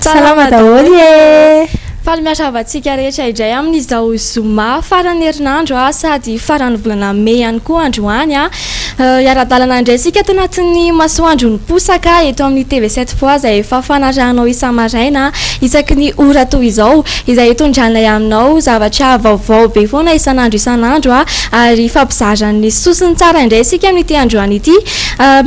Salama daholo e! Faly miarahaba antsika rehetra indray amin'izao zoma faran'ny herinandro sady faran'ny volana mey ihany koa androany. Hiara-dalana indray isika ato anatin'ny masoandro miposaka eto amin'ny TV 7 fois izay efa fanarahanao isa-maraina isaky ny ora toy izao, izay hitondranay aminao zavatra vaovao be foana isan'andro isan'andro ary hifampizaran'ny soa sy ny tsara indray isika amin'ity androany ity.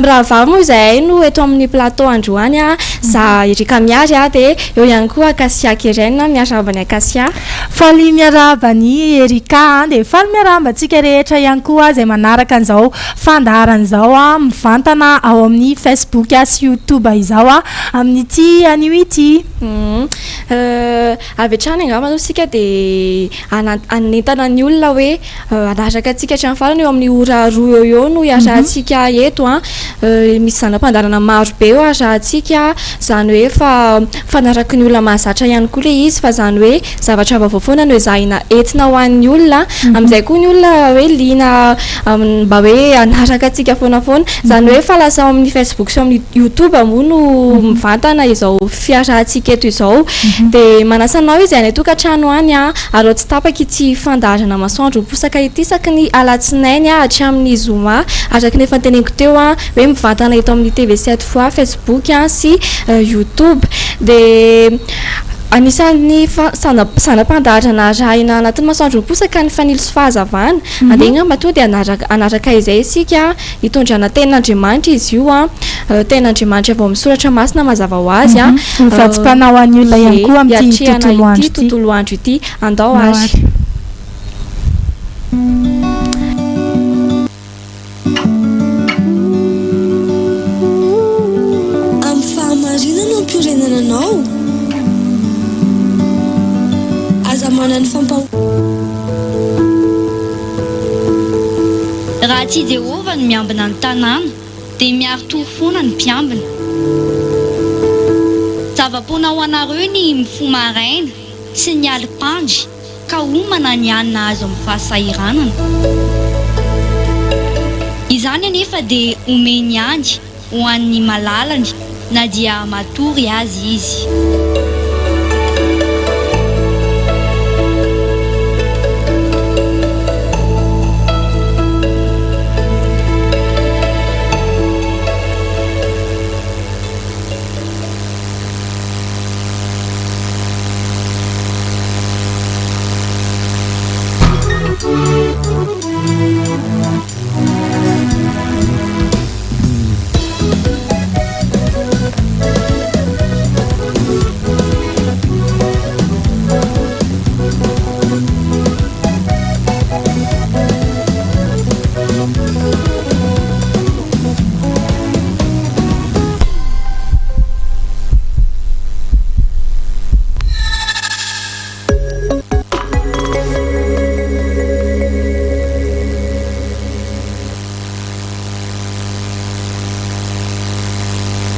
Mirahavavy moa izahay no eto amin'ny plateau androany, za Erika Miary dia eo ihany koa Acacia Keren, miarahaba an'i Acacia. Faly miarahaba an'i Erika dia faly miarahaba antsika rehetra ihany koa izay manaraka an'izao fandaharana izao mivantana ao amin'ny Facebook sy YouTube izao amin'ity anio ity. Avy hatrany angamba aloha isika dia hanentana ny olona hoe hanaraka antsika hatramin'ny farany eo amin'ny ora roa eo eo no hiarahantsika eto an. Misy zana-pandaharana maro be eo arahantsika, izany hoe efa mifanaraky ny olona mahazatra ihany koa ilay izy fa izany hoe zavatra vaovao foana no ezahina entina ho an'ny olona. Amin'izay koa ny olona hoe liana mba hoe hanaraka antsika foana foana. Izany hoe efa lasa ao amin'ny Facebook sy ao amin'ny YouTube moa no mivantana izao fiarahantsika eto izao. Dia manasa anao izay any an-tokantrano any ary ao tsy tapaka ity fandaharana masoandro miposaka ity isaky ny alatsinainy hatramin'ny zoma araka ny efa noteneniko teo hoe mivantana eto amin'ny TV 7 fois Facebook sy YouTube. Dia anisan'ny zana-pandaharana arahina anatin'ny masoandro miposaka ny fanilo sy fahazavana. Andeha angamba tonga dia hanaraka hanaraka izay isika hitondrana tenin'Andriamanitra izy io an, tenin'Andriamanitra avy ao amin'ny soratra masina mazava ho azy an. Ho vatsim-panahy ho an'ny olona ihany koa amin'ity Hiatrehana tontolo andro ity ity. tontolo andro ity. Andao Andao ary. ary. Amin'ny fahamarinana no ampiorenana anao. Aza manana fampahoriana. Raha tsy i Jehovah no miambina ny tanàna, dia miari-tory foana ny mpiambina. Zava-poana ho anareo ny mifoha maraina sy ny alim-pandry, ka homana ny hanina azo amin'ny fahasahiranana. Izany anefa dia omeny ihany ho an'ny malalany na dia matory aza izy.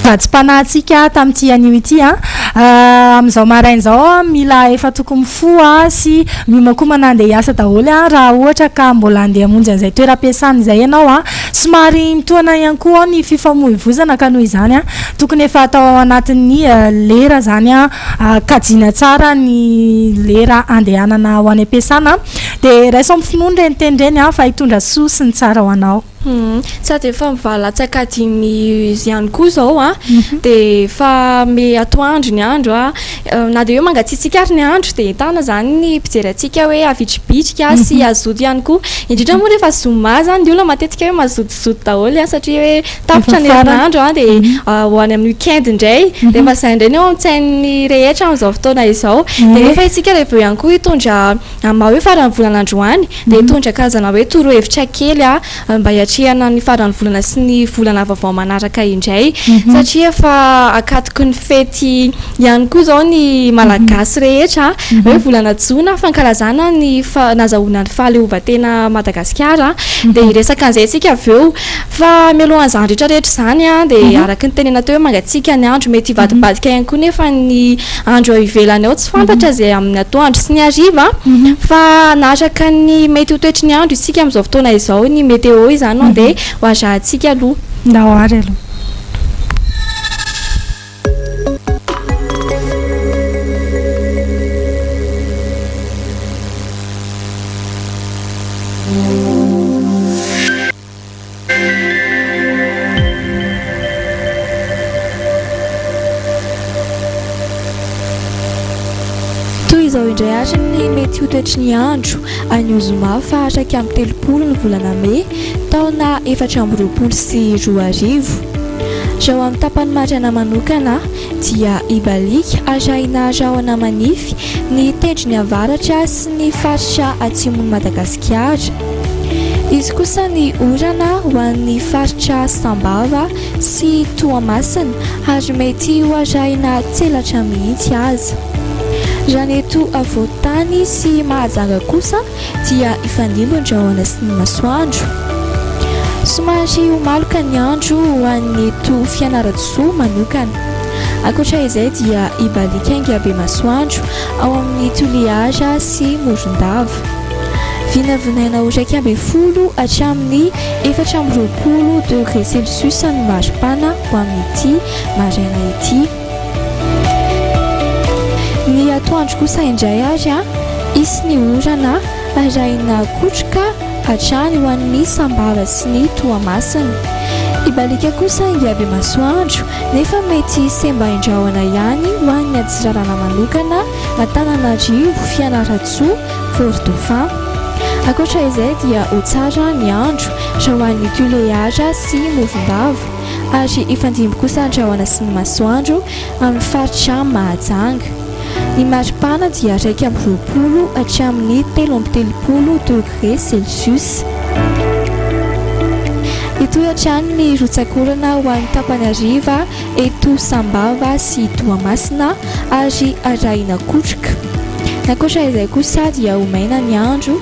Vatsim-panahintsika tamin'ity anio ity an. Amin'izao maraina izao an, mila efa tokony mifoha sy miomankomana handeha hiasa daholo an, raha ohatra ka mbola handeha hamonjy an'izay toeram-piasana izay ianao an. Somary mitohana ihany koa ao ny fifamoivoizana ka noho izany an, tokony efa atao ao anatin'ny lera izany an, kajiana tsara ny lera andehanana ho any am-piasana dia raiso amin'ny finoana ireny teny ireny fa hitondra soa sy ny tsara ho anao. Sady efa mivalatsaka dimy ihany koa izao an, dia efa miha atoandro ny andro an, na dia hoe mangatsiatsiaka ary ny andro dia entanina izany ny mpijery antsika hoe havitribitrika sy hazoto ihany koa, indrindra moa rehefa zoma izany ny olona matetika hoe mazotozoto daholo an satria hoe Tapitra ny herinandro an, dia ho any amin'ny week-end indray. Dia efa izay indray no ao an-tsain'ny rehetra amin'izao fotoana izao. Dia nefa isika rehefa eo ihany koa hitondra amin'ny maha hoe faran'ny volana androany, dia hitondra karazana hoe torohevitra kely an, mba hiatrehana ny faran'ny volana sy ny volana vaovao manaraka indray. Satria efa akatoky ny fety ihany koa izao ny Malagasy rehetra hoe volana jona fankalazana ny nazahoana ny fahaleovantena Madagasikara. Dia hiresaka an'izay isika avy eo. Fa mialohan'izany rehetra rehetra izany an, dia araka ny tenena teo hoe mangatsiaka ny andro, mety hivadibadika ihany koa nefa ny andro ao ivelany ao tsy fantatra izay amin'ny atoandro sy ny hariva fa hanaraka ny mety ho toetry ny andro isika amin'izao fotoana izao, ny météo izany no andeha ho arahantsika aloha. Ndao ary aloha. izao indray ary ny mety ho toetry ny andro anio zoma faha 31 ny volana mey taona 2024. Raha ho amin'ny tapany maraina manokana dia hibaliaka arahina rahona manify ny tendrony avaratra sy ny faritra atsimon'i Madagasikara. Hisy kosa ny orana ho an'ny faritra Sambava sy Toamasina ary mety ho arahina tselatra mihitsy aza. Raha ny eto afovoan-tany sy Mahajanga kosa dia hifandimby ny rahona sy ny masoandro. Somary ho maloka ny andro ho an'ny eto Fianarantsoa manokana. Ankoatra izay dia hibaliaka be masoandro ao amin'ny Toliara sy Morondava. Vinavinaina ho 11 hatramin'ny 24 degré celsius ny maripana ho amin'ity maraina ity. Ny atoandro kosa indray ary hisy ny orana arahina kotroka hatrany ho an'ny Sambava sy ny Toamasina. Hibaliaka kosa ingahy Bemasoandro nefa mety sembain-drahona ihany ho an'ny Antsiranana manokana, Antananarivo, Fianarantsoa, Fort Dauphin. Ankoatra izay dia ho tsara ny andro raha ho an'ny Tuléar sy Morondava ary hifandimby kosa ny rahona sy ny masoandro amin'ny faritra Mahajanga. Ny maripana dia 21 hatramin'ny 33 degré celsius. Hitohy hatrany ny rotsak'orana ho an'ny tapany hariva eto Sambava sy Toamasina ary arahina kotroka. Ankoatra izay kosa dia ho maina ny andro,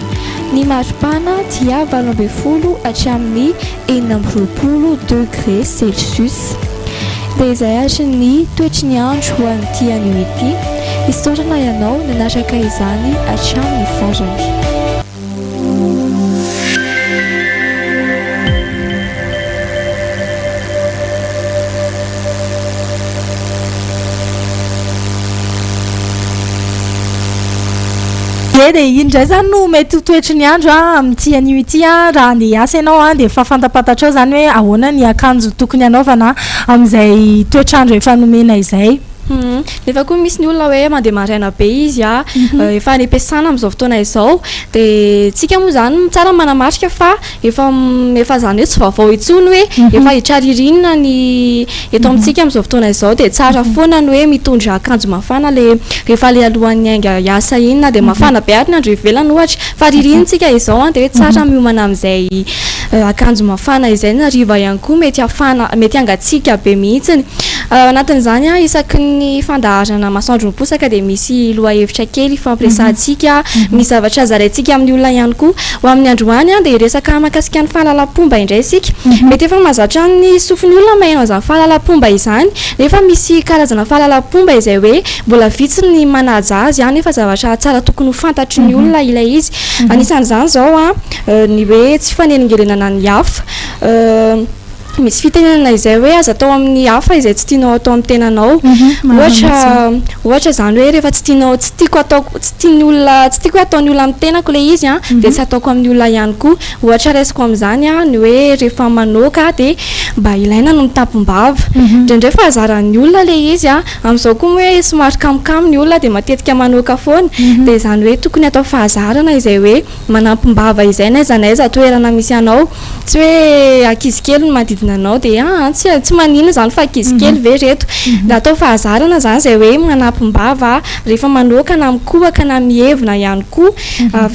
ny maripana dia 18 hatramin'ny 26 degré celsius. Dia izay ary ny toetry ny andro ho an'ity anio ity. Isaorana ianao nanaraka izany hatramin'ny farany. Ie dia iny indray izany no mety ho toetry ny andro amin'ity anio ity an, raha handeha hiasa ianao an dia efa fantapantatrao izany hoe ahoana ny akanjo tokony hanaovana amin'izay toetr'andro efa nomena izay. Nefa koa misy ny olona hoe mandeha maraina be izy a, efa any am-piasana amin'izao fotoana izao, dia tsika moa izany tsara ny manamarika fa efa efa izany hoe tsy vaovao intsony hoe efa hiditra ririnina ny eto amintsika amin'izao fotoana izao dia tsara foana ny hoe mitondra akanjo mafana le rehefa le alohan'ny hainga hiasa iny na dia mafana be ary ny andro ivelany ohatra fa ririnina tsika izao an dia hoe tsara miomana amin'izay akanjo mafana izay ny hariva ihany koa mety hafana mety hangatsiaka be mihitsiny. Ao anatin'izany, isaky ny fandaharana Masoandro Miposaka dia misy lohahevitra kely ifampiresahantsika, misy zavatra zaraintsika amin'ny olona ihany koa. Ho amin'ny androany dia hiresaka mahakasika ny fahalalam-pomba indray isika. Mety efa mahazatra ny sofin'ny olona maheno an'izany fahalalam-pomba izany, nefa misy karazana fahalalam-pomba izay hoe mbola vitsy ny manaja azy nefa zavatra tsara tokony ho fantatry ny olona ilay izy. Anisan'izany izao ny hoe tsy fanelingelenana ny hafa. Misy fitenenana izay hoe aza atao amin'ny hafa izay tsy tianao atao amin'ny tenanao. Ohatra, ohatra izany hoe rehefa tsy tianao, tsy tiako ataoko, tsy tian'ny olona, tsy tiako hoe ataon'ny olona amin'ny tenako ilay izy an, dia tsy ataoko amin'ny olona ihany koa. Ohatra raisiko amin'izany an, ny hoe rehefa manoaka dia mba ilaina ny mitampim-bava. Indraindray fahazaran'ny olona ilay izy an, amin'izao koa moa hoe somary kamokamo ny olona dia matetika manoaka foana, dia izany hoe tokony atao fahazarana izay hoe manampim-bava izay n'aiza n'aiza toerana misy anao. Tsy hoe ankizy kely no manodidina anao dia aa tsy tsy maninona izany fa ankizy kely ve ireto. Natao fahazarana izany izay hoe manampim-bava rehefa manoaka na mikohaka na mievina ihany koa.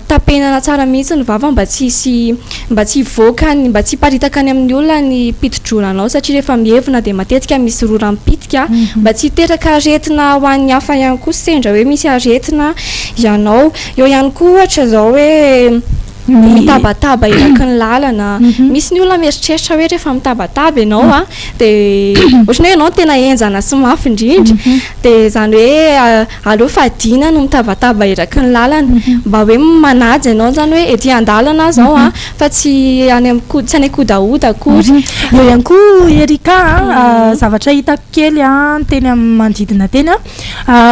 Tapenana tsara mihitsy ny vava mba tsy hisy mba tsy hivoaka ny mba tsy hiparitaka any amin'ny olona ny piti-droranao satria rehefa mievina dia matetika misy rora mipitika mba tsy hiteraka aretina ho an'ny hafa ihany koa sendra hoe misy aretina ianao. Eo ihany koa ohatra izao hoe Mitabataba eraky ny lalana. Misy ny olona mieritreritra hoe rehefa mitabataba ianao an, dia ohatran'ny hoe ianao no tena henjana sy mafy indrindra. Dia izany hoe aleo fadiana no mitabataba eraky ny lalana. Mba hoe manaja ianao izany hoe ety an-dalana aho izao an, fa tsy any amin'ny tsy any an-kodahoda akory. Eo ihany koa Erika an, zavatra hitako kely an, teny amin'ny manodidina teny an,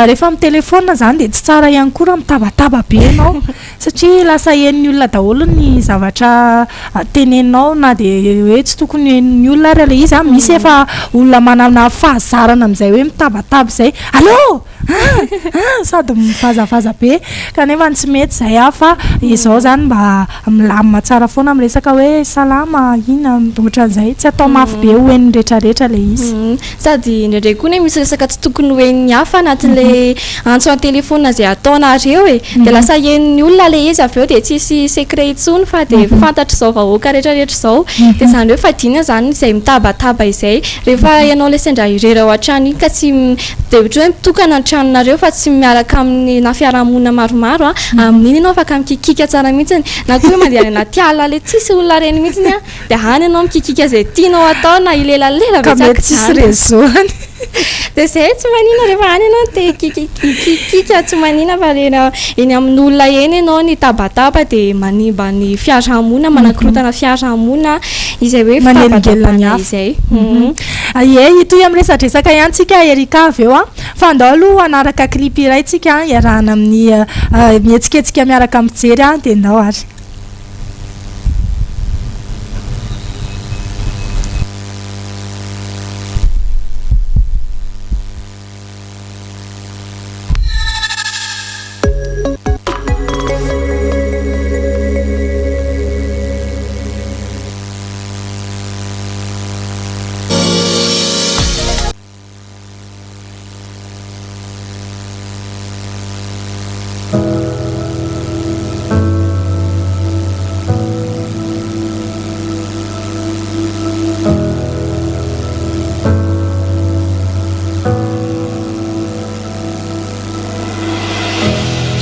rehefa mitelefaonina izany dia tsy tsara ihany koa raha mitabataba be ianao. Satria lasa henon'ny olona daholo. daholo ny zavatra teneninao na dia hoe tsy tokony henon'ny olona ary ilay izy an, misy efa olona manana fahazarana amin'izay hoe mitabataba izay, allô! An! An! Sady mivazavaza be kanefa tsy mety izay an, fa izao izany mba milamina tsara foana amin'ny resaka hoe salama, inona, ohatran'izay, tsy atao mafy be ho henon'ny rehetrarehetra ilay izy. Sady indraindray koa anie misy resaka tsy tokony ho henon'ny hafa anatin'ilay antso an-telefaonina izay ataonareo e! Dia lasa henon'ny olona ilay izy avy eo dia tsisy secret intsony fa dia fantatr'izao vahoaka rehetrarehetra izao. Dia izany hoe fadiana izany izay mitabataba izay. Rehefa ianao ilay sendra irery ao an-trano iny ka tsy dia ohatra hoe mitokana ny tranonareo fa tsy miaraka amin'ny na fiarahamonina maromaro an, amin'iny ianao afaka mikikika tsara mihitsiny. Na koa hoe mandeha any anaty ala ilay tsisy olona ireny mihitsiny an. Dia any ianao mikikika izay tianao atao na hilelalela Ka mety tsisy réseau any. Dia izay tsy manina rehefa any ianao te hikikika tsy manina fa eny eny amin'olona eny ianao ny tabataba dia manimba ny fiarahamonina, manakorontana fiarahamonina izay hoe Manelingelina ny fitabatabana hafa. izay. Ie, hitohy amin'ny resadresaka ihany tsika Erika avy eo an. Fa andao aloha hanaraka clip iray tsika iarahana amin'ny mihetsiketsika miaraka mijery an, dia ndao ary.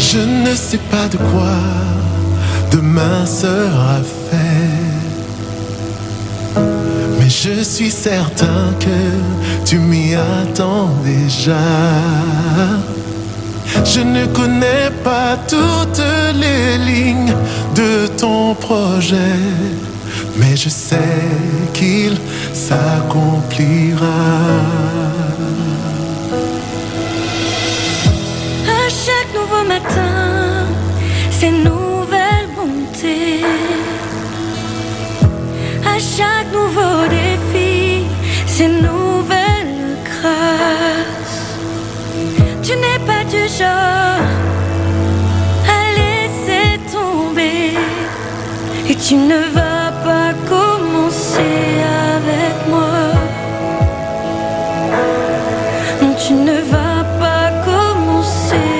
Je ne sais pas de quoi demain sera fait. Mais je suis certain que tu m'y attends déjà. Je ne connais pas toutes les lignes de ton projet, mais je sais qu'il s'accomplira. À chaque nouveau matin, c'est nouvelle bonté. À chaque nouveau défi, c'est nouvelle grâce. Tu n'es pas du genre à laisser tomber. Et tu ne vas pas commencer avec moi. Non, tu ne vas pas commencer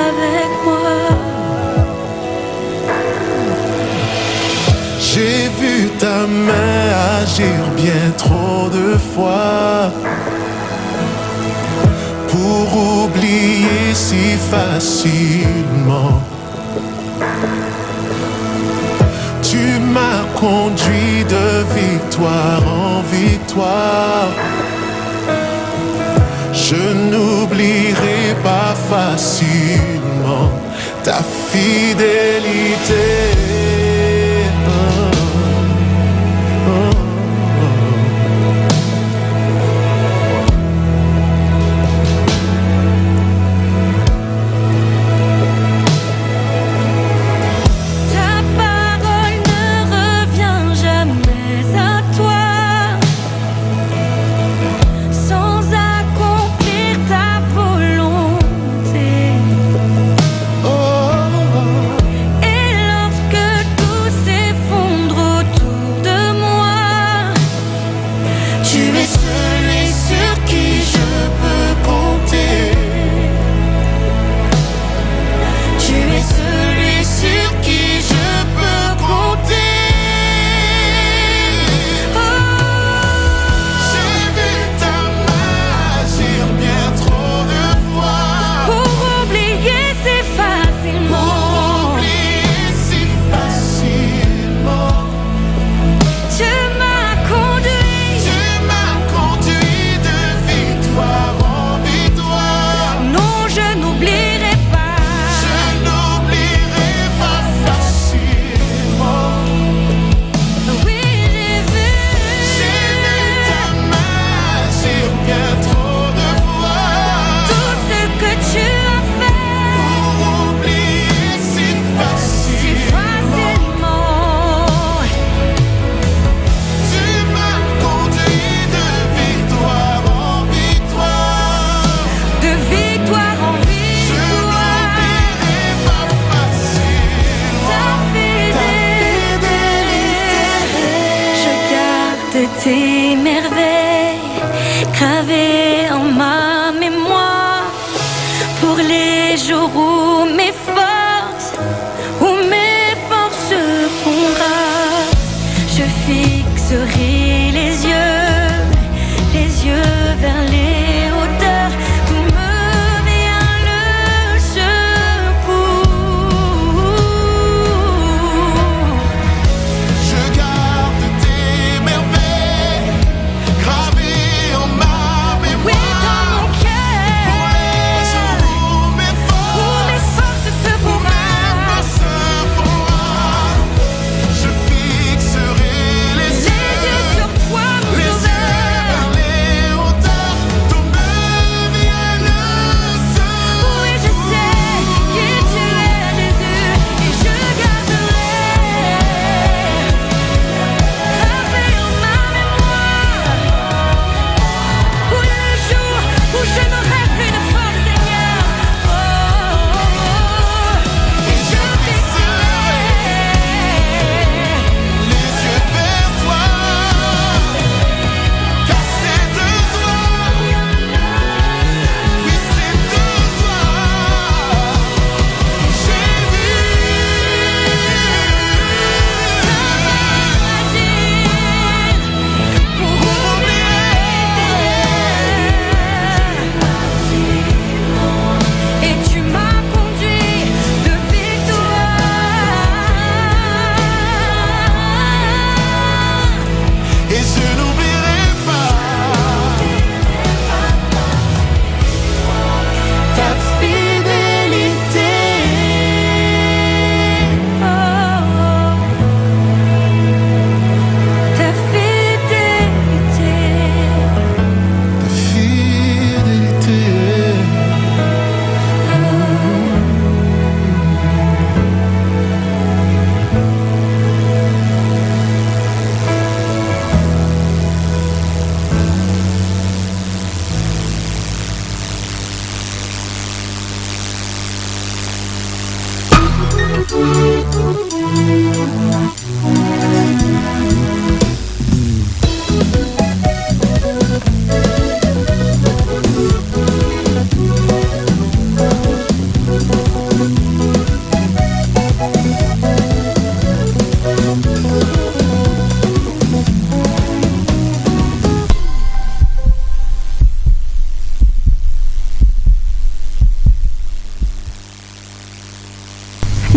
avec moi. J'ai vu ta main agir bien trop de fois pour oublier si facilement. Tu m'as conduit de victoire en victoire. Je n'oublierai pas facilement ta fidélité. Ta parole ne revient jamais à toi sans accomplir ta volonté. Oh. Et lorsque jours où mes forces, où mes forces se fondra, je fixerai les yeux, les yeux vers les hauteurs, d'où me vient le secours. Je garde tes merveilles gravées en ma mémoire. Oui, dans mon cœur, Pour les jours où mes où forces, mes forces se où mes fondra. forces se fondra, je fixerai les Les yeux yeux, sur toi, mon les yeux sauveur. vers les hauteurs, d'où me vient le Oui, je sais qui tu es, Jésus, et je garderai gravé en ma mémoire. Pour le jour où je n'aurai plus de force, Seigneur. Oh, oh, oh, et je fixerai Les yeux vers toi, car c'est de toi, oui c'est de toi, j'ai vu pour oublier, Seigneur. Et tu m'as conduit de victoire. Et je n'oublierai pas Ta fidélité. Oh, ta fidélité. ta fidélité.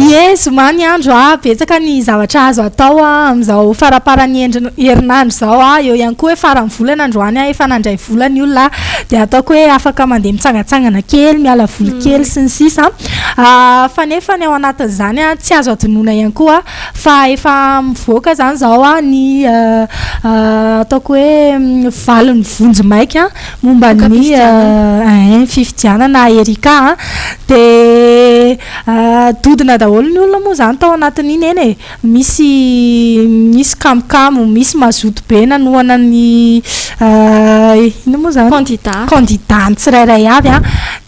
Ie, zoma ny andro a, betsaka ny zavatra azo atao a amin'izao faramparan'ny endrina- herinandro izao a, eo ihany koa hoe faran'ny volana androany a, efa nandray vola ny olona a, dia ataoko hoe afaka mandeha mitsangatsangana kely, miala voly kely sy ny sisa. Fa nefa ny ao anatin'izany a, tsy azo adinoina ihany koa fa efa mivoaka izany izao a ny ataoko hoe valin'ny vonjy maika momba ny fifidianana Erika a. Dia dodona daholo ny olona moa izany tao anatin'iny eny e. Misy misy kamokamo, misy mazoto be nanohana ny inona moa izany? Candidat. Candidat ny tsirairay avy a.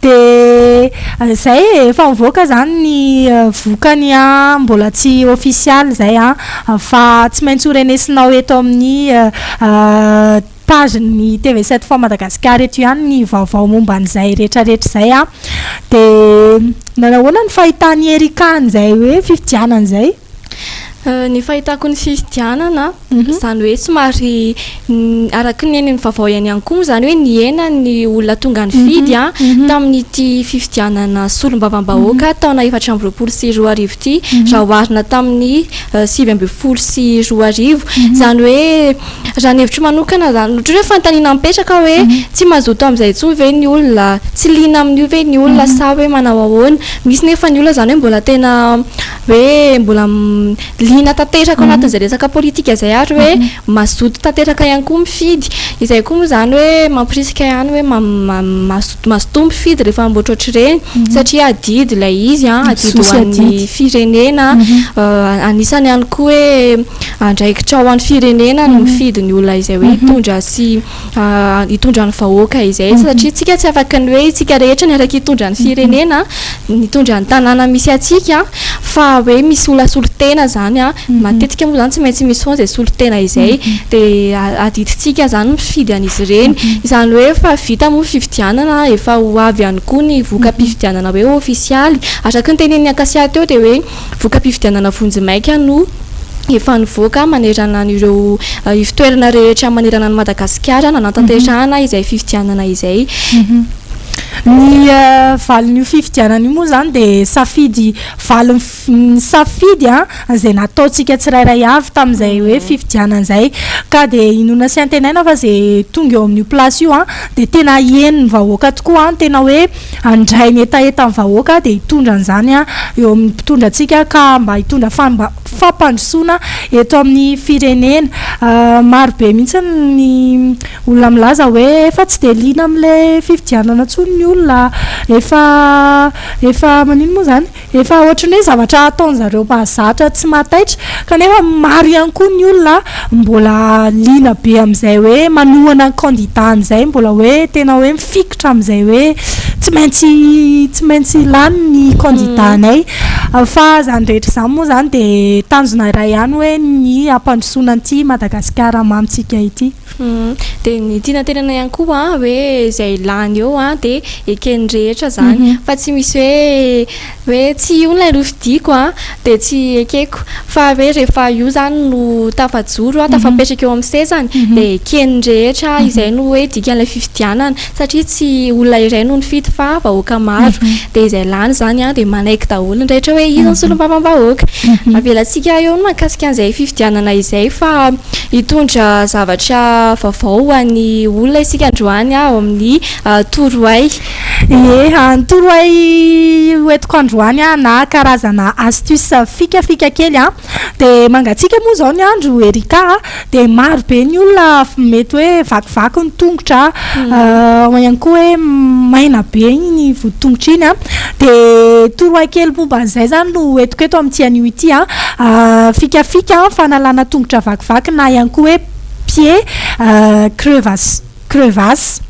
Dia izay e, efa mivoaka izany ny vokany a, mbola tsy ofisialy izay a, fa tsy maintsy ho renesinao eto amin'ny page-n'ny TV7 fois Madagascar eto ihany ny vaovao momba an'izay rehetrarehetra izay a. Dia nanahoana ny fahitan'i Erika an'izay hoe fifidianana izay? Ny fahitako ny fifidianana, izany hoe somary araka ny eny amin'ny vaovao ihany ihany koa moa izany hoe nihena ny olona tonga nifidy a, tamin'ity fifidianana solombavambahoaka taona 2024 ity raha oharina tamin'ny 2019. Izany hoe raha ny hevitro manokana izany, ohatra hoe fanontaniana mipetraka hoe tsy mazoto amin'izay intsony ve ny olona, tsy liana amin'io ve ny olona sa hoe manao ahoana? Misy nefa ny olona izany hoe mbola tena hoe mbola liana tanteraka ao anatin'izay resaka politika izay ary hoe mazoto tanteraka ihany koa mifidy. Izay koa moa izany hoe mampirisika ihany hoe mazoto mazotoa mifidy rehefa ohatrohatr'ireny satria adidy ilay izy an, adidy ho an'ny firenena, anisany ihany koa hoe andraikitra ho an'ny firenena ny mifidy ny olona izay hoe hitondra sy hitondra ny vahoaka izay satria tsika tsy afaka ny hoe isika rehetra niaraka hitondra ny firenena, nitondra ny tanàna misy antsika fa. Efa hoe misy olona solontena izany an, matetika moa izany tsy maintsy misy foana izay solontena izay, dia adidintsika izany mifidy an'izy ireny. Izany hoe efa vita moa ny fifidianana, efa ho avy ihany koa ny voka-pifidianana hoe ofisialy. Araka ny tenenin'i Acacia teo dia hoe voka-pifidianana vonjimaika no efa nivoaka manerana an'ireo ivon-toerana rehetra manerana an'i Madagasikara nanatanterahana izay fifidianana izay. Ny valin'io fifidianana io moa izany dia safidy valin'ny safidy izay nataontsika tsirairay avy tamin'izay hoe fifidianana izay. Ka dia inoana sy antenaina fa izay tonga eo amin'io place io dia tena henon'ny vahoaka tokoa, tena hoe handray ny hetahetan'ny vahoaka dia hitondra an'izany eo amin'ny mpitondra antsika ka mba hitondra fampandrosoana eto amin'ny firenena. Maro be mihitsy ny olona milaza hoe efa tsy dia liana amin'ilay fifidianana intsony ny olona, efa efa maninona moa izany? Efa ohatran'ny hoe zavatra ataon'zareo mahazatra tsy mahataitra kanefa maro ihany koa ny olona mbola liana be amin'izay hoe manohana ny kandidà an'izay, mbola hoe tena hoe mifikitra amin'izay hoe tsy maintsy tsy maintsy lany ny kandidà-nay. Fa izany rehetra izany moa izany dia tanjona iray ihany hoe ny hampandrosoana an'ity Madagasikara mamintsika ity. Dia ny tiana tenenina ihany koa an, hoe izay lany eo an dia eken'ny rehetra izany fa tsy misy hoe hoe tsy io ilay nofidiko an dia tsy ekeko fa hoe rehefa io izany no tafajoro an, tafapetraka eo amin'ny sezany dia eken'ny rehetra, izay no hoe dikan'ilay fifidianana satria tsy olona iray no nifidy fa vahoaka maro dia izay lany izany an dia manaiky daholo ny rehetra hoe iza no solombavambahoaka. Avelantsika eo ny mahakasika an'izay fifidianana izay fa Hitondra zavatra vaovao ho an'ny olona isika androany ao amin'ny Torohay. Ie, ny torohay hoentiko androany na karazana astuce fikafika kely dia mangatsiaka moa izao ny andro Erika a, dia maro be ny olona mety hoe vakivaky ny tongotra, ao ihany koa hoe maina be iny voditongotra iny an, dia torohay kely momba an'izay izany no hoentiko eto amin'ity anio ity an. Fikafika fanalana tongotra vakivaky na ihany koa hoe pied crevasse crevasse.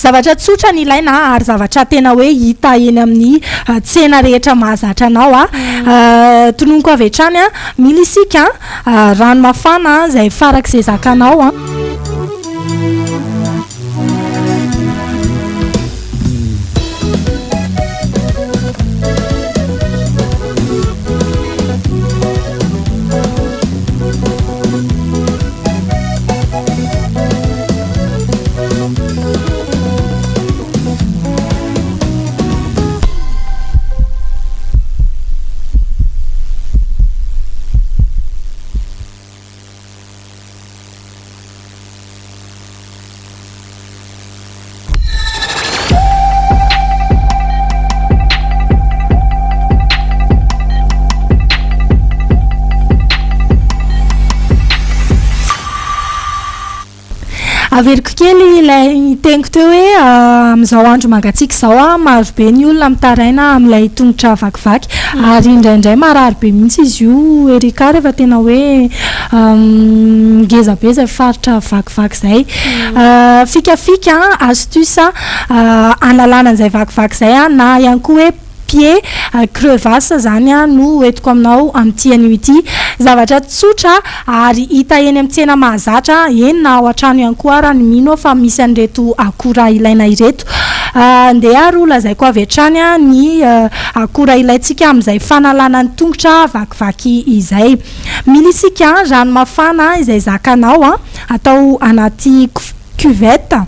Zavatra tsotra ny ilaina ary zavatra tena hoe hita eny amin'ny tsena rehetra mahazatra anao. Tononiko avy hatrany, mila isika rano mafana izay farak'izay zakanao. Averiko kely ilay teniko teo hoe amin'izao andro mangatsiaka izao maro be ny olona mitaraina amin'ilay tongotra vakivaky ary indraindray marary be mihitsy izy io Erika rehefa tena hoe Ngeza be izay faritra vakivaky izay. Fikafika, astuce, analana an'izay vakivaky izay na ihany koa hoe pied crevasse izany no entiko aminao amin'ity anio ity. Zavatra tsotra ary hita eny amin'ny tsena mahazatra, eny na ao an-trano ihany koa ara ny mino aho fa misy an'ireto akora ilaina ireto. Ndeha ary ho lazaiko avy hatrany ny akora ilaintsika amin'izay fanalana ny tongotra vakivaky izay. Mila isika rano mafana izay zakanao atao anaty cuvette.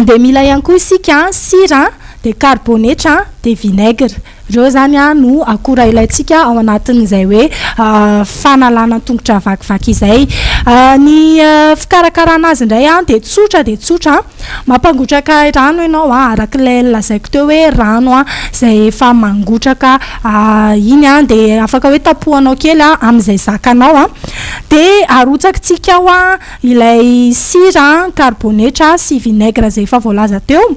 Dia mila ihany koa isika sira, dia karibonetra, dia vinaigre. Ireo izany no akora ilaintsika ao anatin'izay hoe fanalana tongotra vakivaky izay. Ny fikarakarana azy indray dia tsotra dia tsotra. Mampangotraka rano ianao araka ilay nolazaiko teo hoe rano izay efa mangotraka iny dia afaka hoe tapohanao kely amin'izay zakanao dia arotsakitsika ao ilay sira, karibonetra sy vinaigre izay efa voalaza teo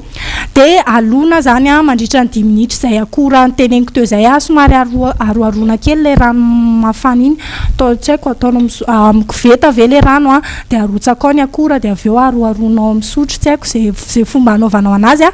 dia alona izany mandritra ny dimy minitra izay akora noteneniko teo izay somary aroharoana kely ilay rano mafana iny atao tsy haiko ataonao amin'ny koveta ve ilay rano dia arotsaka ao ny akora dia avy eo aroharoanao amin'ny sotro, tsy haiko izay izay fomba anaovanao anazy an,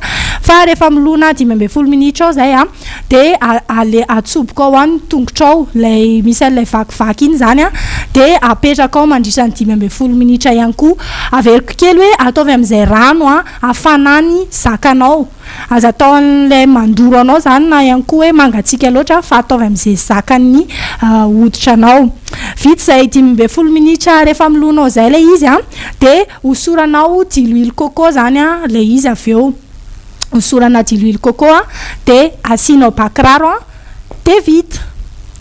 Fa rehefa milona 15 minitra ao izay an, dia ale atsoboka ao any ny tongotrao, ilay misy an'ilay vakivaky iny izany an, dia apetraka ao mandritra ny 15 minitra ihany koa. Averiko kely hoe ataovy amin'izay rano an, hafanany zakanao. Aza atao an'ilay mandoro anao izany na ihany koa hoe mangatsiaka loatra fa ataovy amin'izay zakan'ny hoditranao. Vita izay 15 minitra rehefa milona ao izay ilay izy an, dia hosoranao diloilo coco izany an ilay izy avy eo. Hosorana diloilo coco an, dia asianao ba kiraro an, dia vita.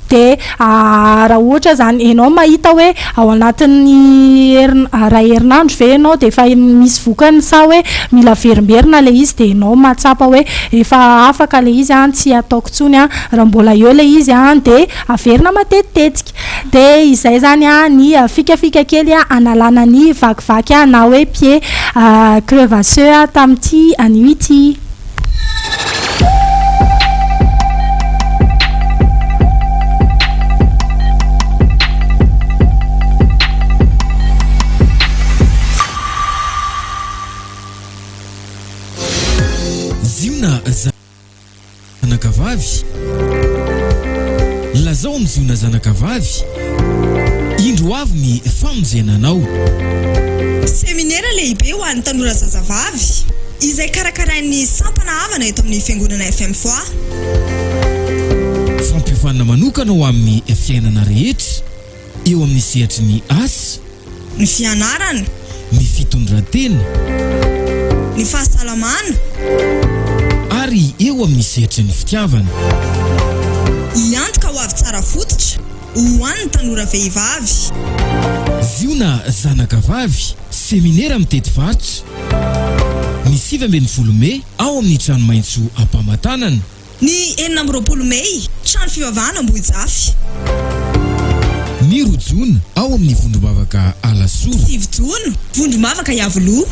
Dia raha ohatra izany ianao mahita hoe ao anatin'ny herin- iray herinandro ve ianao dia efa misy vokany sa hoe mila averimberina ilay izy dia ianao mahatsapa hoe efa afaka ilay izy an, tsy ataoko intsony an, raha mbola eo ilay izy an dia averina matetitetika. Dia izay izany an ny fikafika kely hanalana ny vakivaky na hoe pied crevasseux tamin'ity anio ity. Ziona zanakavavy, lazao amin'i Ziona zanakavavy, Indro avy ny famonjena anao. Seminera lehibe ho an'ny tanora zazavavy, izay karakarain'ny sampana havana eto amin'ny Fiangonana FM Foix. Fampiofanana manokana ho amin'ny fiainana rehetra, eo amin'ny sehatry ny asa. Ny fianarana. Ny fitondran-tena. Ny fahasalamana. Ary eo amin'ny sehatry ny fitiavana. Hiantoka ho avy tsara fototra ho an'ny tanora vehivavy. Ziona zanaka vavy, seminera mitety faritra, ny 19 mey ao amin'ny Trano Maitso Ampamatanana. Ny 26 mey, Trano fivavahana Ambohijafy. Ny roa jona, ao amin'ny Vondrombavaka Alasora. Sivy jona, Vondrombavaka Iavoloha.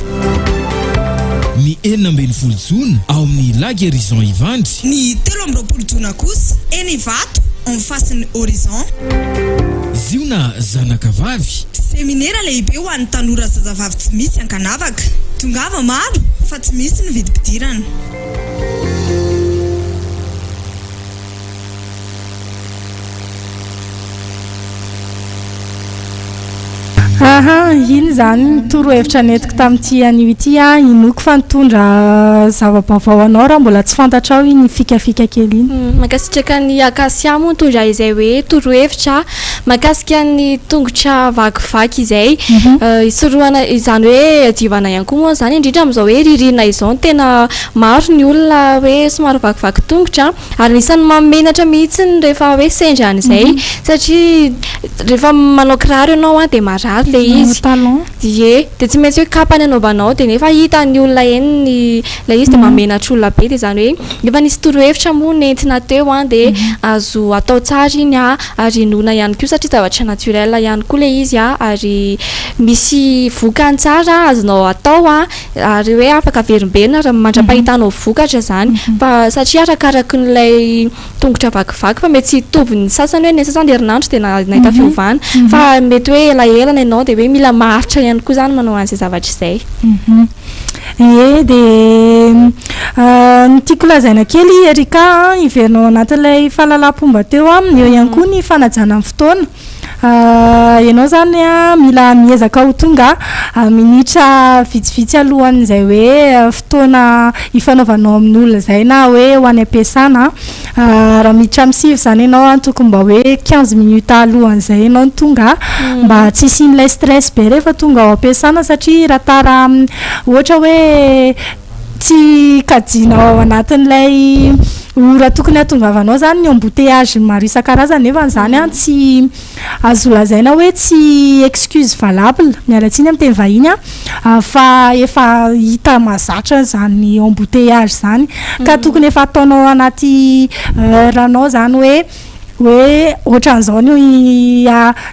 Ny 16 jona, ao amin'ny La Guérison Ivandry. Ny 23 jona kosa, eny Ivato, en face ny Horizon. Ziona zanaka vavy. Seminera lehibe ho an'ny tanora zazavavy tsy misy ankanavaka. Tongava maro fa tsy misy ny vidim-pidirana. Aha, iny izany ny torohevitra nentiko tamin'ity anio ity an, inoako fa nitondra zava-baovao anao raha mbola tsy fantatrao iny fikafika kely iny. Mankasitraka an'i Acacia moa nitondra izay hoe torohevitra mahakasika ny tongotra vakivaky izay. Hisorohana izany hoe hiadivana ihany koa moa izany, indrindra amin'izao hoe ririnina izao no tena maro ny olona hoe somary vakivaky tongotra. Ary anisan'ny mahamenatra mihitsy ny rehefa hoe sendra an'izay satria rehefa manao kiraro ianao an dia marary ilay izy. Ie, dia tsy maintsy hoe kapa ny anaovanao dia nefa hitan'ny olona eny ny ilay izy dia mahamenatra olona be dia izany hoe efa nisy torohevitra moa nentina teo an dia azo atao tsara iny an ary inoana ihany koa satria zavatra naturel ihany koa ilay izy an ary misy vokany tsara azonao atao an Ary hoe afaka averimberina raha mandra-pahitanao vokatra izany. Fa satria arakarakin'ilay tongotra vakivaky fa mety tsy hitovy ny sasany hoe ny sasany herinandro dia nahita fiovana. Fa mety hoe elaela ny anao dia hoe mila maharitra ihany koa izany manao an'izay zavatra izay. Ie, dia ny tiako lazaina kely Erika an, hiverina ao anatin'ilay fahalalam-pomba teo an, eo ihany koa ny fanajana ny fotoana. Ianao izany mila miezaka ho tonga minitra vitsivitsy alohan'izay hoe fotoana ifanaovanao amin'olona izay na hoe ho any am-piasana. Raha miditra amin'ny sivy izany ianao tokony mba hoe quinze minutes alohan'izay ianao no tonga mba tsy hisian'ilay stress be rehefa tonga ao am-piasana satria raha tara ohatra hoe tsy kajiana ao anatin'ilay ora tokony hahatongavanao izany ny embouteillage maro isan-karazany nefa izany an tsy azo lazaina hoe tsy excuse valable, miala tsiny amin'ny teny vahiny an, fa efa hita mahazatra izany embouteillage izany ka tokony efa ataonao anaty heure anao izany hoe hoe ohatran'izao ny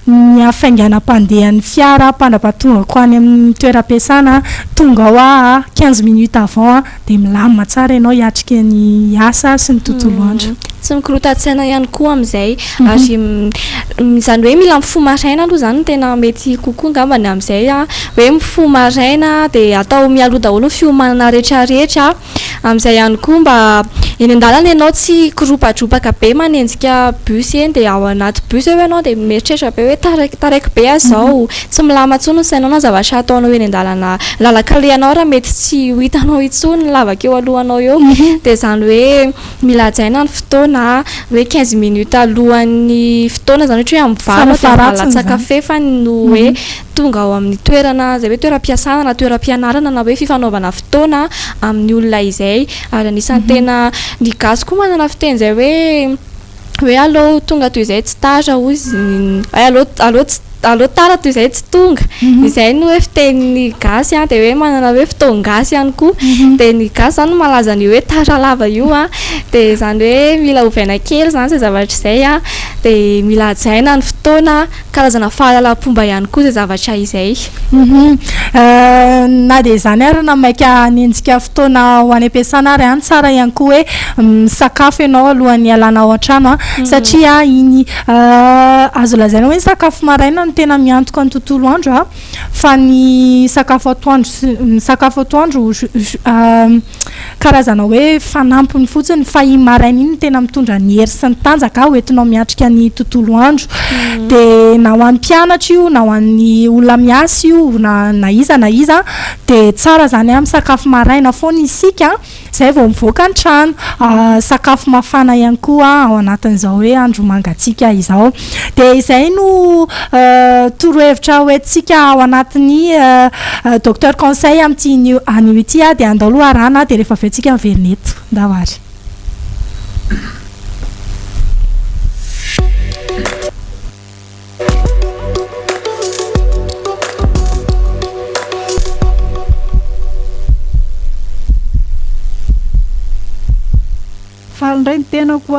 ny hafainganam-pandehan'ny fiara mandra-pahatongako any amin'ny toeram-piasana, tonga ao aho quinze minutes avant dia milamina tsara ianao hiatrika ny asa sy ny tontolo andro. Tsy mikorotan-tsaina ihany koa amin'izay. Ary izany hoe mila mifoha maraina aloha izany no tena mety kokoa angambany amin'izay an. Hoe mifoha maraina dia atao mialoha daholo ny fiomanana rehetrarehetra. Amin'izay ihany koa mba eny an-dalana ianao tsy koropadropaka be manenjika bus eny dia ao anaty bus eo ianao dia mieritreritra be hoe taraiky taraiky be aho izao. Tsy milamina intsony ny sainao na zavatra ataonao eny an-dalana lalan-kalehanao ary mety tsy ho hitanao intsony ny lavaka eo alohanao eo. Dia izany hoe mila hajaina ny fotoana, hoe 15 minutes alohan'ny fotoana izany ohatra hoe amin'ny valo dia valo latsaka fahefany no hoe tonga ao amin'ny toerana izay hoe toeram-piasana na toeram-pianarana na hoe fifanaovana fotoana amin'ny olona izay. Ary anisan'ny tena ny gasy koa manana fiteny izay hoe hoe aleo tonga toy izay tsy tara hozy hoe aleo aleo tsy aleo tara toy izay tsy tonga. Izay no hoe fitenin'ny gasy an, dia hoe manana hoe fotoan-gasy ihany koa. Dia ny gasy izany no malaza an'io hoe tara lava io an. Dia izany hoe mila ovaina kely izany izay zavatra izay an. Dia mila hajaina ny fotoana, karazana fahalalam-pomba ihany koa izay zavatra izay. Na dia izany ary na maika hanenjika fotoana ho any am-piasana ary an, tsara ihany koa hoe misakafo ianao alohan'ny hialana ao an-trano an, satria iny azo lazaina hoe ny sakafo maraina no tena miantoka ny tontolo andro an, fa ny sakafo atoandro sy ny sakafo atoandro karazana hoe fanampiny fotsiny fa iny maraina iny no tena mitondra ny hery sy ny tanjaka ho entinao miatrika ny tontolo andro. Dia na ho an'ny mpianatra io na ho an'ny olona miasa io na na iza na iza dia tsara izany an misakafo maraina foana isika izay vao mivoaka ny trano. Sakafo mafana ihany koa ao anatin'izao hoe andro mangatsiaka izao. Dia izay no torohevitra hoentintsika ao anatin'ny Docteur Conseil amin'ity anio ity dia andao aloha arahana dia rehefa avy eo tsika miverina eto. Ndao ary. Faly indray ny tenako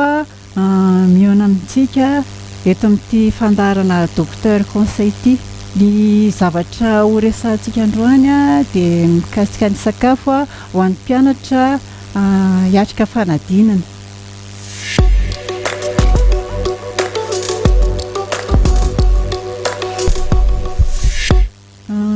mihaona amintsika eto amin'ity fandaharana Docteur Conseil ity. Ny zavatra ho resahantsika androany dia mikasika ny sakafo ho an'ny mpianatra hiatrika fanadinana.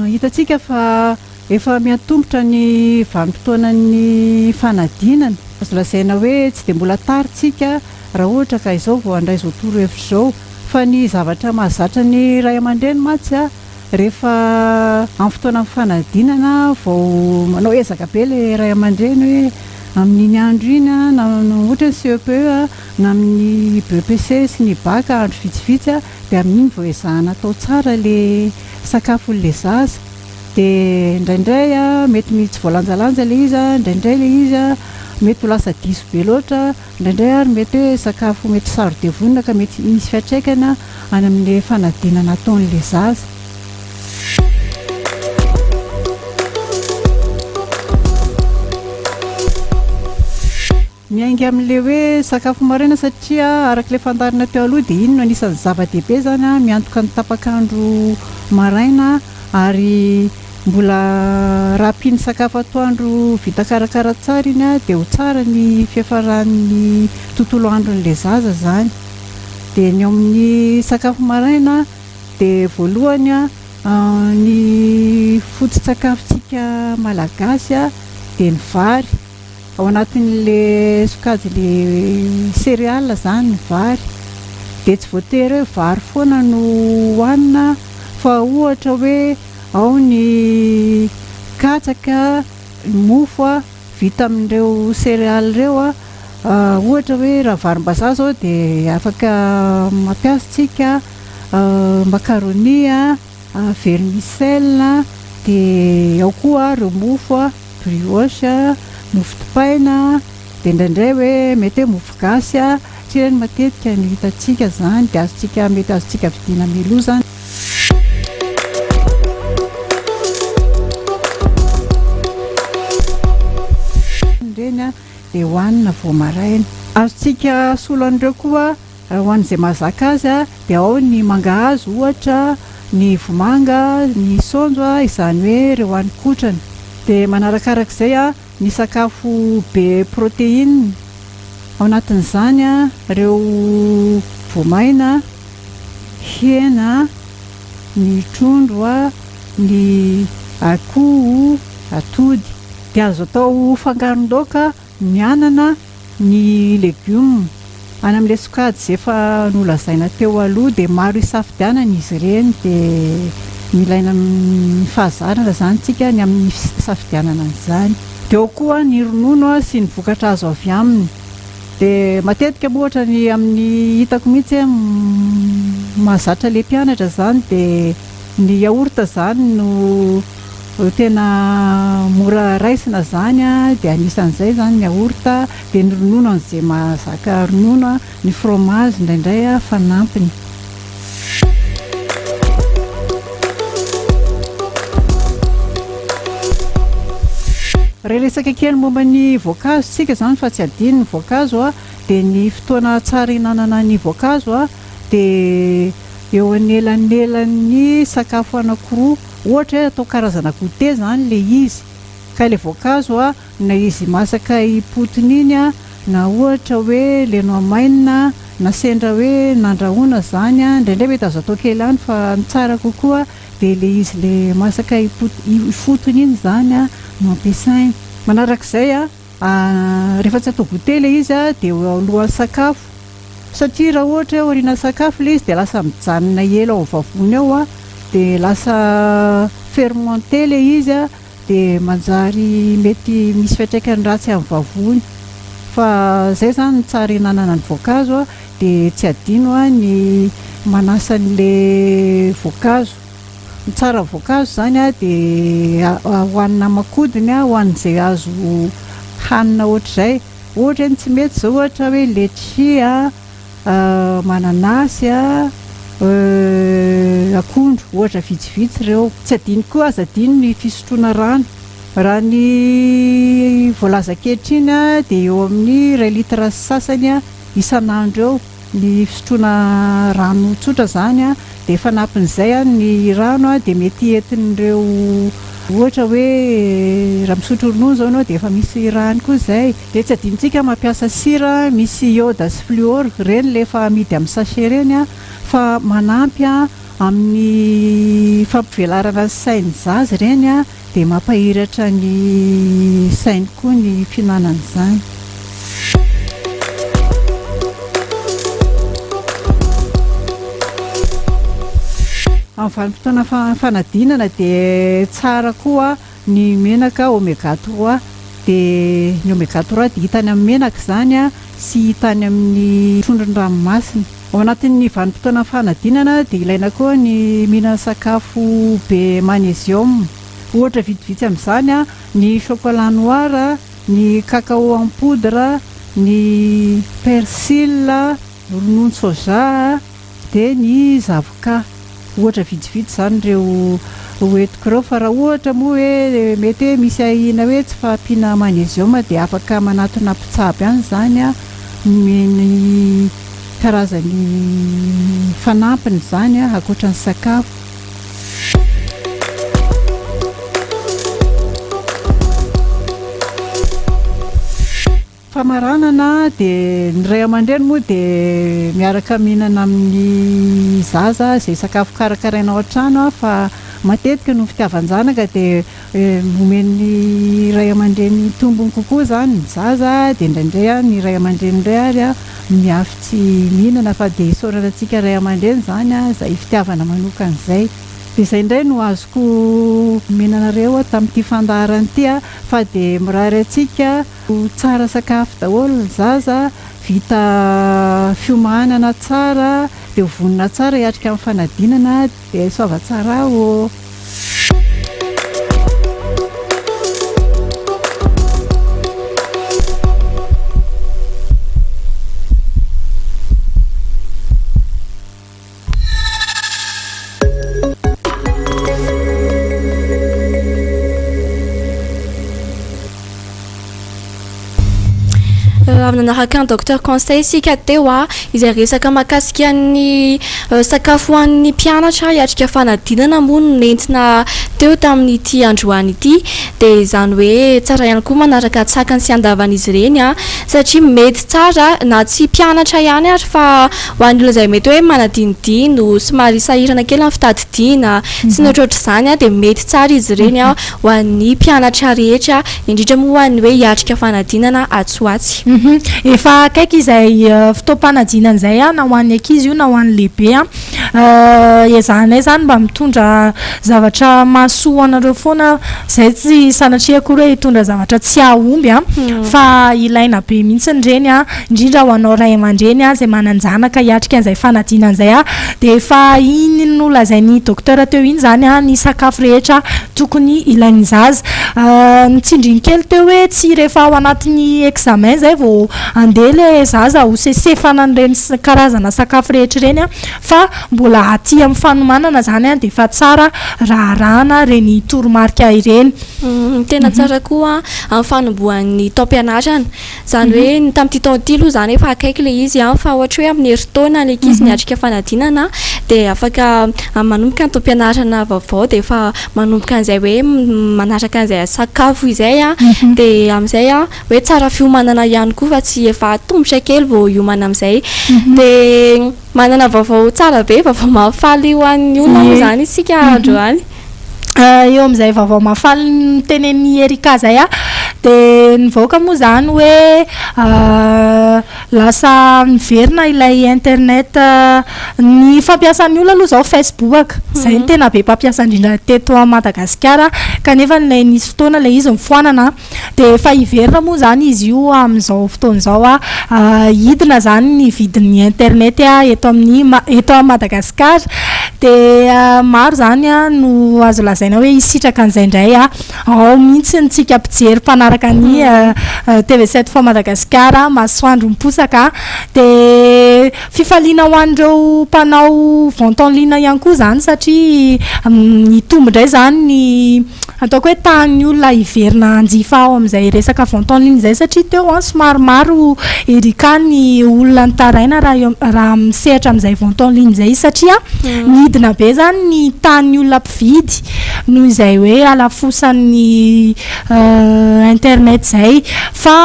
Hitantsika fa efa miantombotra ny vanim-potoanan'ny fanadinana. Azo lazaina hoe tsy dia mbola tara isika raha ohatra ka izao vao handray izao torohevitra izao. Fa ny zavatra mahazatra ny ray aman-dreny mantsy rehefa amin'ny fotoanan'ny fanadinana vao manao ezaka be ilay ray aman-dreny hoe amin'iny andro iny na ohatra ny CEPE na amin'ny BEPC sy ny Bac andro vitsivitsy dia amin'iny vao ezahana atao tsara ilay sakafon'ilay zaza. Dia indraindray mety tsy voalanjalanja ilay izy, indraindray ilay izy mety ho lasa diso be loatra, indraindray ary mety hoe sakafo mety saro-devonina ka mety hisy fiantraikany any amin'ilay fanadinana ataon'ilay zaza. Miainga amin'ilay hoe sakafo maraina satria araka ilay fandaharana teo aloha dia iny no anisan'ny zava-dehibe izany miantoka ny tapak'andro maraina ary mbola raha ampian'ny sakafo atoandro vita karakara tsara iny dia ho tsara ny fiafaran'ny tontolo andron'ilay zaza izany. Dia ny ao amin'ny sakafo maraina dia voalohany ny foto-tsakafontsika malagasy dia ny vary. Ao anatin'le sokajy le céréales zany ny vary dia tsy voatery hoe vary foana no hohanina fa ohatra hoe ao ny katsaka, ny mofo vita amin'ireo céréales ireo, ohatra hoe raha varim-bazaha zao dia afaka mampiasa tsika macaroni, vermicelle, dia ao koa ireo mofo. Brioche, mofo dipaina, dia indraindray hoe mety hoe mofo gasy, satria ireny matetika no hitantsika izany dia azontsika mety azontsika vidiana mialoha izany. Ireny dia hohanina vao maraina. Azontsika asolo an'ireo koa Raha ho an'izay mahazaka azy dia ao ny mangahazo ohatra, ny vomanga, ny saonjo, izany hoe ireo hanin-kotrana. Dia manarakarak'izay ny sakafo be protéine. Ao anatin'izany ireo voamaina, hena, ny trondro, ny akoho, atody. Dia azo atao fangaron-daoka ny anana, ny legioma. Any amin'ilay sokajy izay efa nolazaina teo aloha dia maro isafidianana izy ireny dia milaina amin'ny fahazarana izany isika ny amin'ny fisafidianana an'izany. Dia ao koa ny ronono sy ny vokatra azo avy aminy. Dia matetika moa ohatra ny amin'ny hitako mihitsy hoe mahazatra ilay mpianatra izany dia ny yaourt izany no tena mora raisina izany dia anisan'izay izany ny yaourt. Dia ny ronono an'izay mahazaka ronono, ny fromage indraindray fanampiny. Raha hiresaka kely momba ny voankazo tsika izany fa tsy adino ny voankazo dia ny fotoana tsara hihinanana ny voankazo dia eo anelanelan'ny sakafo anankiroa, ohatra hoe atao karazana goûter izany ilay izy ka ilay voankazo Na izy masaka hipotiny iny a, na ohatra hoe le nohamainina, na sendra hoe nandrahoina zany a, indraindray mety azo atao kely ihany fa ny tsara kokoa dia le izy le masaka hifotony iny zany a no ampiasaina. Manarak'izay a, rehefa tsy atao goûter le izy a dia alohan'ny sakafo satria raha ohatra hoe aorianan'ny sakafo le izy dia lasa mijanona ela ao vavony ao a, dia lasa fermenter le izy a, dia manjary mety misy fiantraikany ratsy amin'ny vavony. Fa izay izany ny tsara ihinanana ny voankazo dia tsy adino ny manasa an'ilay voankazo. Ny tsara amin'ny voankazo izany dia hohanina aman-kodiny ho an'izay azo hanina ohatr'izay. Ohatra hoe ny tsy mety izao ohatra hoe letchis. Mananasy a, akondro, ohatra vitsivitsy ireo. Tsy adino koa aza adino ny fisotroana rano. Raha ny voalaza ankehitriny dia eo amin'ny iray litre sy sasany isan'andro eo ny fisotroana rano tsotra izany dia fanampin'izay ny rano dia mety entin'ireo ohatra hoe raha misotro ronono izao ianao dia efa misy rano koa izay. Dia tsy adinontsika mampiasa sira misy iode sy fluor, ireny ilay efa amidy amin'ny sachet ireny fa manampy amin'ny fampivelarana ny sain'ny zaza ireny dia mampahiratra ny sainy koa ny fihinanana izany. Amin'ny vanim-potoana fanadinana dia tsara koa Ny menaka omega trois dia ny omega trois dia hita any amin'ny menaka izany sy hita any amin'ny trondron-dranomasina. Ao anatin'ny vanim-potoanan'ny fanadinana dia ilaina koa ny mihinana sakafo be magnésium. Ohatra vitsivitsy amin'izany ny chocolat noir, ny cacao en poudre, ny persil, ronono soja. Dia ny zavoka. Ohatra vitsivitsy izany ireo hoentiko ireo fa raha ohatra moa hoe mety hoe misy ahiana hoe tsy fahampiana magnésium dia afaka manatona mpitsabo ihany izany omeny karazany fanampiny izany ankoatra ny sakafo. Famaranana dia ny ray aman-dreny moa dia miaraka mihinana amin'ny zaza izay sakafo karakaraina ao an-trano fa matetika noho ny fitiavan-janaka dia omen'ny ray aman-dreny tombony kokoa izany ny zaza dia indraindray ny ray aman-dreny indray ary mihafy tsy mihinana fa dia isaorana antsika ray aman-dreny izany izay fitiavana manokana izay. Dia izay indray no azoko omena anareo tamin'ity fandaharana ity fa dia mirary antsika Ho tsara sakafo daholo ny zaza, vita fiomanana tsara dia ho vonona tsara hiatrika ny fanadinana dia soava tsara ô. Avy nanaraka ny Docteur Conseil isika teo izay resaka mahakasika ny sakafo ho an'ny mpianatra hiatrika fanadinana moa no nentina teo tamin'ity androany ity. Dia izany hoe tsara ihany koa manaraka antsakany sy andavany izy ireny satria mety tsara na tsy mpianatra ihany ary fa ho an'ny olona izay mety hoe manadinodino, somary sahirana kely amin'ny fitadidiana sy ny ohatrohatr'izany dia mety tsara izy ireny ho an'ny mpianatra rehetra, indrindra moa ho an'ny hoe hiatrika fanadinana atsy ho atsy. Efa akaiky izay fotoam-panadinana izay na ho an'ny ankizy io na ho an'ny lehibe. Ezahanay izany mba mitondra zavatra mahasoa ho anareo foana. Izay tsy sanatria akory hoe hitondra zavatra tsy hahomby fa ilaina be mihitsy ireny, indrindra ho anao ray aman-dreny izay manan-janaka hiatrika an'izay fanadinana izay. Dia efa iny nolazain'ny docteur teo iny izany ny sakafo rehetra tokony ilain'ny zaza. Notsindriany kely teo hoe tsy rehefa ao anatin'ny examen izay vao andeha ilay zaza ho sesefana an'ireny karazana sakafo rehetra ireny fa mbola aty amin'ny fanomanana izany dia efa tsara raha arahana ireny toromarika ireny. Tena tsara koa amin'ny fanombohan'ny taom-pianarana. Izany hoe ny tamin'ity taona ity aloha izany efa akaiky ilay izy an, fa ohatra hoe amin'ny herintaona ny ankizy miatrika fanadinana dia afaka manomboka ny taom-pianarana vaovao dia efa manomboka an'izay hoe manaraka an'izay sakafo izay an, dia amin'izay an hoe tsara fiomanana ihany koa fa tsy efa atomotra kely vao hiomana amin'izay. Dia manana vaovao tsara be, vaovao mahafaly ho an'ny olona moa izany isika androany. Eo amin'izay vaovao mahafaly notenenin'i Ericka izay aho, dia nivoaka moa izany hoe lasa niverina ilay internet, ny fampiasan'ny olona aloha izao Facebook, izay no tena be mpampiasa indrindra teto Madagasikara, kanefa ilay nisy fotoana ilay izy nofoanana. Dia efa hiverina moa izany izy io amin'izao fotoana izao. Hidina izany ny vidin'ny internet eto amin'ny eto Madagasikara. Dia maro izany no azo lazaina hoe hisitraka an'izay indray. Ao mihitsy ny tsika mpijery mpanaraka ny TV 7 fois Madagasikara, masoandro miposaka. Dia fifaliana ho an'ireo mpanao vente en ligne ihany koa izany satria hitombo indray izany ny Ataoko hoe tahan'ny olona hiverina hanjifa ao amin'izay resaka vente en ligne izay satria teo an somary maro Erika ny olona nitaraina raha eo raha misehatra amin'izay vente en ligne izay izy satria nidina be izany ny tahan'ny olona mpividy noho izay hoe halafosan'ny internet izay fa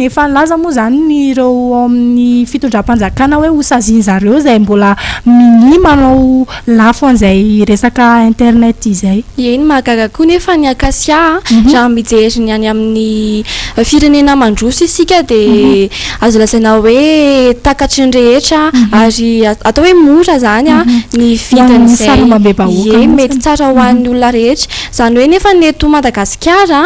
efa nilaza moa izany ireo ao amin'ny fitondram-panjakana hoe hosazian'zareo izay mbola minia manao lafo an'izay resaka internet izay. Eny, mahagaga koa nefa ny acacia a, raha mijery ny any amin'ny firenena mandroso isika dia azo lazaina hoe takatry ny rehetra ary atao hoe mora izany ny vidin'izay, ie, mety tsara ho an'ny olona rehetra. Izany hoe nefa ny eto Madagasikara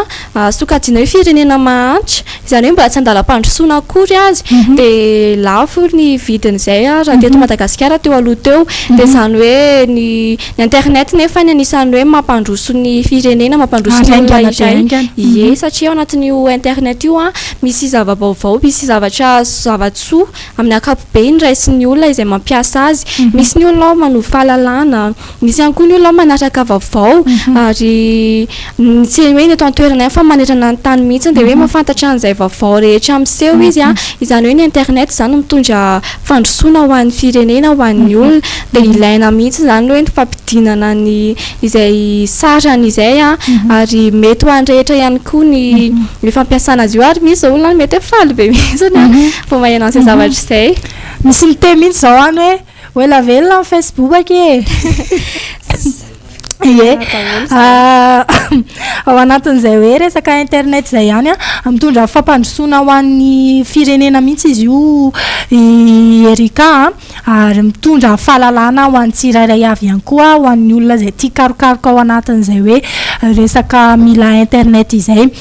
sokajiana hoe firenena mahantra, izany hoe mbola tsy andalam-pandrosoana akory aza, dia lafo ny vidin'izay raha teto Madagasikara teo aloha teo. Dia izany hoe ny ny internet nefa ny anisan'ny hoe mampandroso ny firenena, mampandroso ny olona iray. Ie, satria ao anatin'io internet io an, misy zava-baovao, misy zavatra zava-tsoa amin'ny ankapobeny raisin'ny olona izay mampiasa azy. Misy ny olona ao manovo fahalalana. Misy ihany koa ny olona manaraka vaovao ary tsy hoe ny eto an-toerana ihany fa manerana ny tany mihitsy dia hoe mahafantatra an'izay vaovao rehetra miseho izy an. Izany hoe ny internet izany mitondra fandrosoana ho an'ny firenena, ho an'ny olona. Dia ilaina mihitsy izany hoe ny fampidinana ny izay sarany izay an, ary mety ho an'ny rehetra ihany koa ny ny fampiasana azy io ary misy izao olona mety hoe faly be mihitsy vao maheno an'izay zavatra izay. Misy miteny mihitsy izao any hoe Ho ela velona ny Facebook akia e! Ie. Ao anatin'izay hoe resaka internet izay ihany an, mitondra fampandrosoana ho an'ny firenena mihitsy izy io i Erika an, ary mitondra fahalalana ho an'ny tsirairay avy ihany koa ho an'ny olona izay tia karokaroka ao anatin'izay hoe resaka mila internet izay.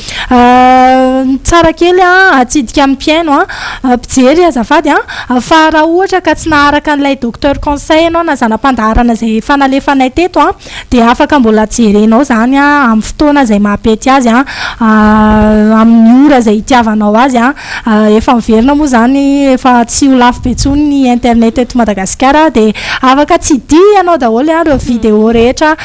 Tsara kely an, atsidika amin'ny mpihaino an, mpijery azafady an, fa raha ohatra ka tsy naharaka an'ilay Docteur Conseil ianao na zana-pandaharana izay efa nalefanay teto an, dia afaka mbola jerenao izany an, amin'ny fotoana izay mahapety azy an, amin'ny ora izay itiavanao azy an, efa miverina moa izany efa tsy ho lafo be intsony ny internet eto Madagasikara dia afaka tsidihanao daholo an ireo vidéo rehetra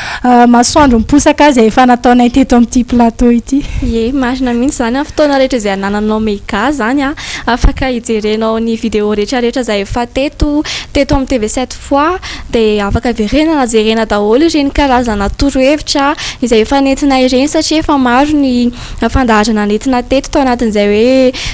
Masoandro miposaka izay efa nataonay teto amin'ity plateau ity. Ie, marina mihitsy izany an, fotoana rehetra izay anananao mega izany an, Afaka hijerenao ny vidéo rehetra rehetra izay efa teto, teto amin'ny TV 7 fois dia afaka verenana jerena daholo ireny karazana torohevitra izay efa nentina ireny satria efa maro ny fandaharana nentina teto tao anatin'izay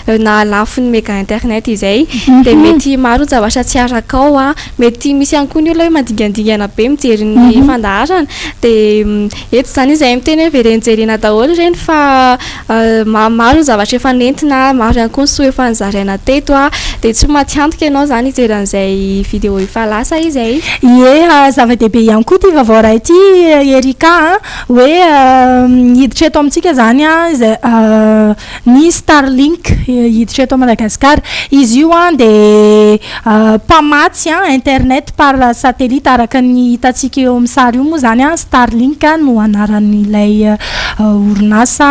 hoe nahalafo ny mega internet izay dia mety maro ny zavatra tsy arakao a, mety misy ihany koa ny olona hoe mandingandingana be mijery ny fandaharana dia eto izany izahay miteny hoe vereno jerena daholo ireny fa maro ny zavatra efa nentina, maro ihany koa ny soa efa nozaraina teto a, dia tsy ho maty antoka ianao izany hijery an'izay vidéo efa lasa izay. Ie, zava-dehibe ihany koa ity vaovao iray ity Erika a, hoe hiditra eto amintsika izany izay ny Starlink hiditra eto Madagasikara. Izy io dia mpamatsy internet par satellite araka ny hitantsika eo amin'ny sary io moa izany Starlink no anaran'ilay orinasa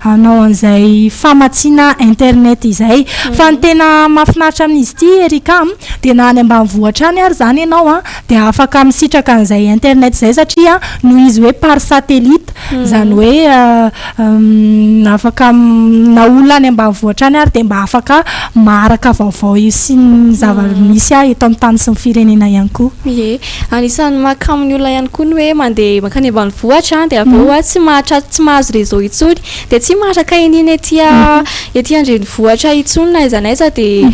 hanao an'izay famatsiana internet izay. Fa ny tena mahafinaritra amin'izy ity Erika dia na any ambanivohitra any ary izany ianao dia afaka misitraka an'izay internet izay satria noho izy hoe par satellite, izany hoe afaka na olona any ambanivohitra any ary dia mba afaka maharaka vaovao io sy ny zava-misy eto amin'ny tany sy ny firenena ihany koa. Ie, anisan'ny mahakamo ny olona ihany koa ny hoe mandeha mankany ambanivohitra dia avy eo tsy mahatratra, tsy mahazo réseau intsony dia tsy maharaka iniana ety ety an-drenivohitra intsony na aiza na aiza dia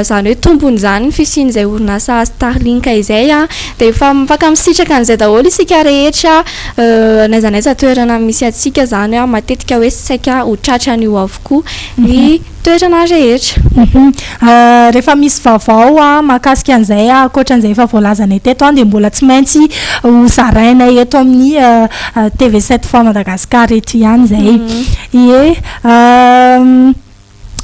izany hoe tombony izany ny fisian'izay orinasa Starlink izay dia efa afaka misitraka an'izay daholo isika rehetra na aiza na aiza toerana misy antsika izany matetika hoe saika ho tratran'io avokoa ny toerana rehetra. Rehefa misy vaovao mahakasika an'izay ankoatra an'izay efa voalazanay teto dia mbola tsy maintsy ho zarainay eto amin'ny TV 7 fois Madagascar eto ihany izay. Ie.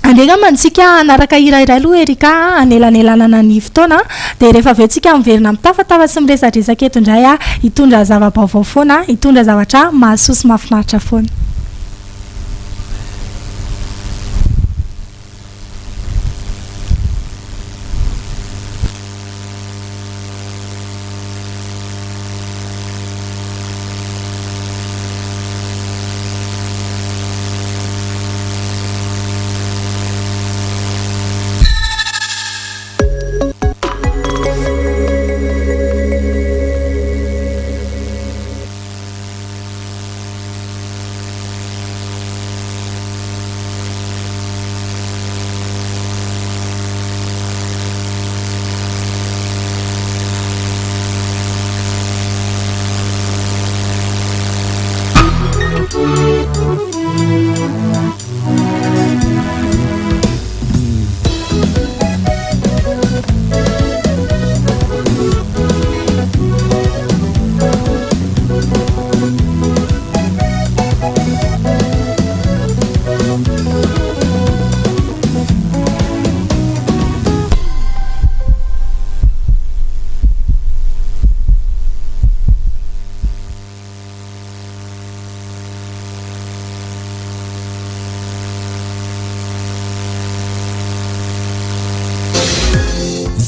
Andeha angamba isika hanaraka hira iray aloha Erika a, hanelanelanana ny fotoana dia rehefa avy eo tsika miverina mitafatafa sy miresadresaka eto indray hitondra zava-baovao foana, hitondra zavatra mahasoa sy mahafinaritra foana.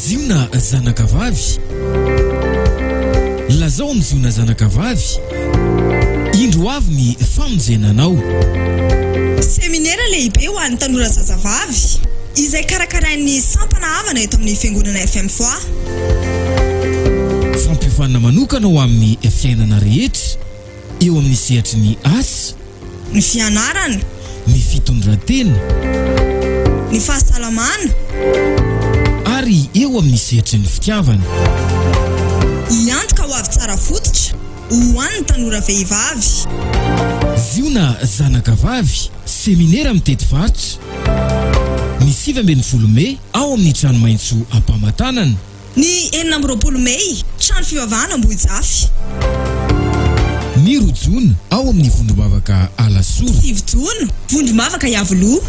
Ziona zanakavavy. Lazao amin'i Ziona zanakavavy, Indro avy ny famonjena anao. Seminera lehibe ho an'ny tanora zazavavy, izay karakarain'ny sampana havana eto amin'ny Fiangonana FMFOA. Fampiofanana manokana ho amin'ny fiainana rehetra, eo amin'ny sehatry ny asa. Ny fianarana. Ny fitondran-tena. Ny fahasalamana. Ary eo amin'ny sehatry ny fitiavana. Hiantoka ho avy tsara fototra ho an'ny tanora vehivavy. Ziona zanaka vavy, seminera mitety faritra. Ny 19 mey ao amin'ny Trano Maitso Ampamatanana. Ny 26 mey, trano fivavahana Ambohijafy. Ny roa jona, ao amin'ny vondrom-bavaka Alasora. Sivy jona, vondrom-bavaka Iavoloha.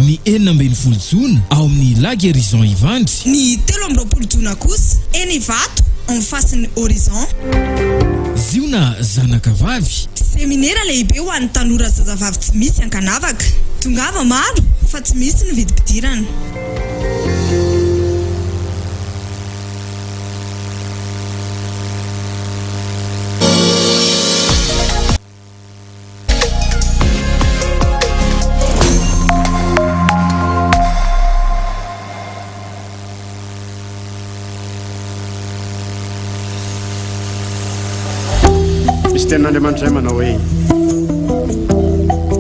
Ny 16 jona, ao amin'ny La Guérison Ivandry. Ny 23 jona kosa, eny Ivato, en face ny Horizon. Ziona zanaka vavy. Seminera lehibe ho an'ny tanora zazavavy tsy misy ankanavaka. Tongava maro fa tsy misy ny vidim-pidirana. tenin'Andriamanitra izay manao hoe,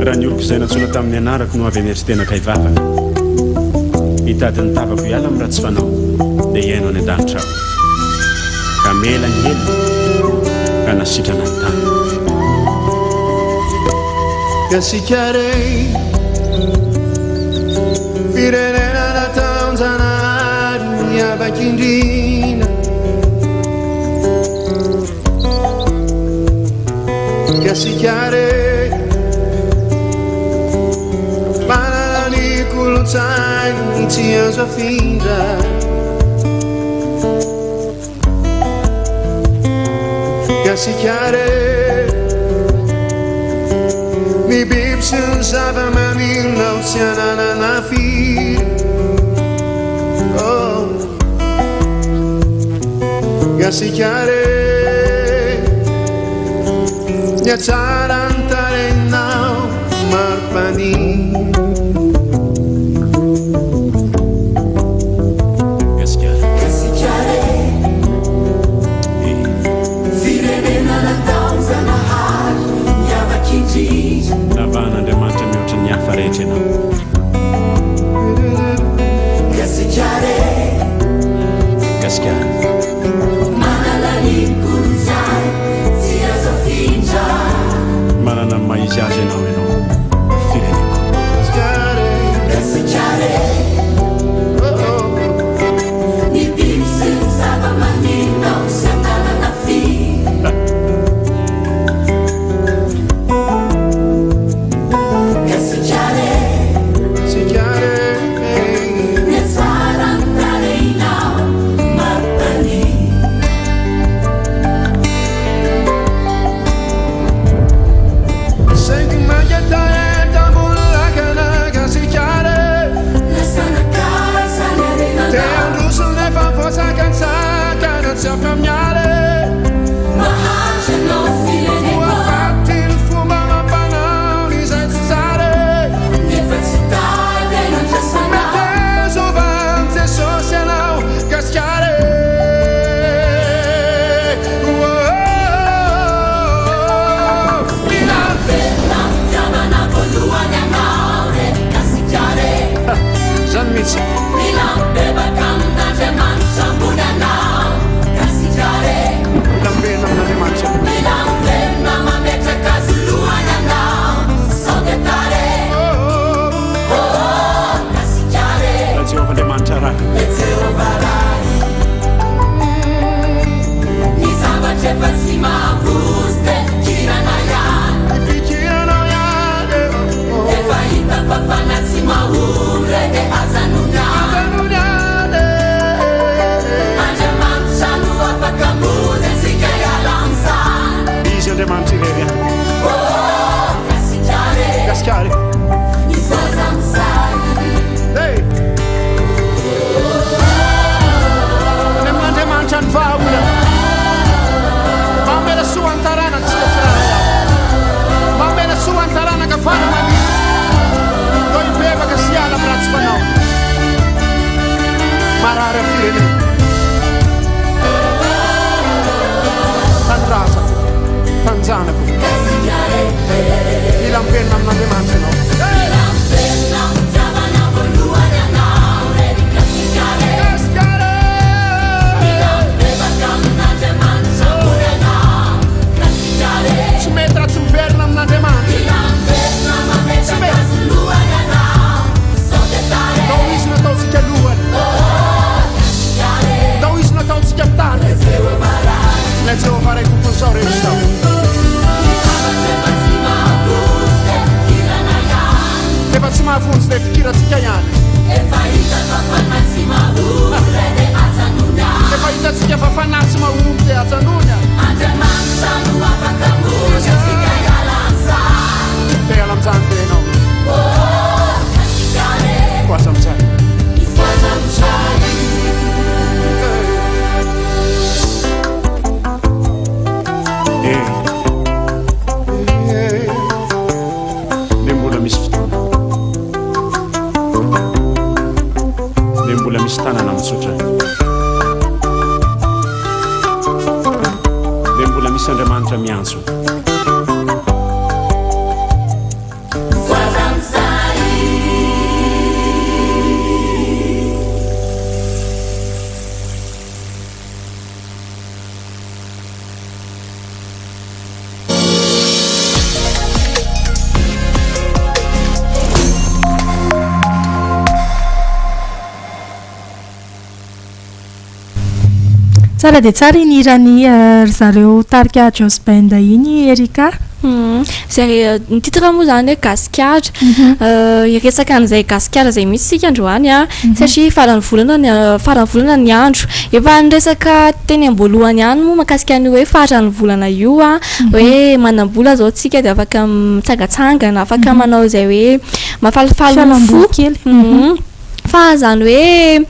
Raha ny oloko izay nantsoina tamin'ny anarako no avy hanetry tena ka hivavaka, hitady ny tavako hiala amin'ny ratsy fanao, dia hihaino any an-danitra aho, ka hamela ny helony, ka hanasitrana ny tany. Gasikara e, firenena nataon-janahary miavaka indrindra. Gasikara e, manana ny kolontsainy tsy azo afindra. Gasikara e, ny biby sy ny zava-maniry nao tsy ananana firy. Oh. Gasikara e, ny hatsaran'ny tarehinao mari-paniry. Gasikara. Gasikara e, firenena nataon-janahary miavaka indrindra. Navahan'Andriamanitra mihoatra ny hafa rehetra ianao. Gasikara e. Gasikara. Manana ny kolontsaina tsy azo afindra. Manana ny maha izy azy ianao ianao fireneko. Gasikara e. Gasikara e. Ny biby sy ny zava-maniry nao tsy ananana firy. Gasikara e. Gasikara e. Ny hatsaran'ny tarehinao mari-paniry. Saingy mangetaheta ambony lakana Gasikara e. Lasa nankaiza ny harenanao? Te handroso nefa voasakantsakana tsy afa-miala e. Mahantra ianao fireneko. Voafaty ny fomba amam-panao izay tsy tsara e. Nefa tsy tady andrasanao. Meteza ho an'i Jesosy ianao Gasikara e. Oh, oh, oh. Mila miverina fitiavana voalohany ianao re Gasikara e. Zany mihitsy. Mila mibebaka amin'Andriamanitra ambony anao Gasikara e. Mila miverina amin'Andriamanitra. Mila miverina mametraka azy lohany anao sao dia tara e. Oh, oh, Gasikara e. Ilay Jehovah Andriamanitra Ray. Ilay Jehovah Ray. Ny zavatra efa tsy mahavonjy dia fikirana ihany. Fikirana ihany. Efa hita fa fanahy tsy mahomby re dia ajanony ihany. Ajanony ihany. Andriamanitra no afaka hamonjy antsika hiala amin'izany. Izy Andriamanitra irery ihany. Oh, oh, Gasikara e. Gasikara e. Ny zaza misahy. Hey! Any amin'Andriamanitra ny vahaolana. Mamela soa ny taranaka tsika tsirairay avy. Mamela soa ny taranaka fara maniry. Toy hibebaka sy hiala amin'ny ratsy fanao. Marary amin'ny firenena. Tanindrazako, tanindranako. Mila miverina amin'Andriamanitra ianao. Mila miverina fitiavana voalohany ianao re Gasikara e. Gasikara e. Mila mibebaka amin'Andriamanitra ambony anao Gasikara e. Tsy mety raha tsy miverina amin'Andriamanitra. Mila miverina mametraka azy lohany anao sao dia tara e. Ndao izy nataontsika lohany. Oh, oh, Gasikara e. Ndao izy nataontsika mpitarika. Ilay Jehovah Ray. Ilay Jehovah Ray tompon'izao rehetra izao. Ny zavatra efa tsy mahavonjy dia fikirana ihany. Efa tsy mahavonjy dia fikirantsika ihany. Efa hita fa fanahy tsy mahomby re dia ajanony ihany. Efa hitantsika fa fanahy tsy mahomby dia ajanony ihany. Andriamanitra no afaka hamonjy antsika hiala amin'izany. Te hiala amin'izany ve ianao? Oh, oh, Gasikara e. Mifohaza amin'izay. Mifohaza amin'izay. Eh. Dia mbola misy fotoana. Dia mbola misy tanana mitsotra. Dia mbola misy Andriamanitra miantso. Tsara dia tsara iny hiran'i ry zareo tarika Jos Band iny Erica. Izay ny titre moa izany hoe Gasikara. Hiresaka an'izay Gasikara izay mihitsy isika androany an, satria faran'ny volana ny faran'ny volana ny andro. Efa niresaka teny am-boalohany ihany moa mahakasika an'io hoe faran'ny volana io an, hoe manam-bola izao tsika dia afaka mitsangatsangana, afaka manao izay hoe mahafalifaly ny fo. Fialamboly kely. Fa izany hoe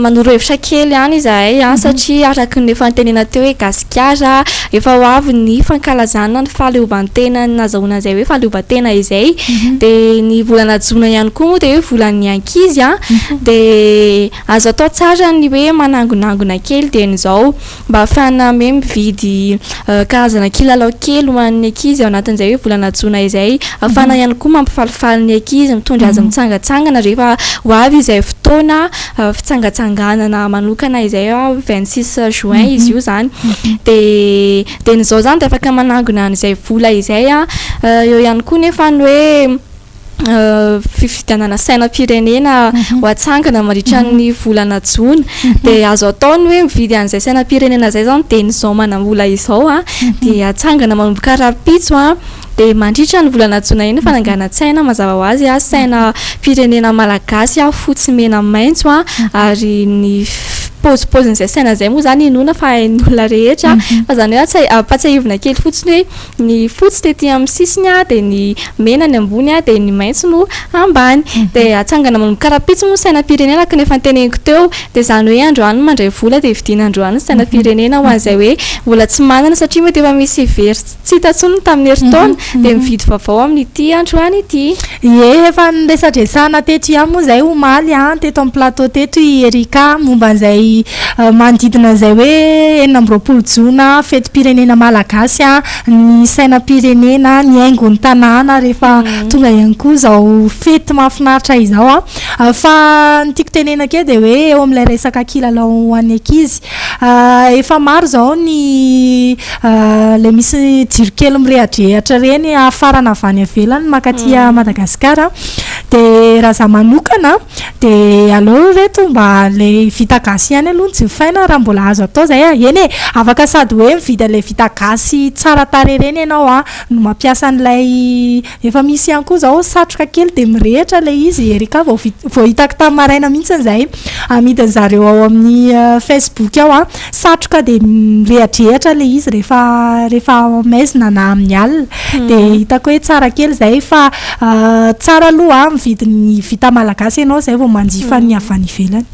manoro hevitra kely ihany izahay an, satria araka ny efa notenenina teo hoe Gasikara, efa ho avy ny fankalazana ny fahaleovantena nazahoana an'izay hoe fahaleovantena izay. Dia ny volana jona ihany koa moa dia hoe volan'ny ankizy an, dia azo atao tsara ny hoe manangonangona kely dieny izao. Mba ahafahana hoe mividy karazana kilalao kely ho an'ny ankizy ao anatin'izay hoe volana jona izay. Ahafahana ihany koa mampifalifaly ny ankizy, mitondra azy mitsangantsangana rehefa ho avy izay fotoana fitsangatsanganana manokana izay 26 juin izy io izany. Dia dia ny izao izany dia afaka manangona an'izay vola izay. Eo ihany koa nefa ny hoe fifidianana sainam-pirenena ho atsangana mandritra ny volana jona. Dia azo atao ny hoe mividy an'izay sainam-pirenena izay izany dia ny izao manam-bola izao an, dia atsangana manomboka rahampitso an, dia mandritra ny volana jona iny fananganan-tsaina mazava ho azy an, sainam-pirenena malagasy an, fotsy mena maitso an, ary ny paozipaozin'izay saina izay moa izany inoana fa hain'ny olona rehetra, fa izany hoe ampatsiahivina kely fotsiny hoe Ny fotsy tety amin'ny sisiny dia ny mena ny ambony dia ny maitso no ambany. Dia atsangana manomboka rahampitso moa ny sainam-pirenena araka ny efa noteneniko teo. Dia izany hoe androany mandray vola dia vidiana androany ny sainam-pirenena ho an'izay hoe mbola tsy manana satria mety efa misy very tsy hita intsony tamin'ny herintaona dia mividy vaovao amin'ity androany ity. Ie, efa niresadresahana teto ihany moa izay omaly an, teto amin'ny plateau teto i Erica momba an'izay manodidina an'izay hoe 26 jona, fetim-pirenena malagasy an, ny sainam-pirenena, ny haingon'ny tanàna rehefa tonga ihany koa izao fety mahafinaritra izao an. Fa ny tiako tenenina kely dia hoe eo amin'ilay resaka kilalao ho an'ny ankizy, Efa maro izao ny ilay misy jiro kely mirehadrehatra ireny hafarana avy any ivelany mankaty Madagasikara. Dia raha izaho manokana dia aleo ry reto mba ilay vita gasy ihany aloha no jifaina raha mbola azo atao izay e. Eny e, afaka sady hoe mividy an'ilay vita gasy tsara tarehy ireny ianao an, no mampiasa an'ilay Efa misy ihany koa izao satroka kely dia mirehitra ilay izy, Erika vao vao hitako tamin'ny maraina mihitsy izay amidin-dry zareo ao amin'ny Facebook ao an, satroka dia mirehadrehatra ilay izy rehefa rehefa maizina na amin'ny alina, dia hitako hoe tsara kely izay fa tsara aloha mividy ny vita malagasy ianao izay vao manjifa ny avy any ivelany.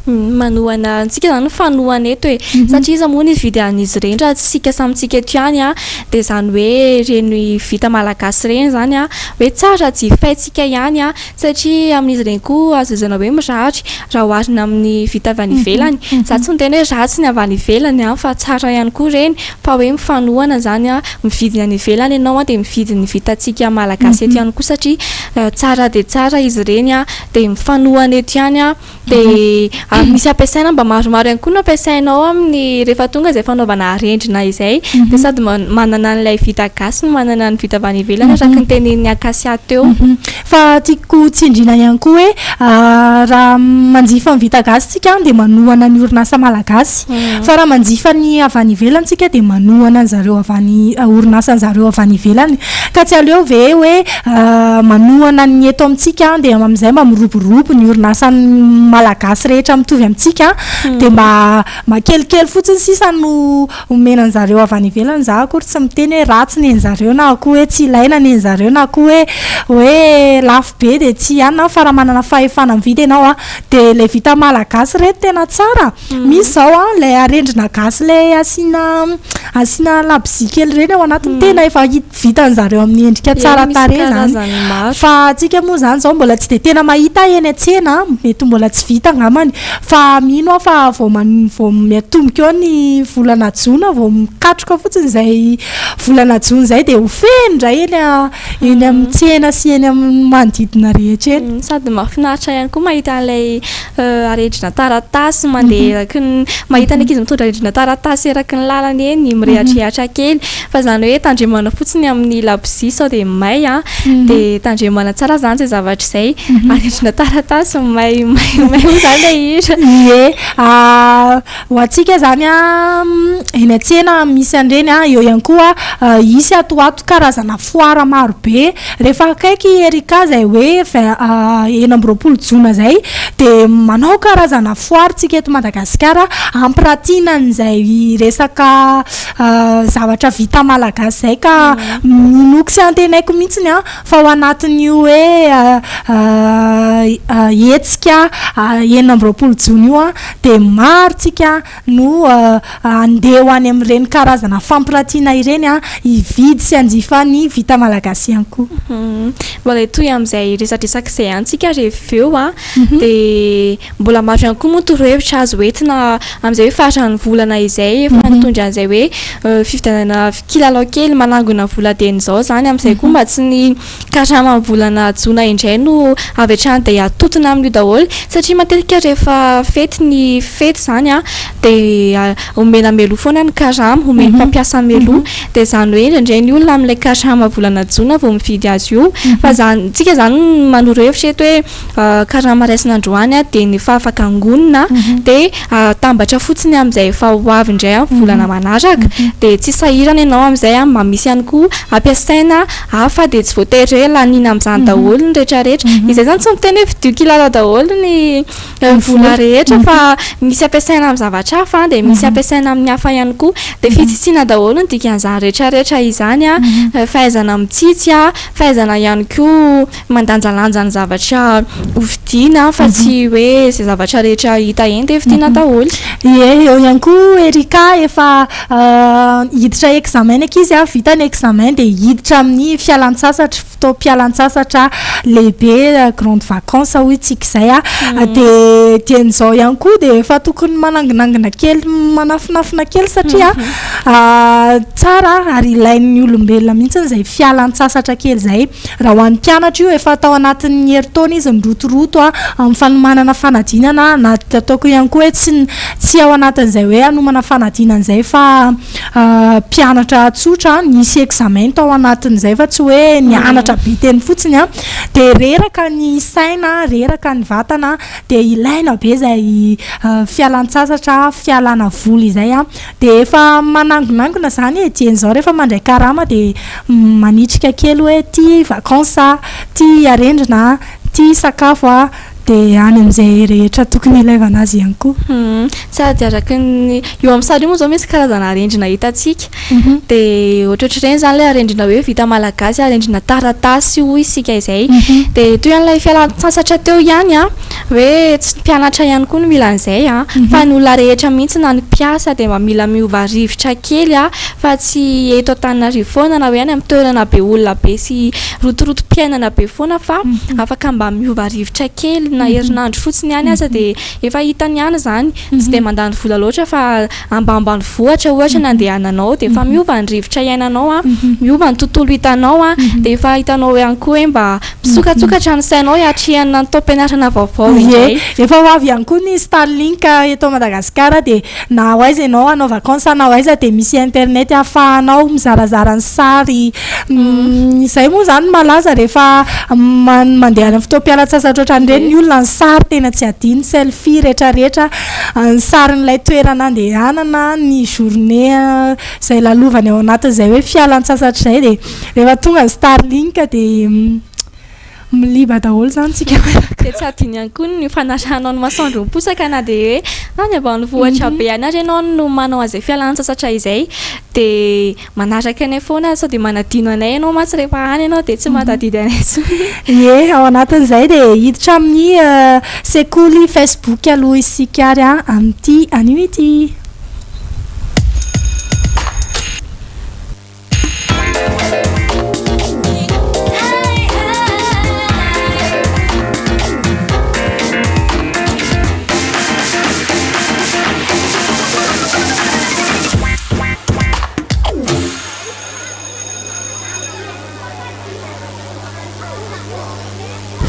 Manohana antsika izany ny fanohana eto e, satria iza moa no hividy an'izy ireny raha tsy isika samy tsika eto ihany an, Dia izany hoe ireny vita malagasy ireny izany an, hoe tsara jifaintsika ihany an, satria amin'izy ireny koa azo lazaina hoe mirary raha oharina amin'ny vita avy any ivelany. Izaho tsy miteny hoe ratsy ny avy any ivelany an, fa tsara ihany koa ireny, fa hoe mifanohana izany an, mividy ny any ivelany ianao an, dia mividy ny vitantsika malagasy eto ihany koa satria tsara dia tsara izy ireny an, dia mifanohana eto ihany an. Dia ary misy ampiasaina mba maromaro ihany koa no ampiasainao amin'ny rehefa tonga izay fanaovana arendrina izay. Dia sady manana an'ilay vita gasy no manana ny vita avy any ivelany araka ny tenenin'i Acacia teo. Fa tiako tsindriana ihany koa hoe raha manjifa ny vita gasy tsika dia manohana ny orinasa malagasy. Fa raha manjifa ny avy any ivelany tsika dia manohana an'zareo avy any orinasan'zareo avy any ivelany. Ka tsy aleo ve hoe manohana ny eto amintsika dia amin'izay mba miroborobo ny orinasa malagasy rehetra mitovy amintsika dia mba mba kelikely fotsiny sisa no omena an'zareo avy any ivelany. Za akory tsy miteny hoe ratsy ny an'zareo na koa hoe tsy ilaina ny an'zareo na koa hoe hoe lafo be dia tsy anona fa raha manana fahefana mividy ianao an dia ilay vita malagasy ireto tena tsara. Misy izao an ilay arendrina gasy ilay asiana asiana labozia kely ireny ao anatiny tena efa vitan-dry zareo amin'ny endrika tsara tarehy izany. Fa antsika moa izany izao mbola tsy dia tena mahita eny an-tsena, mety mbola tsy vita angambany. Fa mino aho fa vao man- vao miatomboka eo ny volana jona, vao mikatroka fotsiny izay volana jona izay dia ho feno indray eny a- eny amin'ny tsena sy eny amin'ny manodidina rehetra eny. Sady mahafinaritra ihany koa mahita an'ilay arendrina taratasy mandeha eraky ny, mahita ny ankizy mitondra arendrina taratasy eraky ny lalana eny, mirehadrehatra kely. Fa izany hoe tandremana fotsiny amin'ny labozia sao dia may an, dia tandremana tsara izany izay zavatra izay. Arendrina taratasy may may may moa izany ilay hira. Ie. Ho antsika izany an, eny an-tsena misy an'ireny an, eo ihany koa hisy ato ho ato karazana foire maro be. Rehefa akaiky Erika izay hoe 26 jona izay dia manao karazana foire tsika eto Madagasikara hampiratiana an'izay resaka zavatra vita malagasy izay ka inoako sy antenaiko mihitsy an fa ao anatin'io hoe hetsika 26 jona io an dia maro tsika no handeha ho any amin'ireny karazana fampiratiana ireny hividy sy hanjifa ny vita malagasy ihany koa. Mbola hitohy amin'izay resadresaka izay ihany tsika rehefa avy eo an, dia mbola maro ihany koa moa torohevitra azo entina amin'izay hoe faran'ny volana izay efa nitondra an'izay hoe fividianana kilalao kely manangona vola dieny izao izany amin'izay koa mba tsy ny karama amin'ny volana jona indray no avy hatrany dia atotona amin'io daholo satria matetika rehefa fety ny fety izany an dia omena mialoha foana ny karama, omen'ny mpampiasa mialoha dia izany hoe indraindray ny olona amin'ilay karama volana jona vao mividy azy io fa izany tsika izany manoro hevitra eto hoe karama raisina androany dia ny efa afaka angonina dia atambatra fotsiny amin'izay efa ho avy indray amin'ny volana manaraka dia tsy sahirana ianao amin'izay an, mba misy ihany koa ampiasaina hafa dia tsy voatery hoe laniana amin'izany daholo ny rehetra rehetra. Izay izany tsy miteny hoe vidio kilalao daholo ny vola rehetra fa misy ampiasaina amin'ny zavatra hafa dia misy ampiasaina amin'ny hafa ihany koa. Dia fitsitsiana daholo ny dikan'izany rehetra rehetra izany an, fahaizana mitsitsy an, fahaizana ihany koa mandanjalanja ny zavatra hovidiana fa tsy hoe izay zavatra rehetra hita eny dia vidiana daholo. Ie, eo ihany koa Erika efa hiditra examen ny ankizy a, vita ny examen dia hiditra amin'ny fialan-tsasatra, fotoam-pialan-tsasatra lehibe, grande vacance hoy tsika izay a, dia dian'izao ihany koa dia efa tokony mananginangina kely, manafinafina kely satria tsara ary ilain'ny olombelona mihitsy izay fialan-tsasatra kely izay. Raha ho an'ny mpianatra io, efa tao anatin'ny herintaona izy nirotoroto amin'ny fanomanana fanadinana na ataoko ihany koa hoe tsy tsy ao anatin'izay hoe hanomana fanadinana izay fa mpianatra tsotra, nisy examen tao anatin'izay fa tsy hoe nianatra be teny fotsiny dia reraka ny saina, reraka ny vatana dia ilaina be izay fialan-tsasatra, fialana voly izay. Dia efa manangonangona izany e, dieny izao rehefa mandray karama dia manitrika kely hoe ity vacances a, ity arendrina a, ity sakafo a, dia any amin'izay rehetra tokony hilaivana azy ihany koa. Sady araka ny, eo amin'ny sary io moa izao misy karazana arendrina hitantsika, dia ohatrohatr'ireny izany ilay arendrina hoe vita malagasy, arendrina taratasy hoy isika izay. Dia toy an'ilay fialan-tsasatra teo ihany an, Hoe tsy ny mpianatra ihany koa no mila an'izay an, fa ny olona rehetra mihitsy na ny mpiasa dia mba mila miova rivotra kely an, fa tsy eto Antananarivo foana na hoe any amin'ny toerana be olona be sy rotorotom-piainana be foana fa afaka mba miova rivotra kely na herinandro fotsiny ihany aza dia efa hitany ihany izany, tsy dia mandany vola loatra fa ambanimbanivohitra ohatra ny andehananao dia efa miova ny rivotra iainanao an, miova ny tontolo hitanao an, dia efa hitanao ihany koa hoe mba Misokatsokatra ny sainao hiatrehana ny taom-pianarana vaovao indray. Ie, efa ho avy ihany koa ny Starlink eto Madagasikara dia na ho aiza ianao hanao vacances na ho aiza dia misy internet ahafahanao mizarazara ny sary. Izay moa izany no malaza rehefa mandeha any amin'ny fotoam-pialan-tsasatra ohatran'ireny ny olona, ny sary tena tsy adino, selfie rehetrarehetra, ny sarin'ilay toerana andehanana, ny journée izay lalovany ao anatin'izay hoe fialan-tsasatra izay dia Rehefa tonga ny Starlink dia miliba daholo izany tsika miaraka. Dia tsy adino ihany koa ny fanarahanao ny masoandro miposaka na dia hoe any ambanivohitra be any ary ianao no manao an'izay fialan-tsasatra izay dia manaraka anay foana sao dia manadino anay ianao mantsy rehefa any ianao dia tsy mahatadidy anay intsony. Ie, ao anatin'izay dia hiditra amin'ny sekoly Facebook aloha isika ary amin'ity anio ity.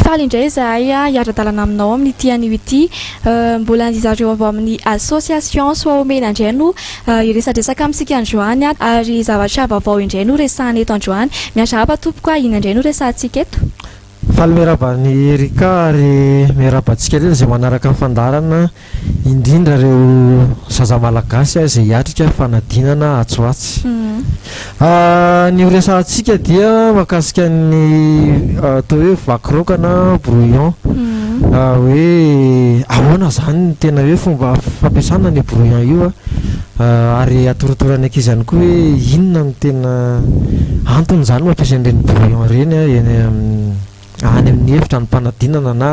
Faly indray izahay hiara-dalana aminao amin'ity anio ity. Mbola ry zareo avy ao amin'ny Association Soaomena indray no Hiresadresaka amintsika androany ary zavatra vaovao indray no resahana eto androany. Miarahaba tompoko a, inona indray no resahantsika eto? Faly miarahaba an'i Erica ary miarahaba antsika rehetra izay manaraka ny fandaharana, indrindra ireo zaza malagasy izay hiatrika fanadinana atsy ho atsy. Ny ho resahantsika dia mahakasika ny atao hoe vakiraoka na brouillon. Hoe ahoana izany ny tena hoe fomba fampiasana an'io brouillon io ary atorotoro an'ny ankizy ihany koa hoe inona no tena antony izany mampiasa an'ireny brouillon ireny eny amin'ny any amin'ny efitranom-panadinana na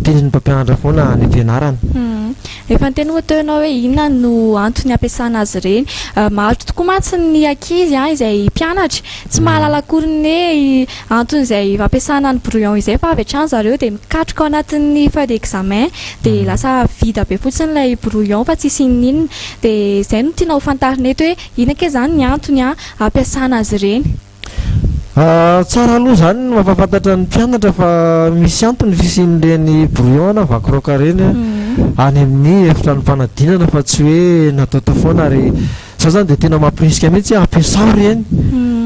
tenenin'ny mpampianatra foana any am-pianarana. Efa niteny moa teo ianao hoe inona no antony ampiasana azy ireny. Maro tokoa mantsy ny ankizy izay mpianatra tsy mahalala akory ny hoe antony izay ampiasana ny brouillon izay fa avy hatrany zareo dia mikatroka ao anatin'ny feuille d'examen dia lasa vide be fotsiny ilay brouillon fa tsisy n'inon'inona. Dia izay no tiana ho fantarina eto hoe inona kay izany ny antony ampiasana azy ireny. Tsara aloha izany ny mampahafantatra ny mpianatra fa misy antony ny fisian'ireny brouillon na vakiraoka ireny any amin'ny efitranom-panadinana fa tsy hoe nataotao foana ary izaho izany dia tena mampirisika mihitsy hoe ampiasao ireny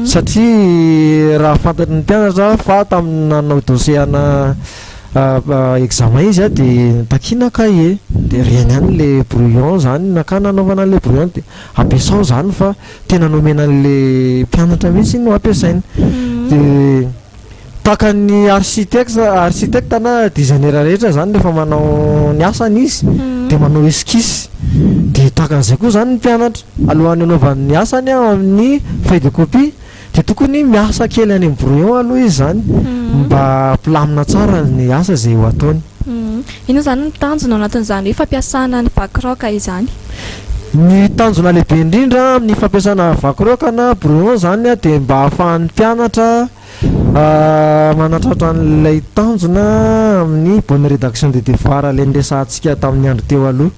satria raha fantatry ny mpianatra fa tamin'ny nanao dossier ana examen izy dia nitakiana cahier dia ireny ihany ilay brouillon izany nakana hanaovana an'ilay brouillon dia ampiasao izany fa tena nomena an'le mpianatra mihitsy iny no ampiasaina dia tahaka ny architecte architecte na designer rehetra zany rehefa manao ny asany izy dia manao esquisse dia tahaka an'izay koa zany ny mpianatra alohan'ny hanaovany ny asany amin'ny feuille de copie dia tokony miasa kely any amin'ny brouillon aloha izy zany mba hampilamina tsara ny asa izay ho ataony. Inona izany no tanjona ao anatin'izany hoe fampiasana ny vakiraoka izany? Ny tanjona lehibe indrindra amin'ny fampiasana vakiraoka na brouillon izany dia mba hahafahan'ny mpianatra manatratra an'ilay tanjona amin'ny bonne rédaction des devoirs ilay niresahantsika tamin'ny andro teo aloha.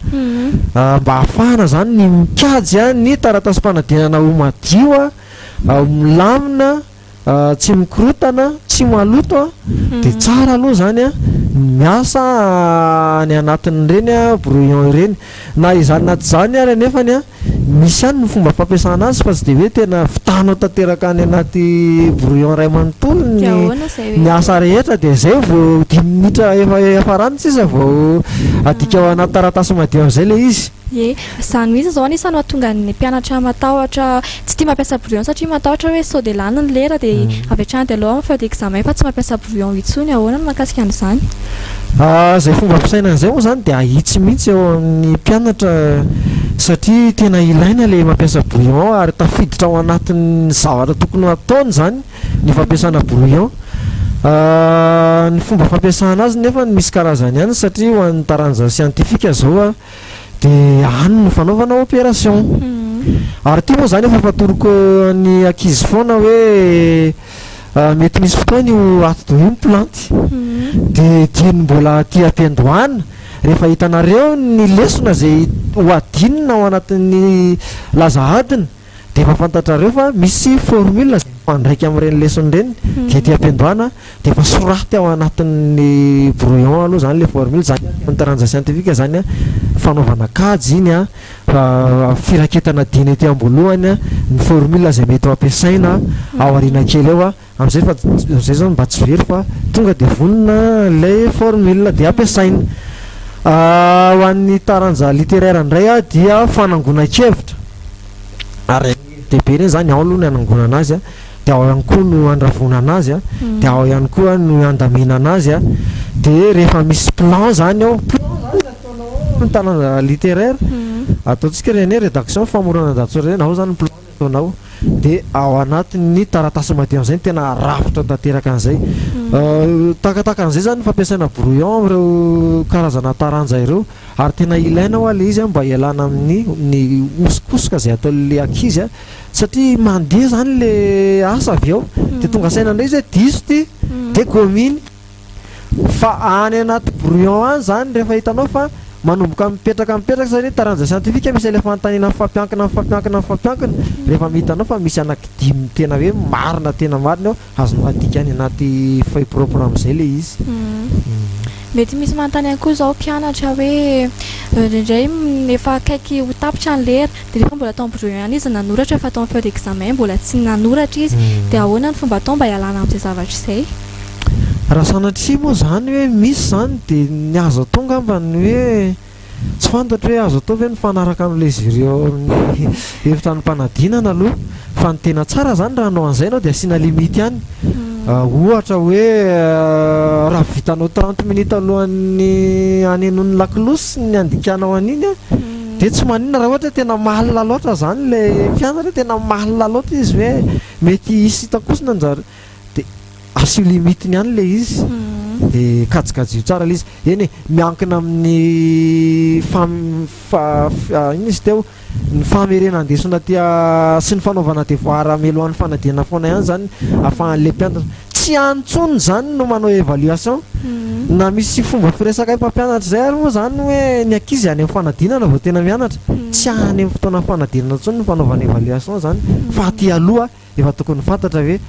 Mba hahafahana izany ny mikajy ny taratasim-panadinana ho madio, ho milamina. Tsy mikorotana, tsy maloto an, dia tsara aloha izany an, ny miasa any anatin'ireny brouillon ireny. Na izany na tsy izany ary anefany an, misy ihany ny fomba fampiasana azy fa tsy dia hoe tena vitanao tanteraka any anaty brouillon iray manontolo ny ny asa rehetra dia izay vao dimy minitra efa hiafarany sisa vao adika ao anaty taratasy madio amin'izay ilay izy. Ie, izany mihitsy izao anisan'ny mahatonga ny mpianatra matahotra, tsy tia mampiasa brouillon satria matahotra hoe sao dia lany ny lera dia avy hatrany dia aleo amin'ny feuille d'examen fa tsy mampiasa brouillon intsony. Ahoana ny mahakasika an'izany? Izay fomba fisainana izay moa izany dia ahitsy mihitsy eo amin'ny mpianatra satria tena ilaina ilay mampiasa brouillon ary tafiditra ao anatin'ny zavatra tokony ho ataony izany ny fampiasana brouillon. Ny fomba fampiasana azy nefa misy karazany ihany satria ho an'ny taranja siantifika izao dia any no fanaovana opération. Ary ity moa izany efa fatoriko ny ankizy foana hoe mety misy fotoana io atidoha io mipilanty. Dia dieny mbola aty am-piandohana, rehefa hitanareo ny lesona izay ho adinina ao anatin'ny laza adina, Dia efa fantatrareo fa misy formule izay mifandraika amin'ireny lesona ireny, dia aty am-piandohana dia efa soraty ao anatin'ny brouillon aloha izany ilay formule, izany amin'ny taranja siantifika izany an, fanaovana kajy iny an, firaketana dina ety am-boalohany an, ny formule izay mety ho ampiasaina ao aoriana kely ao an, amin'izay fa amin'izay izany mba tsy very fa tonga dia vonona ilay formule dia ampiasaina. Ho an'ny taranja littéraire indray an, dia fanangonan-kevitra. Ary hevi-dehibe ireny izany, ao aloha ny hanangonana azy, dia ao ihany koa no handravonana azy, dia ao ihany koa no handaminana azy, dia rehefa misy plan izany ao, plan izany no ataonao ao amin'ny tanàna littéraire, ataontsika ireny hoe rédaction, famoronana an-dahatsoratra ireny, ao izany ny plan no ataonao, dia ao anatin'ny taratasy madio amin'izay no tena arafitra tanteraka an'izay. Takataka an'izay izany ny fampiasana brouillon amin'ireo karazana taranja ireo. Ary tena ilaina hoa le izy mba hialana amin'ny ny hosokosoka izay ataon'le ankizy a, satria mandeha zany le asa avy eo de tonga saina indray izy hoe diso ty de gominy, fa any anaty brouillon any zany rehefa hitanao fa manomboka mipetraka mipetraka satria taranja siantifika misy an'ilay fanontaniana mifampiankina mifampiankina mifampiankina, rehefa hitanao fa misy anaky dimy tena hoe marina tena marina eo Azonao adika any anaty feuille propre amin'izay ilay izy. Mety misy manontany ihany koa izao mpianatra hoe indraindray efa akaiky ho tapitra ny lera dia nefa mbola tao amin'ny brouillon ihany izy nanoratra fa tao amin'ny feuille d'examen mbola tsy nanoratra izy dia ahoana ny fomba atao mba hialana amin'izay zavatra izay? Raha sanatria moa izany hoe misy izany dia ny azo atao angamba ny hoe tsy fantatro hoe azo atao ve ny mifanaraka amin'ilay jury ao amin'ny efitranom-panadinana aloha fa ny tena tsara izany raha hanao an'izay ianao dia asiana limite ihany. Ohatra hoe raha vitanao trente minutes alohan'ny hanenoan'ny lakolosy ny handikanao an'iny an, dia tsy maninona raha ohatra hoe tena mal loatra izany ilay mpianatra, tena mal loatra izy hoe mety hisy hitakosona anjara dia asio limite-ny ihany ilay izy dia kajikajio tsara ilay izy. Eny e, miankina amin'ny fam- fa- inona izy teo? Ny famerenan-desona aty sy ny fanaovana devoir mialohan'ny fanadinana foana ihany izany ahafahan'ilay mpianatra. Tsy any intsony izany no manao évaluation. Na misy fomba firesakay mpampianatra izay ary moa izany hoe ny ankizy any amin'ny fanadinana vao tena mianatra. Tsy any amin'ny fotoanan'ny fanadinana intsony ny fanaovana évaluation izany fa aty aloha efa tokony fantatra hoe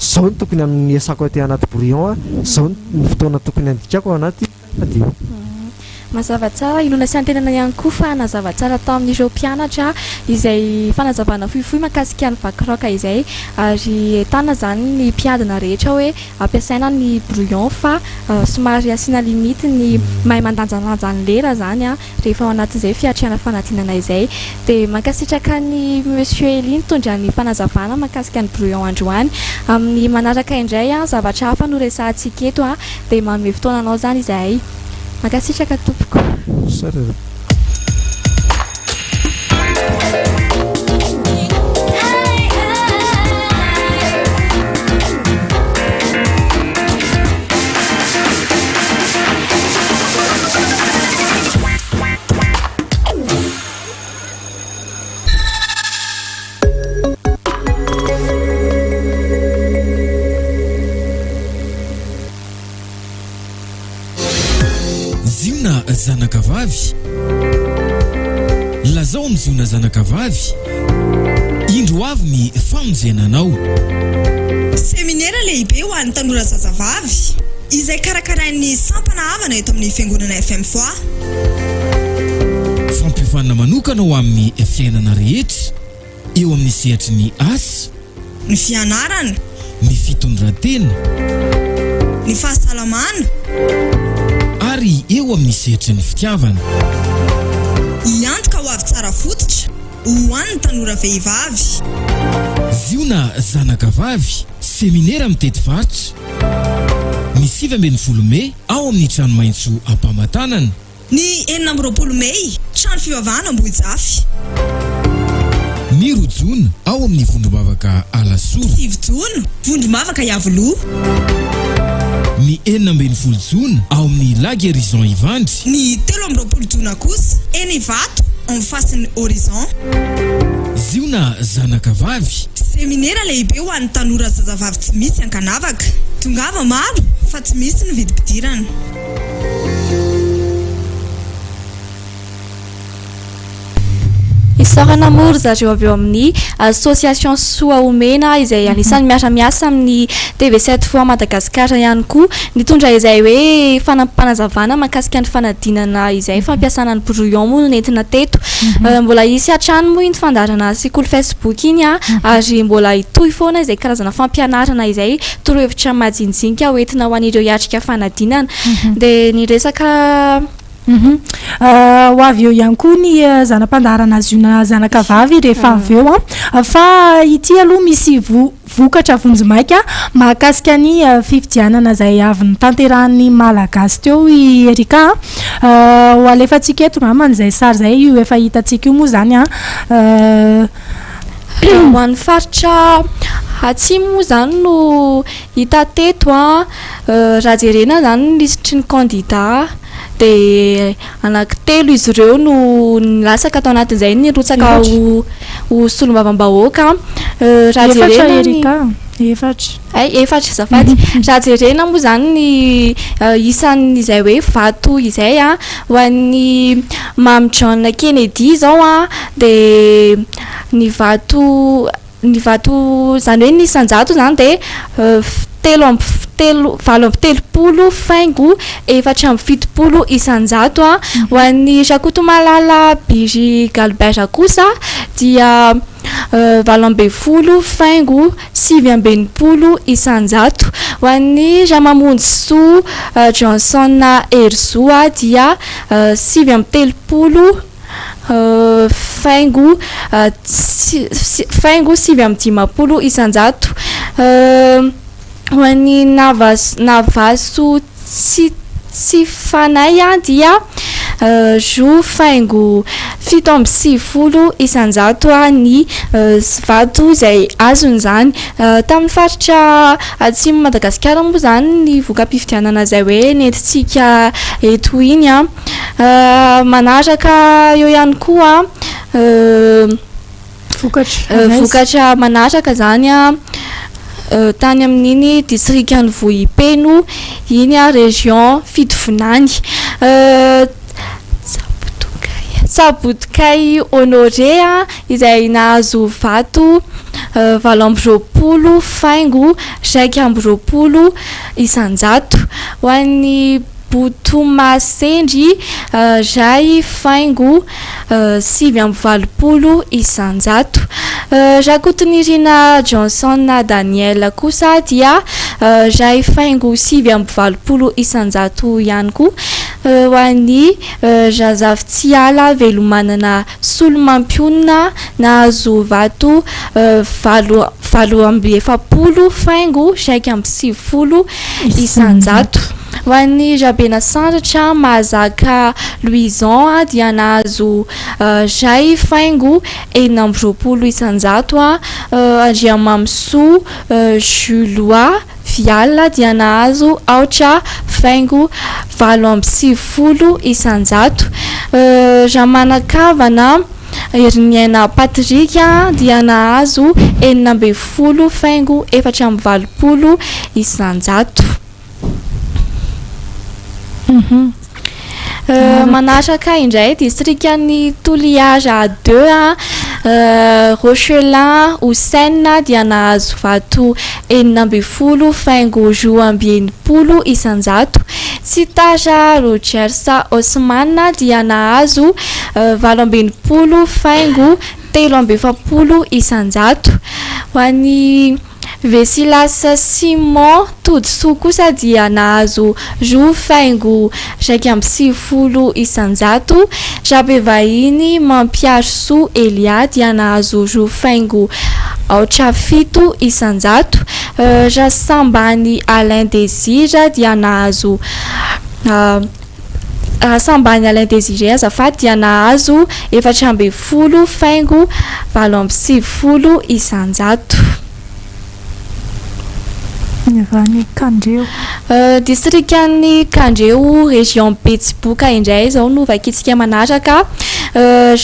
izao no tokony hiasako aty anaty brouillon, izao ny fotoana tokony handikako ao anaty Fadio. Mazava tsara, inoana sy antenana ihany koa fa nazava tsara tamin'ireo mpianatra izay fanazavana fohifohy mahakasika ny vakiraoka izay ary entanina izany ny mpiadina rehetra hoe ampiasaina ny brouillon fa somary asiana limite ny mahay mandanjalanja ny lera izany rehefa ao anatin'izay fiatrehana fanadinana izay. Dia mankasitraka an'i Monsieur Elie nitondra ny fanazavana mahakasika ny brouillon androany. Amin'ny manaraka indray, zavatra hafa no resahantsika eto. Dia manome fotoana anao izany izahay. Mankasitraka tompoko. Misaotra. Ziona zanakavavy, lazao amin'i Ziona zanakavavy, Indro avy ny famonjena anao. Seminera lehibe ho an'ny tanora zazavavy, izay karakarain'ny sampana havana eto amin'ny Fiangonana FM Foix. Fampiofanana manokana ho amin'ny fiainana rehetra, eo amin'ny sehatry ny asa. Ny fianarana. Ny fitondran-tena. Ny fahasalamana. Ary eo amin'ny sehatry ny fitiavana. Hiantoka ho avy tsara fototra ho an'ny tanora vehivavy. Ziona zanaka vavy, seminera mitety faritra. Ny 19 mey ao amin'ny Trano Maitso Ampamatanana. Ny 26 mey, trano fivavahana Ambohijafy. Ny roa jona, ao amin'ny vondrom-bavaka Alasora. Sivy jona, vondrom-bavaka Iavoloha. Ny 16 jona, ao amin'ny La Guérison Ivandry. Ny 23 jona kosa, eny Ivato, en face ny Horizon. Ziona zanaka vavy. Seminera lehibe ho an'ny tanora zazavavy tsy misy ankanavaka. Tongava maro fa tsy misy ny vidim-pidirana. Isaorana moa ry zareo avy eo amin'ny Association Soa Omena izay anisan'ny miara-miasa amin'ny TV 7 fois Madagascar ihany koa nitondra izay hoe fanampim-panazavana mahakasika ny fanadinana izay fampiasana ny brouillon moa no nentina teto. Mbola hisy hatrany moa iny fandaharana sekoly Facebook iny ary mbola hitohy foana izay karazana fampianarana izay torohevitra majinijinika hoentina ho an'ireo hiatrika fanadinana. Dia ny resaka. Ho avy eo ihany koa ny zana-pandaharana Ziona zanaka vavy rehefa avy eo an. Fa ity aloha misy vokatra vonjimaika mahakasika ny fifidianana izay avy notanterahan'ny Malagasy teo i Erika a. Ho alefantsika eto angambany izay sary izay, io efa hitantsika io moa izany an. Ho an'ny faritra Atsimo moa izany no hita teto an, raha jerena izany ny lisitry ny kandida dia anankitelo izy ireo no nilatsaka tao anatin'izay nirotsaka ho ho solombavambahoaka. Raha jerena ny. Efatra. Hay, efatra azafady. Raha jerena moa izany ny isan'izay hoe vato izay an, ho an'i Mamy John Kennedy izao an, dia ny vato ny vato izany hoe ny isan-jato izany dia telo amby telo 38 faingo 74 isan-jato an. Ho an'i Rakotomalala Biry Galbert kosa dia. 18 faingo 69 isanjato. Ho an'ny Ramamonjisoa Johnson Herizo dia 39 faingo faingo 59 isanjato. Ho an'ny Navas Navaso tsy tsy fanay dia 2 faingo 97 isanjato ny vato izay azony izany. Tamin'ny faritra atsimo Madagasikara moa izany ny voka-pifidianana izay hoe nentintsika eto iny a. Manaraka eo ihany koa vokatra vokatra manaraka zany a tany amin'iny distrikan'i Vohipeno iny a, région Fitovinany. Tsabotokay Honoré a izay nahazo vato 28 faingo 21 isanjato. Ho an'ny Botomasendry 1 faingo 89 isanjato. Rakotonirina Johnson Daniel kosa dia 1 faingo 89 isanjato ihany koa. Ho an'ny Razafitsiala Velomanana Solomampionona nahazo vato 48 faingo 91 isanjato. Ho an'ny Rabenasandratra Mahazaka Louison dia nahazo 1 faingo 26 isanjato. Andriamamisoa Julois Vial dia nahazo 8 faingo 98 isanjato. Ramanakavana Heriniaina Patrick dia nahazo 16 faingo 84 isanjato. Manaraka indray distrikan'ny Toliara deux a, Rochelin Houssen dia nahazo vato 16 faingo 62 isanjato. Tsitara Rogers Osman dia nahazo 68 faingo 43 isanjato. Ho an'ny Vesilas Simon Todisoa kosa dia nahazo 2 faingo 91 isanjato. Rabevahiny Mampiarisoa Elia dia nahazo 2 faingo 07 isanjato. Rasambany Alain Désir dia nahazo Rasambany Alain Désiré azafady dia nahazo 14 faingo 98 isanjato. Ny Kandreho. Distrikan'ny Kandreho région Betsiboka indray izao no vakitsika manaraka.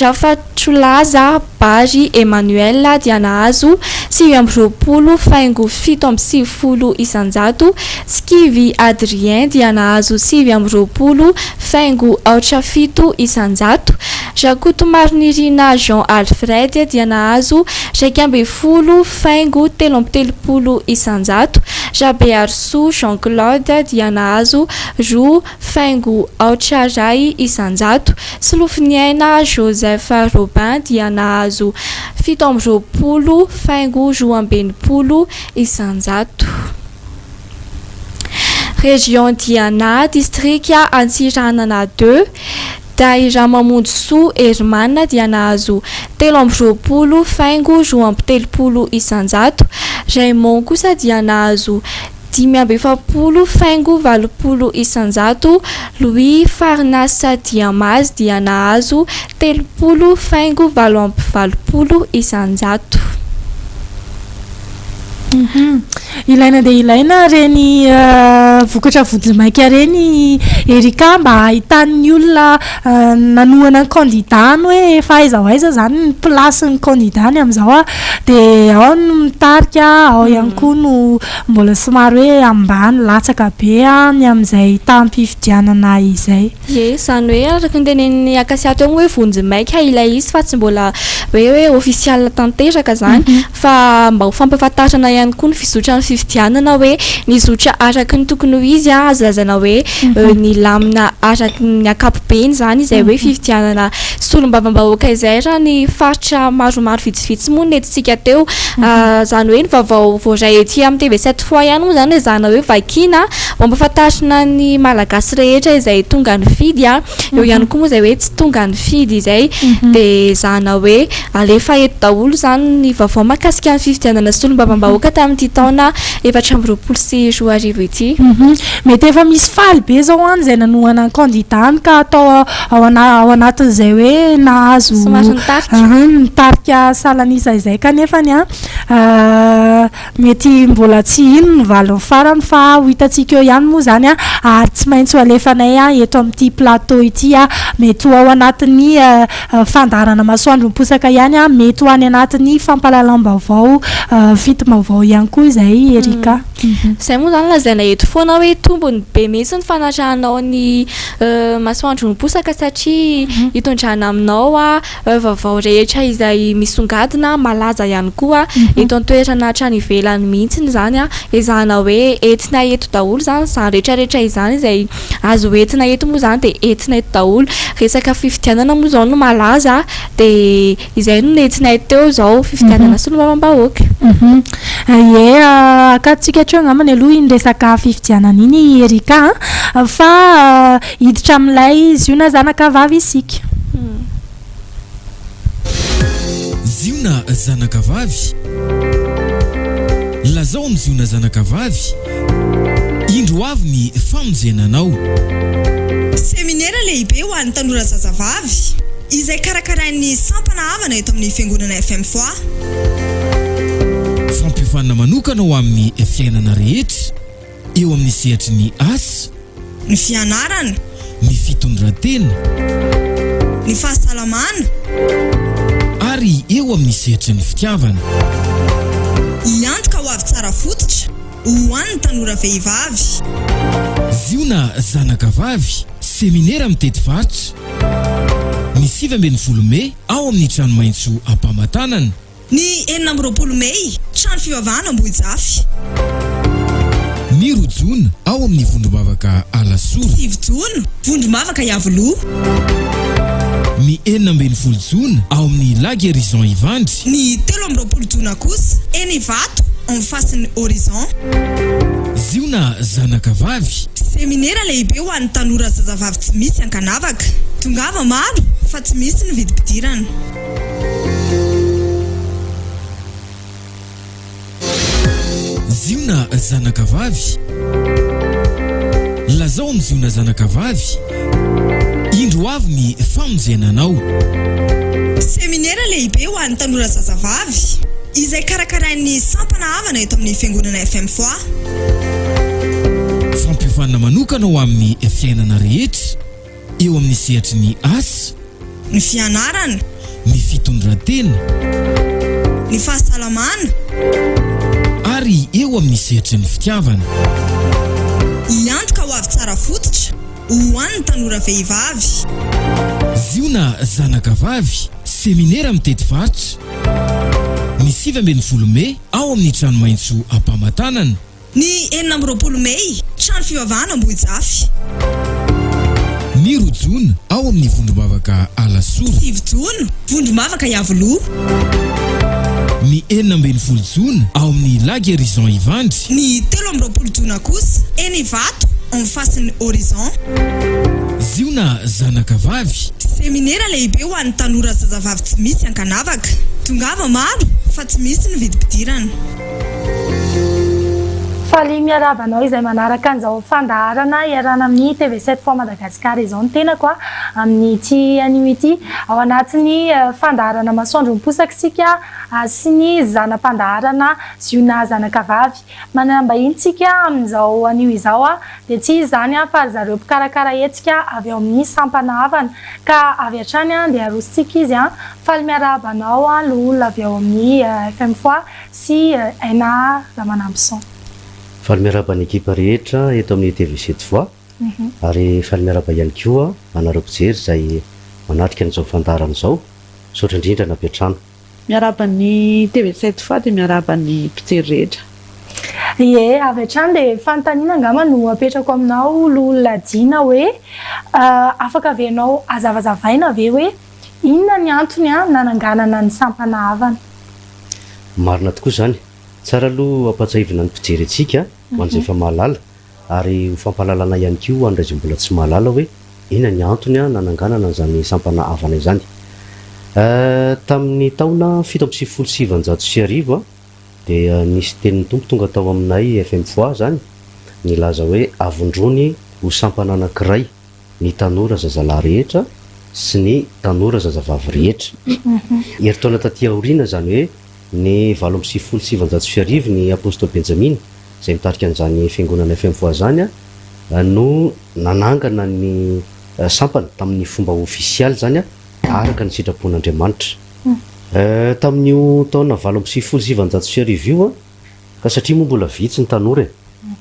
Rafatrolaza Bary Emmanuel dia nahazo 29 faingo 97 isanjato. Tsikivy Adrien dia nahazo 29 faingo 07 isanjato. Rakotomaronirina Jean Alfred dia nahazo 11 faingo 33 isanjato. Rabearisoa Jean Claude dia nahazo 2 faingo 01 isanjato. Solofoniaina Joseph Robin dia nahazo 27 faingo 62 isanjato. Région Diana, district Antsiranana deux, Dairamamonjisoa Herman dia nahazo 23 faingo 32 isanjato. Raymond kosa dia nahazo 45 faingo 80 isanjato. Louis Farnas Diamazy dia nahazo 30 faingo 88 isanjato. Ilaina dia ilaina reny vokatra vonjimaika reny Erika mba ahitan'ny olona nanohana ny kandidany hoe efa aiza ho aiza zany ny place-n'ny kandidany amin'izao a dia ao no mitarika ao ihany koa no mbola somary hoe ambany latsaka be a ny amin'izay taham-pifidianana izay. Ye, izany hoe araka ny tenenin'ny Akasia teo moa hoe vonjimaika ilay izy fa tsy mbola hoe hoe ofisial tanteraka zany fa mba ho fampahafantarana ihany. ihany koa ny fizotran'ny fifidianana hoe nizotra araka ny tokony ho izy, azo lazaina hoe nilamina araka ny ankapobeny izany izay hoe fifidianana solombavambahoaka izay raha ny faritra maromaro vitsivitsy moa no nentintsika teo. Izany hoe ny vaovao voaray ety amin'ny TV Sept Fois ihany moa izany ezahana hoe vakiana ho ampahafantarina ny Malagasy rehetra izay tonga nifidy. Eo ihany koa moa izay hoe tsy tonga nifidy izay dia ezahana hoe alefa eto daholo izany ny vaovao mahakasika ny fifidianana solombavambahoaka tamin'ity taona 2024 ity. Mety efa misy faly be izao any izay nanohana ny kandidany ka atao ao ao anatin'izay hoe nahazo Somary nitarika. Nitarika salan'isa izay kanefany an mety mbola tsy ino ny valiny farany fa ho hitantsika eo ihany moa izany an ary tsy maintsy ho alefanay eto amin'ity plateau ity an mety ho ao anatin'ny fandaharana masoandro miposaka ihany an mety ho any anatin'ny fampahalalam-baovao fitim-baovao ihany koa izay Erika. Izay moa izany lazaina eto foana hoe tombony be mihitsy ny fanarahanao ny masoandro miposaka satria hitondrana aminao vaovao rehetra izay misongadina, malaza ihany koa eto an-toerana hatrany ivelany mihitsy izany. Ezahana hoe entina eto daholo izany izany rehetra rehetra izany izay azo entina eto moa izany dia entina eto daholo. Resaka fifidianana moa izao no malaza dia izay no nentinay teo izao fifidianana solombavambahoaka. Ie, akatontsika hatreo angambany aloha iny resaka fifidianana iny Erika a, fa hiditra amin'ilay Ziona zanaka vavy isika. Ziona zanaka vavy, Lazao amin'i Ziona zanaka vavy, Indro avy ny famonjena anao. Seminera lehibe ho an'ny tanora zazavavy, izay karakarain'ny sampana havana eto amin'ny Fiangonana FM Foix. Fampiofanana manokana ho amin'ny fiainana rehetra, eo amin'ny sehatry ny asa. Ny fianarana. Ny fitondran-tena. Ny fahasalamana. Ary eo amin'ny sehatry ny fitiavana. Hiantoka ho avy tsara fototra ho an'ny tanora vehivavy. Ziona zanaka vavy, seminera mitety faritra. Ny 19 mey ao amin'ny Trano Maitso Ampamatanana. Ny 26 mey, trano fivavahana Ambohijafy. Ny roa jona, ao amin'ny vondrom-bavaka Alasora. Sivy jona, vondrom-bavaka Iavoloha. Ny 16 jona, ao amin'ny La Guérison Ivandry. Ny 23 jona kosa, eny Ivato, en face ny Horizon. Ziona zanaka vavy. Seminera lehibe ho an'ny tanora zazavavy tsy misy ankanavaka. Tongava maro fa tsy misy ny vidim-pidirana. Ziona zanaka vavy. Lazao amin'i Ziona zanaka vavy, Indro avy ny famonjena anao. Seminera lehibe ho an'ny tanora zazavavy, izay karakarain'ny sampana havana eto amin'ny Fiangonana FM Foix. Fampiofanana manokana ho amin'ny fiainana rehetra. Eo amin'ny sehatry ny asa. Ny fianarana. Ny fitondran-tena. Ny fahasalamana. Ary eo amin'ny sehatry ny fitiavana. Hiantoka ho avy tsara fototra ho an'ny tanora vehivavy. Ziona zanaka vavy, seminera mitety faritra. Ny 19 mey ao amin'ny Trano Maitso Ampamatanana. Ny 26 mey, trano fivavahana Ambohijafy. Ny roa jona, ao amin'ny vondrom-bavaka Alasora. Sivy jona, vondrom-bavaka Iavoloha. Ny 16 jona, ao amin'ny La Guérison Ivandry. Ny 23 jona kosa, eny Ivato, en face ny Horizon. Ziona zanaka vavy. Seminera lehibe ho an'ny tanora zazavavy tsy misy ankanavaka. Tongava maro fa tsy misy ny vidim-pidirana. Faly miarahaba anao izay manaraka an'izao fandaharana iarahana amin'ny TV Sept Fois Madagascar izao ny tenako amin'ity anio ity. Ao anatin'ny fandaharana Masoandro miposaka isika sy ny zana-pandaharana Ziona Zanakavavy. Manam-bahiny isika amin'izao anio izao dia tsy iza izany fa ry zareo mpikarakara hetsika avy ao amin'ny sampana havana ka avy hatrany dia arosontsika izy. Faly miarahaba anao loholona avy ao amin'ny FM Fois. sy Aina Ramanambison. Faly miarahaba ny ekipa rehetra eto amin'ny TV Sept Voix ary faly miarahaba ihany koa anareo mpijery izay manatrika an'izao fandaharana izao. Misaotra indrindra nampiantrano. Miarahaba ny TV Sept Voix dia miarahaba ny mpijery rehetra. Ie, avy hatrany dia fanontaniana angamba no apetrako aminao Loholona Dina hoe afaka averinao hazavazavaina ve hoe inona ny antony nananganana ny sampana havana? Marina tokoa izany. Tsara aloha ampahatsiahivina ny mpijery antsika ho an'izay efa mahalala ary ho fampahalalana ihany koa ho an'ireo izay mbola tsy mahalala hoe inona ny antony nananganana an'izany sampana havana izany. Tamin'ny taona 1997 dia nisy tenin'ny Tompo tonga tao aminay FMFOA izany nilaza hoe avondrony ho sampana anankiray ny tanora zazalahy rehetra sy ny tanora zazavavy rehetra. Herintaona taty aoriana, izany hoe ny 1998 ny Apostoly Benjamina izay mitarika an'izany fiangonana FMFOA izany no nanangana ny sampana tamin'ny fomba ofisialy izany araka ny sitrapon'Andriamanitra. Tamin'io taona 1998 io, ka satria moa mbola vitsy ny tanora e,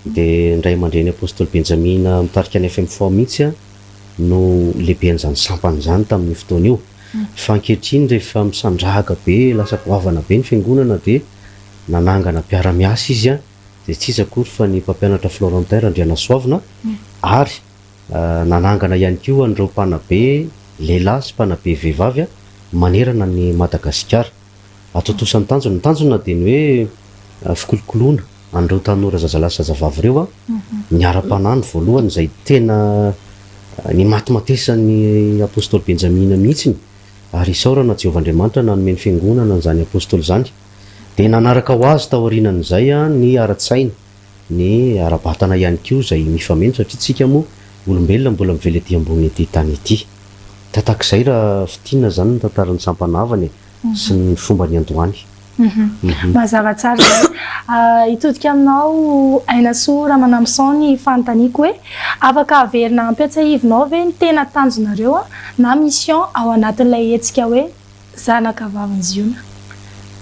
dia ny ray aman-dreny Apostoly Benjamina mitarika ny FMFOA mihitsy no lehiben'izany sampana izany tamin'io fotoana io. Fa ankehitriny rehefa misandrahaka be, lasa goavana be ny fiangonana dia nanangana mpiara-miasa izy, dia tsy iza akory fa ny mpampianatra Florentin Randrianasoavina ary Nanangana ihany koa an'ireo mpanabe lehilahy sy mpanabe vehivavy manerana an'i Madagasikara. Hatontosa ny tanjona. Ny tanjona dia ny hoe fikolokoloana an'ireo tanora zazalahy sy zazavavy ireo, ny ara-panahy ny voalohany izay tena nimatimatesan'ny Apostoly Benjamina mihitsy ary isaorana Jehovah Andriamanitra nanome ny Fiangonana an'izany Apostoly izany. Dia nanaraka ho azy taorianan'izay ny ara-tsaina. ny ara-batana ihany koa izay mifameno satria tsika moa olombelona mbola mively aty ambony ity tany ity. Tatak'izay raha fintinina izany ny tantaran'ny sampanavana e, sy ny fomba niandohany. Mazava tsara izay. Hitodika aminao Ainasoa Ramanambison ny fanontaniako hoe afaka averina ampiatsahivinao ve ny tena tanjonareo na mission ao anatin'ilay hetsika hoe Zanaka vavin'i Ziona.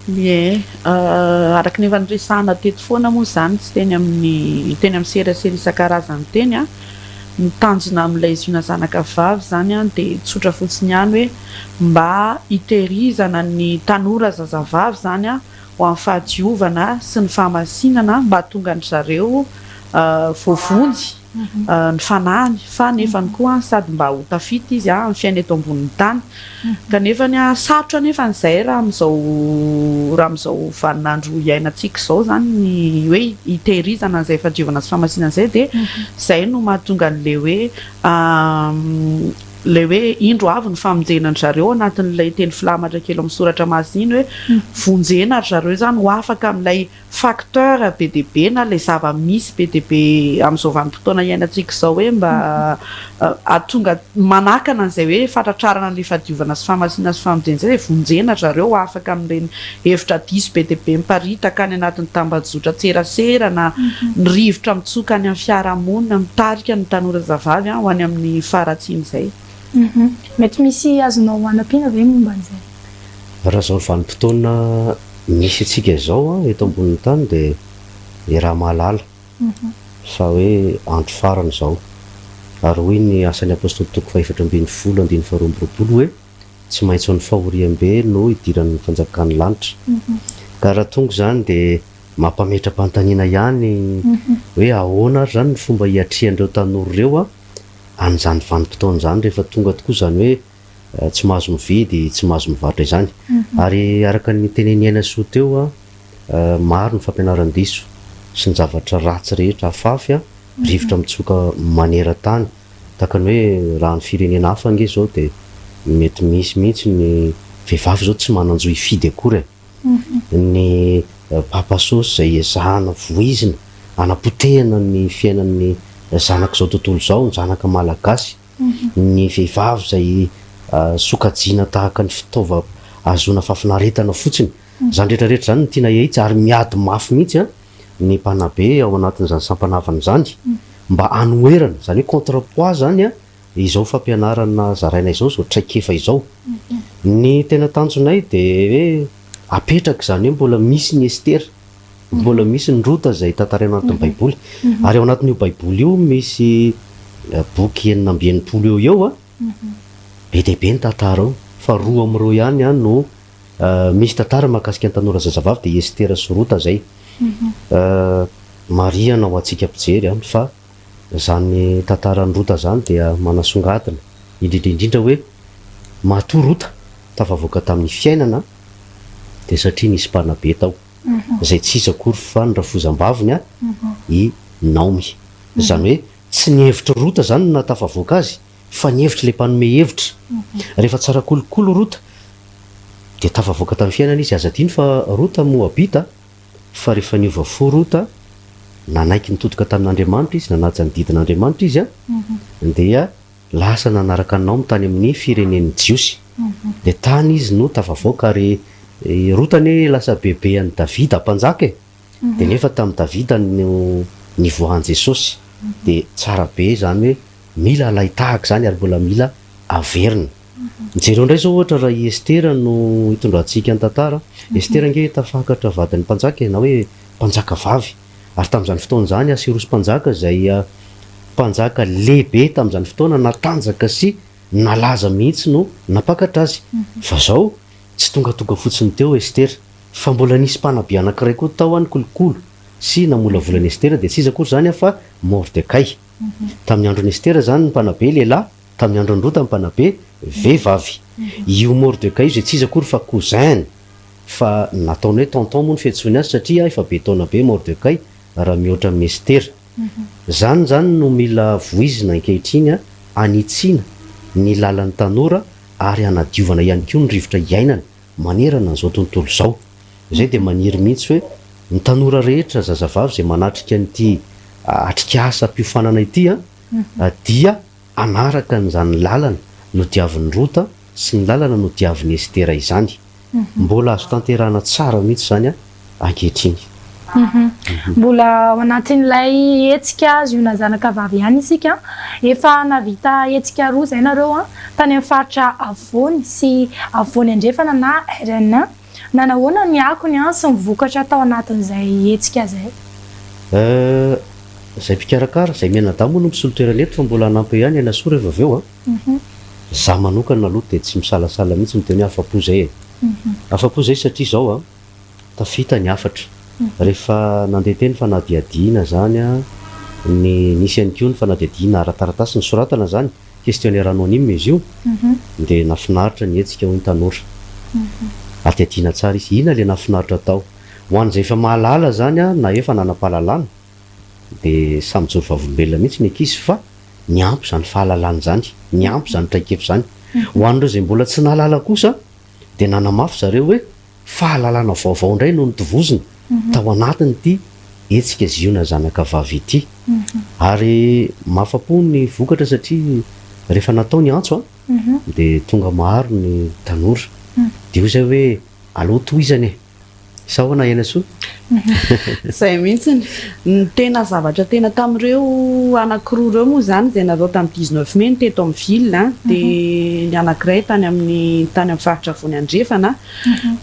Ie, araka ny efa niresahana teto foana moa izany sy teny amin'ny teny amin'ny serasera isan-karazany teny an, ny tanjona amin'ilay Ziona zanaka vavy izany an dia tsotra fotsiny ihany hoe mba hitehirizana ny tanora zazavavy izany an ho amin'ny fahadiovana sy ny fahamasinana mba hahatonga an-dry zareo voavonjy ny fanahiny fa nefany koa sady mba ho tafita izy amin'ny fiaina eto ambonin'ny tany. Kanefany sarotra anefany izay raha amin'izao raha amin'izao vaninandro iainantsika izao izany ny hoe hitehirizana an'izay fahadiovana sy fahamasinana izay dia izay no mahatonga an'ilay hoe ilay hoe indro avy ny famonjena an-dry zareo anatin'ilay teny filamatra kely ao amin'ny soratra masina iny hoe vonjena ry zareo izany ho afaka amin'ilay facteur be dia be na ilay zava-misy be dia be amin'izao vanim-potoana iainantsika izao hoe mba hahatonga manakana an'izay hoe fatratrarana an'ilay fahadiovana sy fahamasinana sy famonjena izay dia vonjena ry zareo afaka amin'ireny hevitra diso be dia be miparitaka any anatin'ny tambajotran-tserasera na ny rivotra mitsoka any amin'ny fiarahamonina mitarika ny tanora zavavy ho any amin'ny faharatsiana izay. Mety misy azonao anampiana ve momba an'izay? Raha izao vanim-potoana misy antsika izao eto ambonin'ny tany dia iaraha-mahalala fa hoe andro farany izao. Ary hoy ny Asan'ny Apostoly toko faha-14 andininy faha-22 hoe tsy maintsy ho ny fahoriam-be no hidiran'ny fanjakan'ny lanitra. Ka raha tonga izany dia mampametra-panontaniana ihany hoe ahoana ary izany ny fomba hiatrehan'ireo tanora ireo an'izany vanim-potoana izany rehefa tonga tokoa izany hoe tsy mahazo mividy, tsy mahazo mivarotra izany. Ary araka ny tenenin'i Ainasoa teo, maro ny fampianaran-diso sy ny zavatra ratsy rehetra afafy, rivotra mitsoka maneran-tany. Tahaka ny hoe raha ny firenena hafa ange izao dia mety misy mihitsy ny vehivavy izao tsy manan-jo hifidy akory e. Ny Papa Sosy izay ezahana voizina hanapotehana ny fiainan'ny zanak'izao tontolo izao, ny zanaka malagasy. Ny vehivavy izay sokajiana tahaka ny fitaova ahazoana fahafinaretana fotsiny. Izany rehetra rehetra izany no tiana hahitsy ary miady mafy mihitsy ny mpanabe ao anatin'izany sampanavana izany mba hanoherana, izany hoe contre poids izany izao fampianarana zaraina izao, izao traikefa izao. Ny tena tanjonay dia hoe apetraka izany hoe mbola misy ny Estera. Mbola misy ny Rota izay tantaraina ao anatin'ny Baiboly. Ary ao anatin'io Baiboly io misy boky 66 eo ho eo. Be dia be ny tantara ao. Fa roa amin'ireo ihany no misy tantara mahakasika ny tanora zazavavy dia i Estera sy Rota izay. Marihana ho antsika mpijery an fa izany tantaran'i Rota izany dia manasongadina indrindra indrindra hoe matoa Rota tafavoaka tamin'ny fiainana dia satria nisy mpanabe tao izay tsy iza akory fa ny rafozam-baviny an i Naomy. Izany hoe tsy ny hevitr'i Rota izany no nahatafavoaka azy fa ny hevitr'ilay mpanome hevitra. Rehefa tsara kolokolo Rota dia tafavoaka tamin'ny fiainana izy. Aza adino fa Rota Moabita Fa rehefa niova fo Rota, nanaiky nitodoka tamin'Andriamanitra izy, nanaja ny didin'Andriamanitra izy, dia lasa nanaraka an'i Naomy tany amin'ny firenen'ny Jiosy. Dia tany izy no tafavoaka, ary i Rota anie lasa bebe an'i Davida mpanjaka e! Dia nefa tamin'i Davida no nivoahan'i Jesosy. Dia tsara be izany hoe mila alain-tahaka izany ary mbola mila averina. Jereo indray izao ohatra raha i Estera no itondrantsika ny tantara. Estera ange tafakatra vadin'ny mpanjaka e, na hoe mpanjaka vavy. Ary tamin'izany fotoana izany Aserosy mpanjaka izay mpanjaka lehibe tamin'izany fotoana, natanjaka sy nalaza mihitsy no nampakatra azy. Fa izao, tsy tongatonga fotsiny teo Estera, fa mbola nisy mpanabe anankiray koa tao nikolokolo sy namolavola an'i Estera, dia tsy iza akory izany fa Mordekay. Tamin'ny andron'i Estera izany ny mpanabe lehilahy Tamin'ny andron'i Rota mpanabe, vehivavy. Io Mordekay io izay tsy iza akory fa cousin-ny, fa nataony hoe tonton moa ny fiantsoany azy satria efa be taona be Mordekay raha mihoatra amin'i Estera. Izany izany no mila voizina ankehitriny hanitsiana ny lalan'ny tanora ary hanadiovana ihany koa ny rivotra iainana manerana an'izao tontolo izao. Izay dia maniry mihitsy hoe ny tanora rehetra zazavavy izay manatrika an'ity atrik'asam-piofanana ity dia hanaraka an'izany lalana nodiavin'i Rota sy ny lalana nodiavin'i Estera izany. Mbola azo tanterahana tsara mihitsy izany ankehitriny. Mbola ao anatin'ilay hetsika Ziona Zanaka Vavy ihany isika. Efa nahavita hetsika roa izay nareo tany amin'ny faritra afovoany sy afovoany andrefana na RN. Nanahoana ny akony sy ny vokatra tao anatin'izay hetsika izay? Euh, izay mpikarakara, izay mianadahy moa no misolo toerana eto fa mbola hanampy eo ihany Henasoa rehefa avy eo an! Za manokana aloha dia tsy misalasala mihitsy miteny hoe afa-po izay e! Afa-po izay satria izao an, tafita ny hafatra. Rehefa nandeha teny fanadihadiana izany an, ny nisy ihany koa ny fanadihadiana ara-taratasy nosoratana izany, Questionnaire anonyme izy io dia nafinaritra ny hetsika hoy ny tanora. Adihadiana tsara izy. Inona ilay nafinaritra tao? Ho an'izay efa mahalala izany na efa nanam-pahalalana dia samy mijoro vavolombelona mihitsy ny ankizy fa niampy izany fahalalana izany, niampy izany traikefa izany. Ho an'ireo izay mbola tsy nahalala kosa dia nanamafy zareo hoe Fahalalana vaovao indray no notovozina tao anatin'ity hetsika Ziona Zanaka Vavy ity. Ary mahafa-po ny vokatra satria rehefa natao ny antso dia tonga maro ny tanora. Dia hoy izay hoe aleo tohizana e! Sa ahoana Henasoa? Izay mihitsy. Ny tena zavatra tena tamin'ireo anankiroa ireo moa izany izay natao tamin'ny dix-neuf mai ny teto amin'ny ville dia ny anankiray tany amin'ny tany amin'ny faritra Afovoany Andrefana.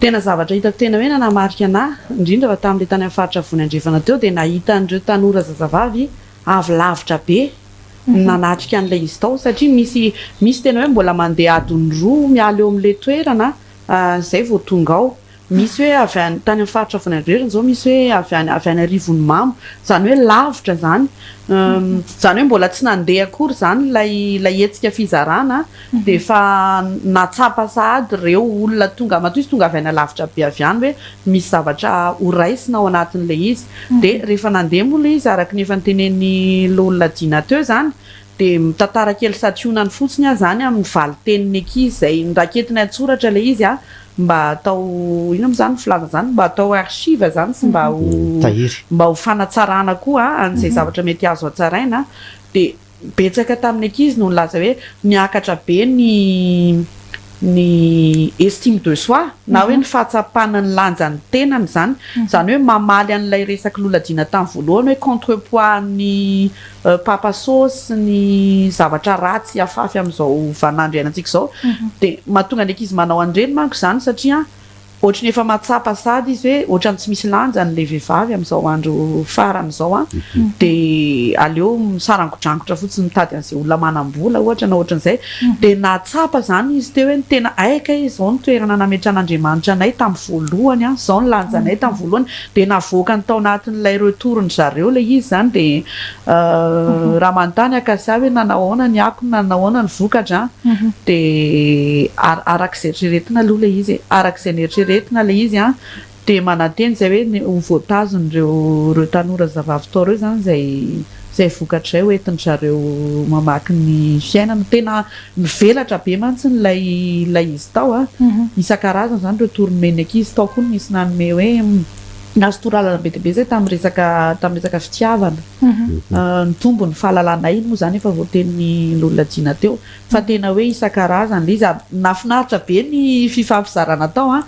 Tena zavatra hitako tena hoe nanamarika anà, indrindra fa tamin'ilay tany amin'ny faritra Afovoany Andrefana teo dia nahita an'ireo tanora zazavavy avy lavitra be nanatrika an'ilay izy tao satria misy misy tena hoe mbola mandeha adiny roa miala eo amin'ilay toerana izay vao tonga ao. Misy hoe avy any, tany amin'ny faritra Avonadrerina izao misy hoe avy any avy any Arivonimamo, izany hoe lavitra izany. Izany hoe mbola tsy nandeha akory izany ilay ilay hetsika fizarana dia efa nahatsapa sahady ireo olona tonga, matoa izy tonga avy any alavitra be avy any hoe misy zavatra ho raisina ao anatin'ilay izy. Dia rehefa nandeha moa ilay izy araka ny efa notenenin'i Lola Dina teo izany Dia mitantara kely santionany fotsiny aho izany amin'ny valin-tenin'ny ankizy izay noraketina an-tsoratra ilay izy an, mba atao, inona moa izany ny filazana izany, mba atao archive izany sy mba ho Tahiry. mba ho fanatsarana koa an'izay zavatra mety azo hatsaraina. Dia betsaka tamin'ny ankizy no nilaza hoe niakatra be ny ny estime de soi na hoe ny fahatsapana ny lanjan'ny tenany izany, izany hoe mamaly an'ilay resak'i Loladiana tamin'ny voalohany hoe contrepoids an'ny papa sauce sy ny zavatra ratsy afafy amin'izao vaninandro iainantsika izao, dia mahatonga ny ankizy manao an'ireny manko izany satria. Ohatry ny efa mahatsapa sahady izy hoe ohatran'ny tsy misy lanjany ilay vehivavy amin'izao andro farany izao an, dia aleo misarangodrangotra fotsiny mitady an'izay olona manam-bola ohatra na ohatran'izay. Dia nahatsapa izany izy teo hoe ny tena hay kay izao ny toerana nametran'Andriamanitra anay tamin'ny voalohany an, izao ny lanjanay tamin'ny voalohany. Dia navoakany tao anatin'ilay retour-ndry zareo ilay izy izany dia raha manontany Acacia hoe nanao ahoana ny akony, nanao ahoana ny vokatra an, Dia araka izay eritreretina aloha ilay izy e. Araka izay neritreretina ilay izy an, dia manantena izay hoe ny ho voatazon'ireo ireo tanora zavavy tao ireo izany izay izay vokatra izay ho entin-dry zareo mamaky ny fiainana. Tena mivelatra be mantsy ilay ilay izy tao an. Isan-karazany izany ireo toro nomen'ny ankizy. Tao koa no nisy nanome hoe nahazo torolalana be dia be izay tamin'ny resaka tamin'ny resaka fitiavana. Nitombo ny fahalalanay, iny moa izany efa voatenin'i Lolona Dina teo, fa tena hoe isan-karazany ilay izy ary nahafinaritra be ny fifampizarana tao an,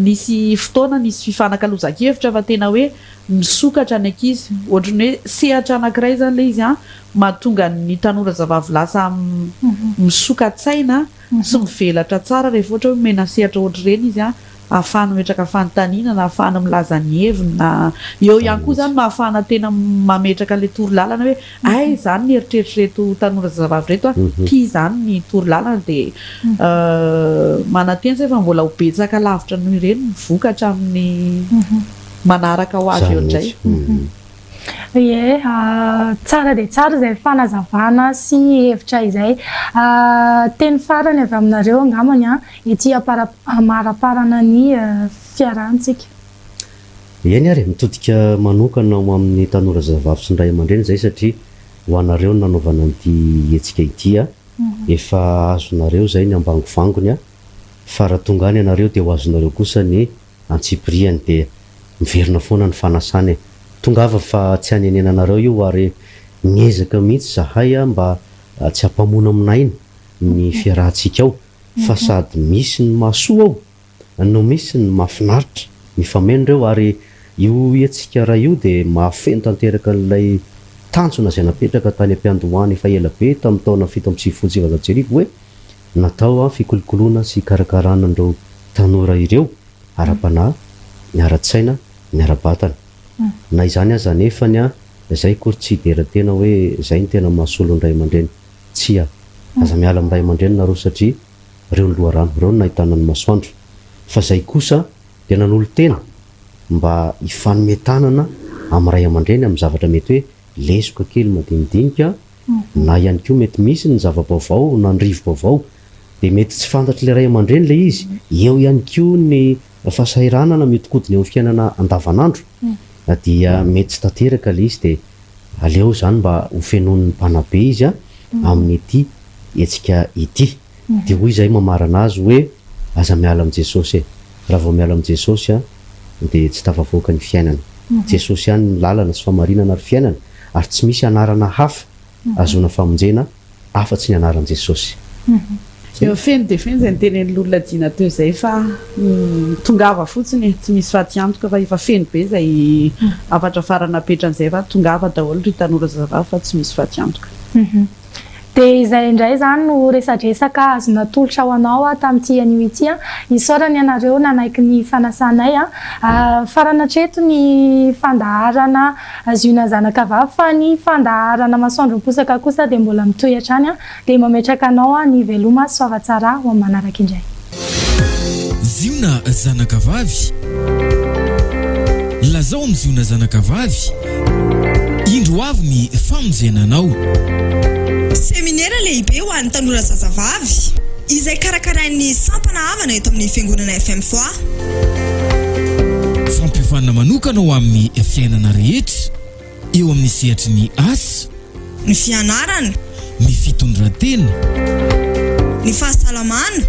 nisy fotoana nisy fifanakalozan-kevitra fa tena hoe misokatra ny ankizy, ohatry ny hoe sehatra anankiray izany ilay izy an, mahatonga ny tanora zavavy lasa misoka-tsaina sy mivelatra tsara rehefa ohatra hoe omena sehatra ohatr'ireny izy an, ahafahany mametraka fanontaniana na ahafahany milaza ny heviny na eo ihany koa izany no ahafahana tena mametraka ilay torolalana hoe hay izany ny eritreritr'ireto tanora zazavavy ireto an, ity izany ny torolalana dia manantena izay fa mbola ho betsaka lavitra noho ireny ny vokatra amin'ny manaraka ho avy eo indray. Ie, tsara dia tsara izay fanazavana sy hevitra izay. Teny farany avy aminareo angambany an, ety amaraparana ny fiarahantsika. Eny ary e, mitodika manokana ho amin'ny tanora zazavavy sy ny ray aman-dreny izay satria ho anareo no nanaovana an'ity hetsika ity a, efa azonareo izay ny ambangovangony a, fa raha tonga any ianareo dia ho azonareo kosa ny antsipiriany dia miverina foana ny fanasana e! Tongava fa tsy hanenenanareo io ary miezaka mihitsy zahay mba tsy hampamonamonaina ny fiarahantsika ao fa sady misy ny mahasoa ao no misy ny mahafinaritra, mifameno ireo ary io hetsika iray io dia mahafeno tanteraka an'ilay tanjona izay napetraka tany am-piandohana efa ela be tamin'ny taona 1997 hoe natao fikolokoloana sy hikarakarana an'ireo tanora ireo ara-panahy, ny ara-tsaina, ny ara-batana. Na izany aza anefany an, izay akory tsy hidera tena hoe izay no tena mahasolo ny ray aman-dreny. Tsia. Aza miala amin'ny ray aman-dreny nareo satria ireo no loharano, ireo no nahitana ny masoandro. Fa izay kosa dia nanolo-tena mba hifanome tanana amin'ny ray aman-dreny amin'ny zavatra mety hoe lesoka kely madinidinika na ihany koa mety misy ny zava-baovao na ny rivo-baovao dia mety tsy fantatr'ilay ray aman-dreny ilay izy, eo ihany koa ny fahasahiranana mihodinkodina eo amin'ny fiainana andavanandro dia mety tsy tanteraka ilay izy dia aleo izany mba ho fenoin'ny mpanabe izy amin'ity hetsika ity. Dia hoy izahay mamarana azy hoe aza miala amin'i Jesosy e! Raha vao miala amin'i Jesosy dia tsy tafavoaka ny fiainana. Jesosy ihany no lalana sy famarinana ary fiainana ary tsy misy anarana hafa ahazoana famonjena afa-tsy ny anaran'i Jesosy. Eo feno dia feno izay notenenin'i Lolona Dina teo izay fa tongava fotsiny e, tsy misy fatiantoka fa efa feno be izay hafatra farany napetrany izay fa tongava daholo ry tanora zazavavy fa tsy misy fatiantoka. Dia izay indray izany no resadresaka azo natolotra ho anao tamin'ity anio ity. Isaorana ianareo nanaiky ny fanasanay. Farana hatreto ny fandaharana Ziona zanakavavy fa ny fandaharana Masoandro miposaka kosa dia mbola mitohy hatrany. Dia mametraka anao ny veloma soava tsara ho amin'ny manaraka indray. Ziona zanakavavy, Lazao amin'i Ziona zanakavavy, Indro avy ny famonjena anao. Seminera lehibe ho an'ny tanora zazavavy, izay karakarain'ny sampana havana eto amin'ny Fiangonana FM Foix. Fampiofanana manokana ho amin'ny fiainana rehetra. Eo amin'ny sehatry ny asa. Ny fianarana. Ny fitondran-tena. Ny fahasalamana.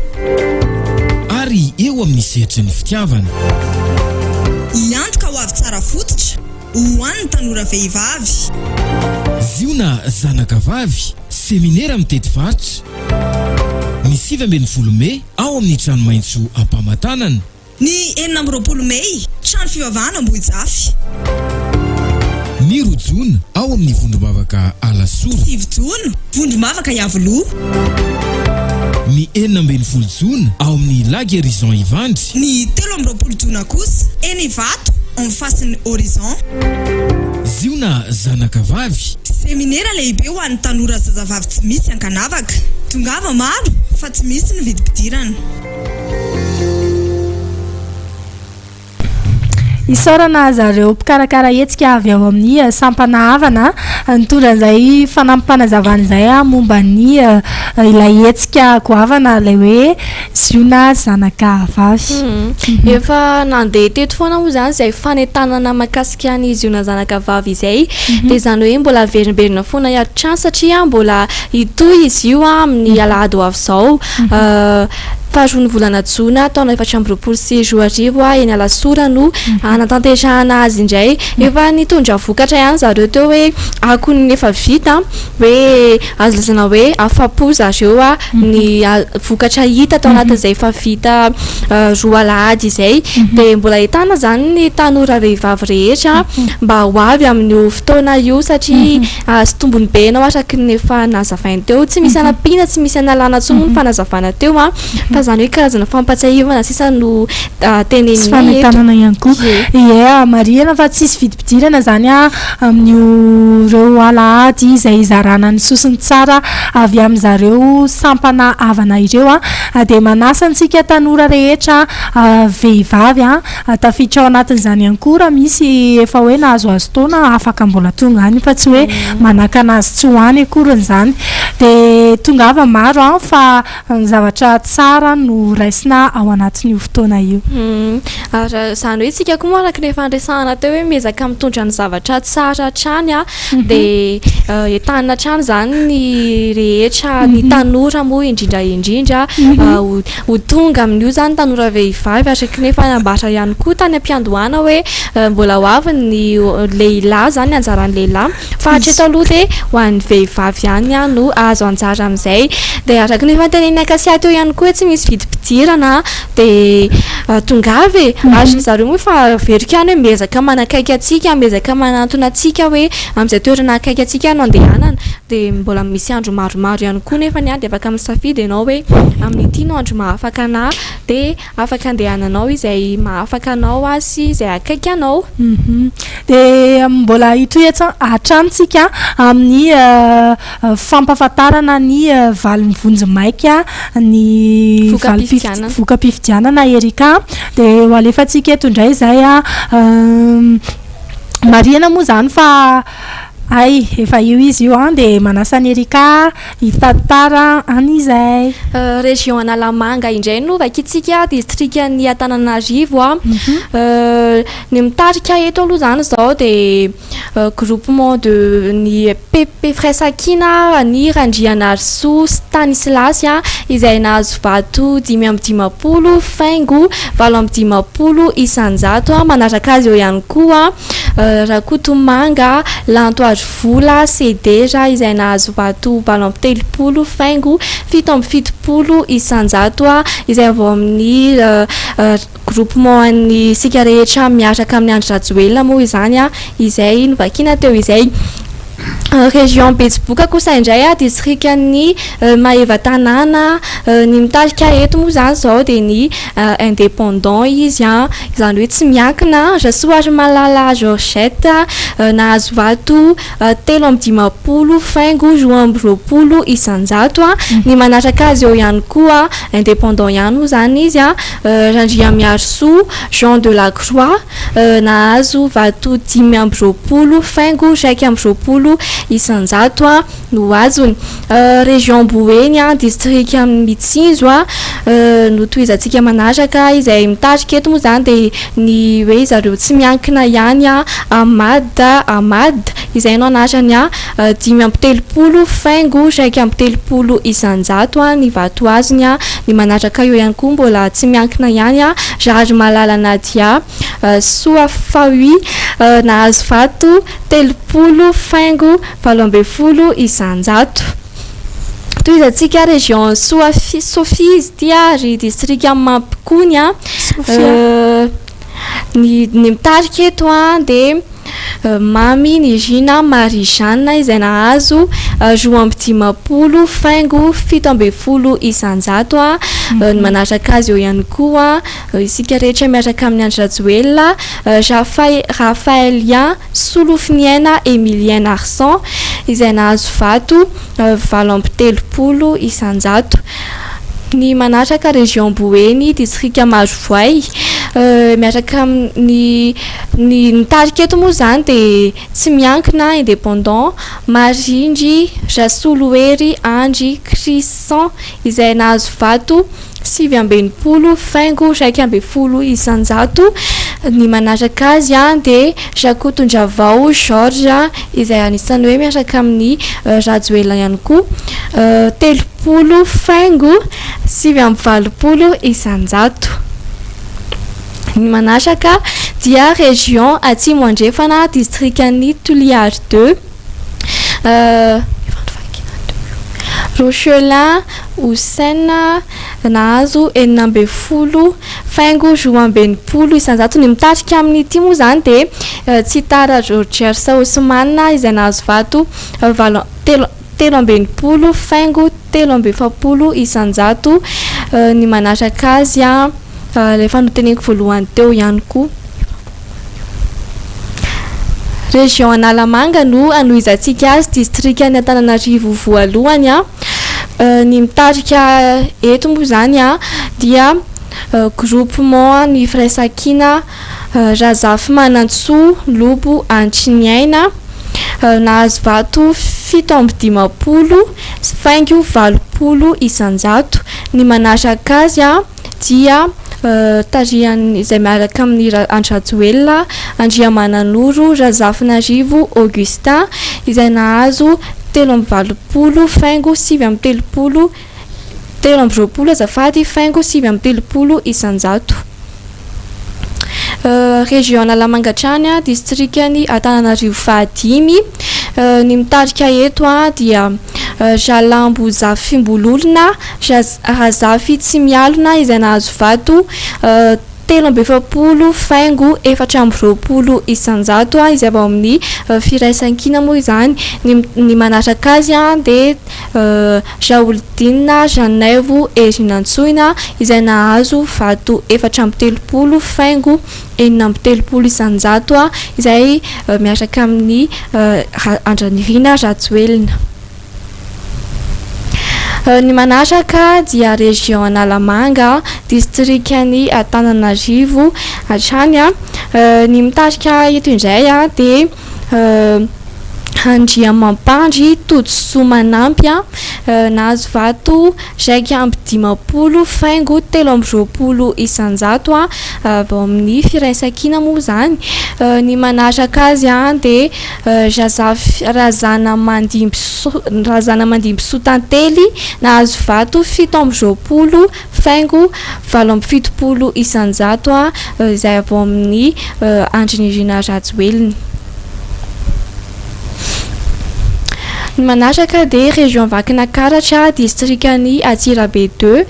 Ary eo amin'ny sehatry ny fitiavana. Hiantoka ho avy tsara fototra ho an'ny tanora vehivavy. Ziona zanaka vavy, seminera mitety faritra. Ny 19 mey ao amin'ny Trano Maitso Ampamatanana. Ny 26 Mey, Trano fivavahana Ambohijafy. Ny roa Jona, ao amin'ny Vondrombavaka Alasora. Sivy Jona, Vondrombavaka Iavoloha. Ny 16 jona ao amin'ny La Guérison Ivandry. Ny 23 jona kosa, eny Ivato, en face ny Horizon. Ziona zanaka vavy. Seminera lehibe ho an'ny tanora zazavavy tsy misy ankanavaka. Tongava maro fa tsy misy ny vidim-pidirana. Isaorana zareo mpikarakara hetsika avy ao amin'ny sampana Havana nitondra an'izay fanampim-panazavana izay momba ny ilay hetsika goavana ilay hoe Ziona zanaka vavy. Efa nandeha teto foana moa izany izay fanentanana mahakasika ny Ziona zanaka vavy izay. Dia izany hoe mbola averimberina foana hatrany satria mbola hitohy izy io amin'ny alahady ho avy izao. Faharoan'ny volana jona taona 2024 eny Alasora no hanatanterahana azy indray. Efa nitondra vokatra ihany zareo teo hoe akon'ny efa vita hoe azo lazaina hoe afa-po zareo ny vokatra hita tao anatin'izay efa vita roa alahady izay. Dia mbola ahitana izany ny tanora vehivavy rehetra mba ho avy amin'io fotoana io satria Azo tombony be ianao araka ny efa nazavainy teo. Tsy misy anampiana, tsy misy analana intsony moa ny fanazavana teo an. Fa izany hoe karazana fampatsiahivana sisa no tenenina Sy eto. fanentanana ihany koa. Ie. Ie, marihina fa tsisy vidim-pidirana izany amin'io ireo alahady izay hizarana ny soa sy ny tsara avy amin'izareo sampana havana ireo. Dia manasa antsika tanora rehetra vehivavy Tafiditra ao anatin'izany ihany koa raha misy efa hoe nahazoazo taona afaka mbola tonga any fa tsy hoe manakana azy tsy ho any akoriny izany. Dia tongava maro an fa ny zavatra tsara no raisina ao anatin'io fotoana io. Ary izany hoe isika koa moa araka ny efa niresahana teo hoe miezaka mitondra ny zavatra tsara hatrany an, dia entanina hatrany izany ny rehetra, ny tanora moa indrindra indrindra ho Ho tonga amin'io izany tanora vehivavy araka ny efa nambara ihany koa tany am-piandohana hoe mbola ho avy ny lehilahy izany, ny anjaran'ny lehilahy fa hatreto aloha dia ho an'ny vehivavy ihany no azo anjara amin'izay. Dia araka ny efa notenenin'i Acacia teo ihany koa hoe tsy misy vidim-pidirana dia tongava e! Ary ry zareo moa efa averiko ihany hoe miezaka manakaiky antsika, miezaka manantona antsika hoe amin'izay toerana akaiky antsika no andehanana. Dia mbola misy andro maromaro ihany koa nefa ny dia afaka misafidy ianao hoe amin'ity no andro mahafaka anà dia afaka andehananao izay mahafaka anao sy izay akaiky anao. Dia mbola hitohy hatrany tsika amin'ny fampahafantarana ny valin'ny vonjimaika ny voka-pifidianana Erika. Dia ho alefantsika eto indray izay. Marihana moa izany fa Hay, efa io izy io an, dia manasa an'i Erika hitantara an'izay. Région Analamanga indray no vakintsika, distrikan'i Antananarivo. Ny mitarika eto aloha izany izao dia groupement de ny PP Firaisankina ny Randrianarisoa Stanislas izay nahazo vato 55 faingo 58 isan-jato. Manaraka azy eo ihany koa Rakotomanga Lanto Arivola Sedera izay nahazo vato 38 faingo 77 isan-jato izay avy ao amin'ny groupement an'ny isika rehetra miaraka amin'i Andry Rajoelina moa izany izay novakiana teo izay. Région Betsiboka kosa indray, distrikan'i Maevatanàna, ny mitarika eto moa izany izao dia ny indépendant izy, izany hoe tsy miankina, Rasoarimalala Georgette, nahazo vato 53 faingo 22 isan-jato, ny manaraka azy eo ihany koa indépendant ihany moa izany izy, Randriamiarisoa Jean de la Croix. Nahazo vato 25 faingo 21% no azony. Région Boeny, distrika Mitsinjo no tohizantsika manaraka. Izay mitarika eto moa izany dia ny hoe zareo tsy miankina ihany, Ahmad Ahmad izay no anarany, 35 faingo 31% ny vato azony. Ny manaraka eo ihany koa mbola tsy miankina ihany, Raharimalala Nadia Soafaoui, nahazo vato 30 faingo 18%. Tohizantsika région Soafia, Sofia izy ity ary distrikan'i Mampikony. Ny ny mitarika eto dia. Mamy Nirina Marie Jeanne izay nahazo 52 faingo 17 isanjato. Ny manaraka azy eo ihany koa isika rehetra miaraka amin'i Andry Rajoelina, Raphaëlien Solofoniaina Emilien Arsan izay nahazo vato 38 isanjato. Ny manaraka région Boeny, distrika Marovoay, miaraka amin'ny ny nitarika eto moa izany dia tsy miankina, indépendant, Marindry Rasolohery Andry Chrisan izay nahazo vato 69 faingo 11%. Ny manaraka azy dia Rakotondravao Georges izay anisan'ny hoe miaraka amin'i Rajoelina ihany koa, 30 faingo 89%. Ny manaraka dia région Atsimo Andrefana, distrikan'i Toliary deux. Rochelin Houssen nahazo 16 faingo 62%. Ny mitarika amin'ity moa izany dia Tsitara Rogers Osman izay nahazo vato valo telo 63 faingo 43%. Ny manaraka azy ilay efa noteneniko voalohany teo ihany koa. Région Analamanga no hanohizantsika azy, distrikan'i Antananarivo voalohany. Ny mitarika eto moa izany dia groupement ny Firaisankina Razafimanantsoa Lobo Antriniaina, nahazo vato 57 faingo 80%. Ny manaraka azy dia tarihan'ny izay miaraka amin'i Andry Rajoelina, Andriamananoro Razafinarivo Augustin, izay nahazo 83 faingo 39, 23 azafady, faingo 39%. Région Analamanga hatrany, distrikan'i Antananarivo fahadimy. Ny mitarika eto dia Ralambo Zafimbololona Razafy Tsimialona izay nahazo vato 43 faingo 24% izay avy ao amin'ny Firaisankina moa izany. Ny ny manaraka azy dia Raholidinina Ranaivo Herinantsoina izay nahazo vato 34 faingo 36% izay miaraka amin'ny Andranirina Rajoelina. Ny manaraka dia région Analamanga, distrikan'i Antananarivo hatrany. Ny mitarika eto indray dia Andriamampandry Todisoa Manampy, nahazo vato 51 faingo 23% avy ao amin'ny Firaisankina moa izany. Ny manaraka azy dia Razafy Razanamandimbisoa Razanamandimbisoa Tantely, nahazo vato 27 faingo 78% izay avy ao amin'ny Andry Nirina Rajoelina. Ny manaraka dia région Vakinankaratra, distrikan'i Antsirabe deux.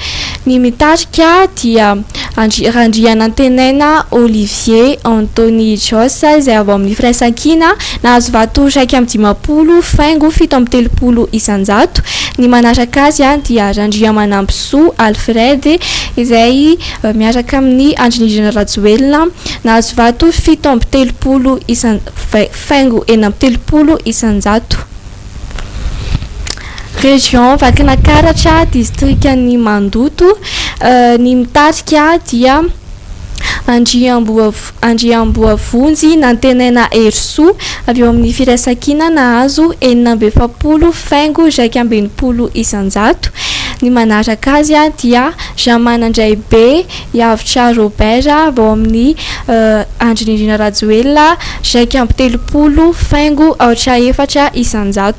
Ny mitarika dia Andri- Randrianantenaina Olivier Anthony Joss izay avy ao amin'ny Firaisankina, nahazo vato 51 faingo 37%. Ny manaraka azy dia Randriamanampisoa Alfred izay miaraka amin'i Andry Nirina Rajoelina, nahazo vato 37 isan- faingo 36%. Région Vakinankaratra, distrikan'i Mandoto. Ny mitarika dia Andriamboa Andriamboavonjy Nantenaina Herisoa avy eo amin'ny Firaisankina nahazo 46 faingo 61%. Ny manaraka azy dia Ramanandraibe Iavotra Robert avy ao amin'ny Andry Nirina Rajoelina 31 faingo aotra 4%.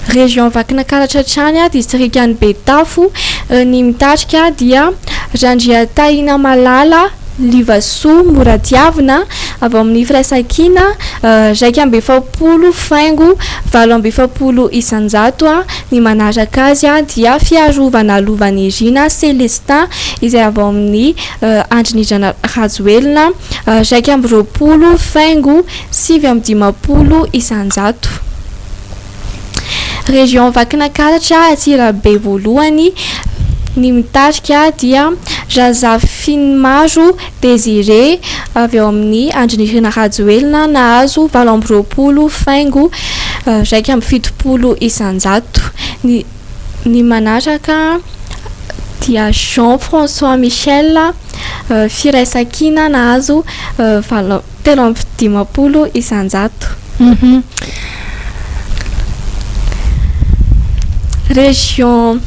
Région Vakinankaratra hatrany, distrikan'i Betafo, ny mitarika dia Randriatahinamalala Livasoa Moratiavina Avy ao amin'ny Firaisankina, 41 faingo 48 isanjato. Ny manaraka azy dia Fiarovana Lovanirina Celestin izay avy ao amin'ny Andry Nirina Rajoelina, 21 faingo 59 isanjato. Région Vakinankaratra Antsirabe voalohany, ny mitarika dia Razafinimaro Désiré avy ao amin'ny Andry Nirina Rajoelina nahazo 28 faingo 71%. Ny ny manaraka dia Jean François Michel Firaisankina nahazo valo 53 isanjato. Région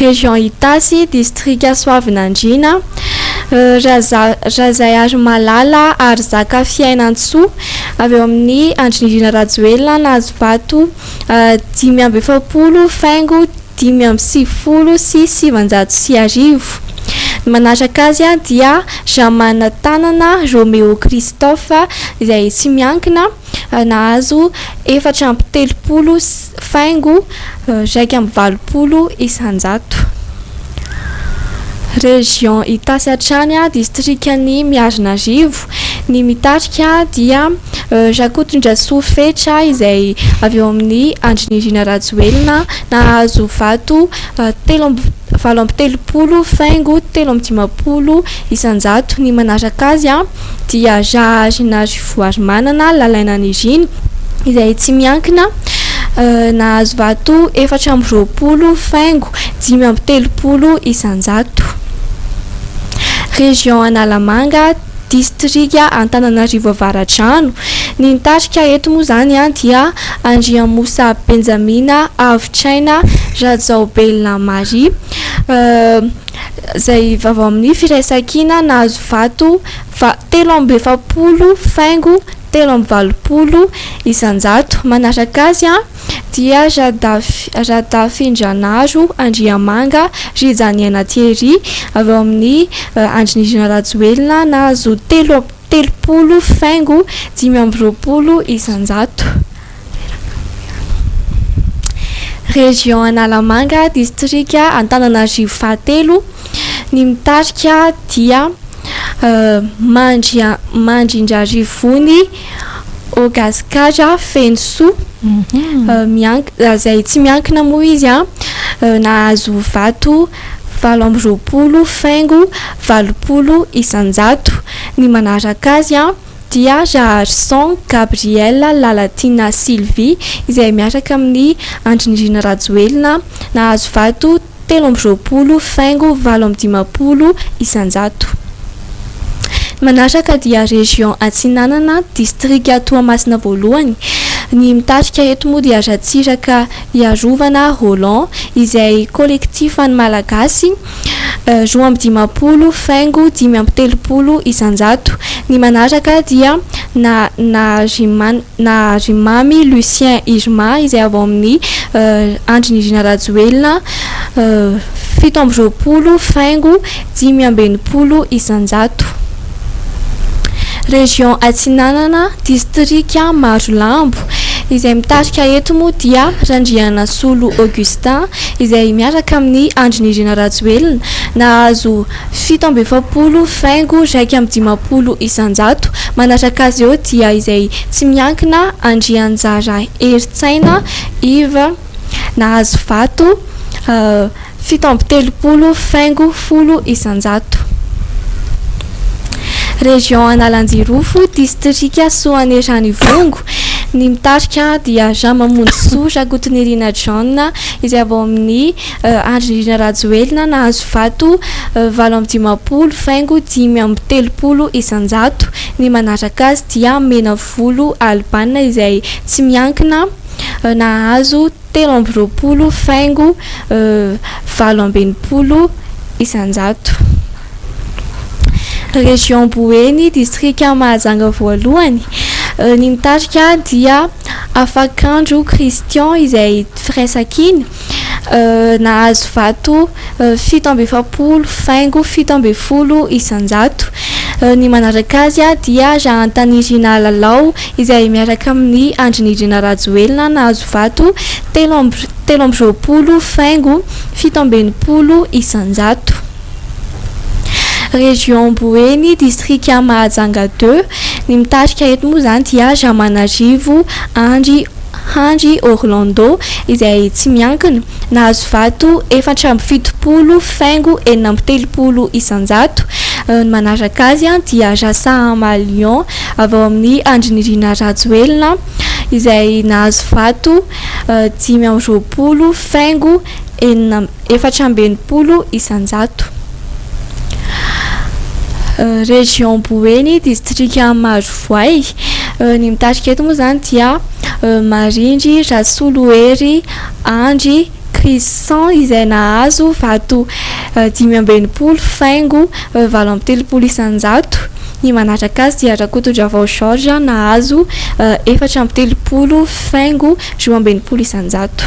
Région Itasy, Distrika Soavinandriana, Raza Razaiarimalala Arizaka Fiainantsoa avy eo amin'ny Andry Nirina Rajoelina nahazo vato 45 faingo 1995. Ny manaraka azy dia Ramanatanana Roméo Christophe izay tsy miankina nahazo 34 faingo 81%. Région Itasy hatrany, distrikan'i Miarinarivo. Ny mitarika dia Rakotondrasoa Fetra izay avy eo amin'ny Andry Nirina Rajoelina nahazo vato telo amby 38 faingo 53 isanjato. Ny manaraka azy dia Raharinarivoarimanana Lalaina Nirina izay tsy miankina nahazo vato 24 faingo 35 isanjato. Région Analamanga, Distrika Antananarivo Avaradrano. Ny nitarika eto moa izany dia Andriamosa Benjamina Avotraina Rajaobelina Marie izay vaovao amin'ny Firaisankina nahazo vato 43 faingo 83 isanjato. Manaraka azy dia Radafindranaro Andriamanga Rijaniaina Thierry avy ao amin'ny Andry Nirina Rajoelina nahazo 33 faingo 25 isanjato. Région Analamanga, Distrika Antananarivo fahatelo, ny mitarika dia Mandrindrarivony Ogasikara Fenosoa, miank- izay tsy miankina moa izy nahazo vato 28 faingo 80 isanjato. Ny manaraka azy dia Raharison Gabriel Lalatiana Sylvie izay miaraka amin'i Andry Nirina Rajoelina nahazo vato 23 faingo 58 isanjato. Ny manaraka dia Région Atsinanana, Distrika Toamasina voalohany. Ny mitarika eto moa dia Ratsiraka Iarovana Roland izay Collectif an'ny Malagasy 52 faingo 35 isanjato. Ny manaraka dia na Naharimamy Lucien Irma izay avy ao amin'ny Andry Nirina Rajoelina 27 faingo 65 isanjato. Région Atsinanana, Distrika Marolambo, izay mitarika eto moa dia Randrianasolo Augustin izay miaraka amin'i Andry Nirina Rajoelina nahazo 47 faingo 51 isanjato. Manaraka azy eo dia izay tsy miankina Andrianjara Herintsaina Yves nahazo vato 37 faingo 10 isanjato. Région Analanjirofo, Distrika Soanieran'Ivongo, ny mitarika dia Ramamonjisoa Rakotonirina John izay avy ao amin'ny Andry Nirina Rajoelina nahazo vato 58 faingo 35 isanjato. Ny manaraka azy dia Menavolo Albana izay tsy miankina nahazo 23 faingo 68 isanjato. Région Boeny, Distrika Mahajanga voalohany, ny mitarika dia Afakandro Christian izay Firaisankina nahazo vato 47 faingo 17 isanjato. Ny manaraka azy dia Rahantanirina Lalao izay miaraka amin'i Andry Nirina Rajoelina nahazo vato 23 faingo 67 isan-jato. Région Boeny, distrika Mahajanga deux, ny mitarika eto moa izany dia Ramanarivo Andry Andry Orlando izay tsy miankina, nahazo vato 74 faingo 36 isan-jato. Ny manaraka azy dia Rasahama Lion avy ao amin'ny Andry Nirina Rajoelina izay nahazo vato 25 faingo 64 isan-jato. Région Boeny, distrika Marovoay. Ny mitarika eto moa izany dia Marindry Rasolohery Andry Christian izay nahazo vato 65 faingo 38 isan-jato. Ny manaraka azy dia Rakotondravao Georges nahazo 34 faingo 62 isan-jato.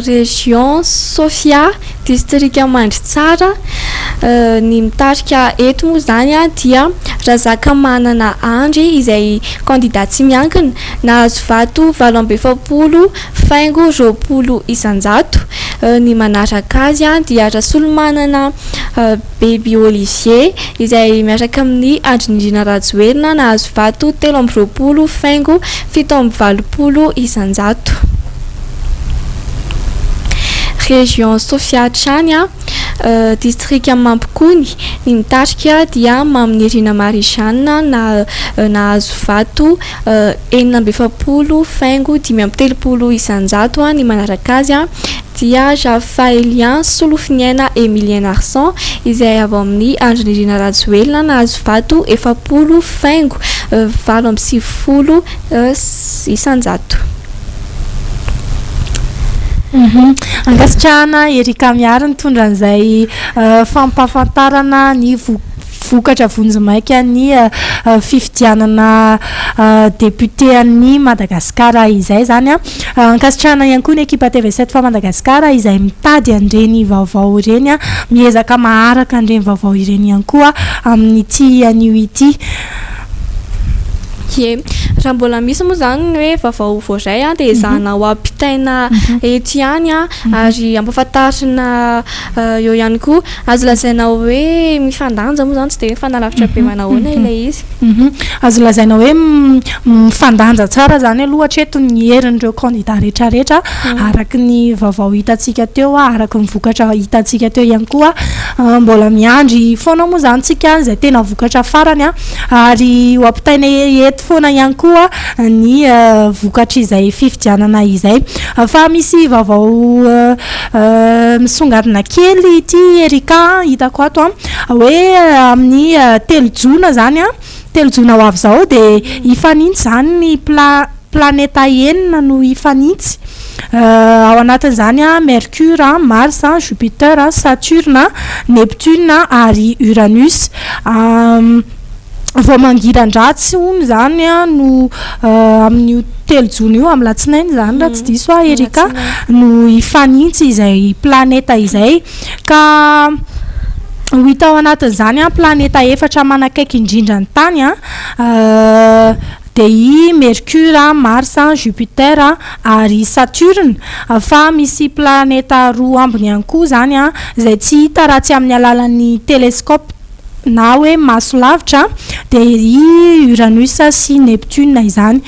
Région Sofia, distrika Mandritsara, ny mitarika eto moa izany dia Razakamanana Andry izay kandida tsy miankina, nahazo vato 48 faingo 20 isan-jato. Ny manaraka azy dia Rasolomanana Baby Olivier izay miaraka amin'i Andry Nirina Rajoelina nahazo vato 23 faingo 87 isan-jato. Région Sofia hatrany, distrika Mampikony, ny mitarika dia Maminirina Marie Jeanne nahazo vato 46 faingo 35 isan-jato, ny manaraka azy dia Rafaelian Solofoniaina Emilien Arsan izay avy ao amin'ny Andry Nirina Rajoelina nahazo vato 40 faingo 98 isan-jato. Ankasitrahana Erica Miary nitondra an'izay fampahafantarana ny vokatra vonjimaika ny fifidianana député an'i Madagasikara izay izany. Ankasitrahana ihany koa ny ekipa TV 7 fois Madagascar izay mitady an'ireny vaovao ireny, miezaka maharaka an'ireny vaovao ireny ihany koa amin'ity anio ity. Ie, raha mbola misy moa izany ny hoe vaovao voaray dia ezahana ho ampitaina eto ihany ary ampahafantarina eo ihany koa. Azo lazaina hoe mifandanja moa izany, tsy dia hoe mifanalavitra be manahoana ilay izy. Azo lazaina hoe mifandanja tsara izany aloha hatreto ny herin'ireo kandida rehetrarehetra araka ny vaovao hitantsika teo, araka ny vokatra hitantsika teo ihany koa. Mbola miandry foana moa izany tsika izay tena vokatra farany ary ho ampitaina eto foana ihany koa ny vokatr'izay fifidianana izay. Fa misy vaovao Misongadina kely ity Erika an, hitako ato an, hoe amin'ny telo jona izany an, telo jona ho avy izao dia hifanintsy izany ny pla- planeta enina no hifanintsy. Ao anatin'izany an, Mercure an, Mars an, Jupiter an, Saturne an, Neptune ary Uranus. Vao mangiran-dratsy hono izany no amin'io telo jona io, amin'ny alatsinainy izany raha tsy diso aho Erika, no hifanintsy izay planeta izay. Ka ho hita ao anatin'izany planeta efatra manakaiky indrindra ny tany dia i Mercure, Mars, Jupiter ary Saturne. Fa misy planeta roa ambiny ihany koa izany izay tsy hita raha tsy amin'ny alalan'ny telescope. na hoe maso lavitra dia i Uranus sy Neptune izany.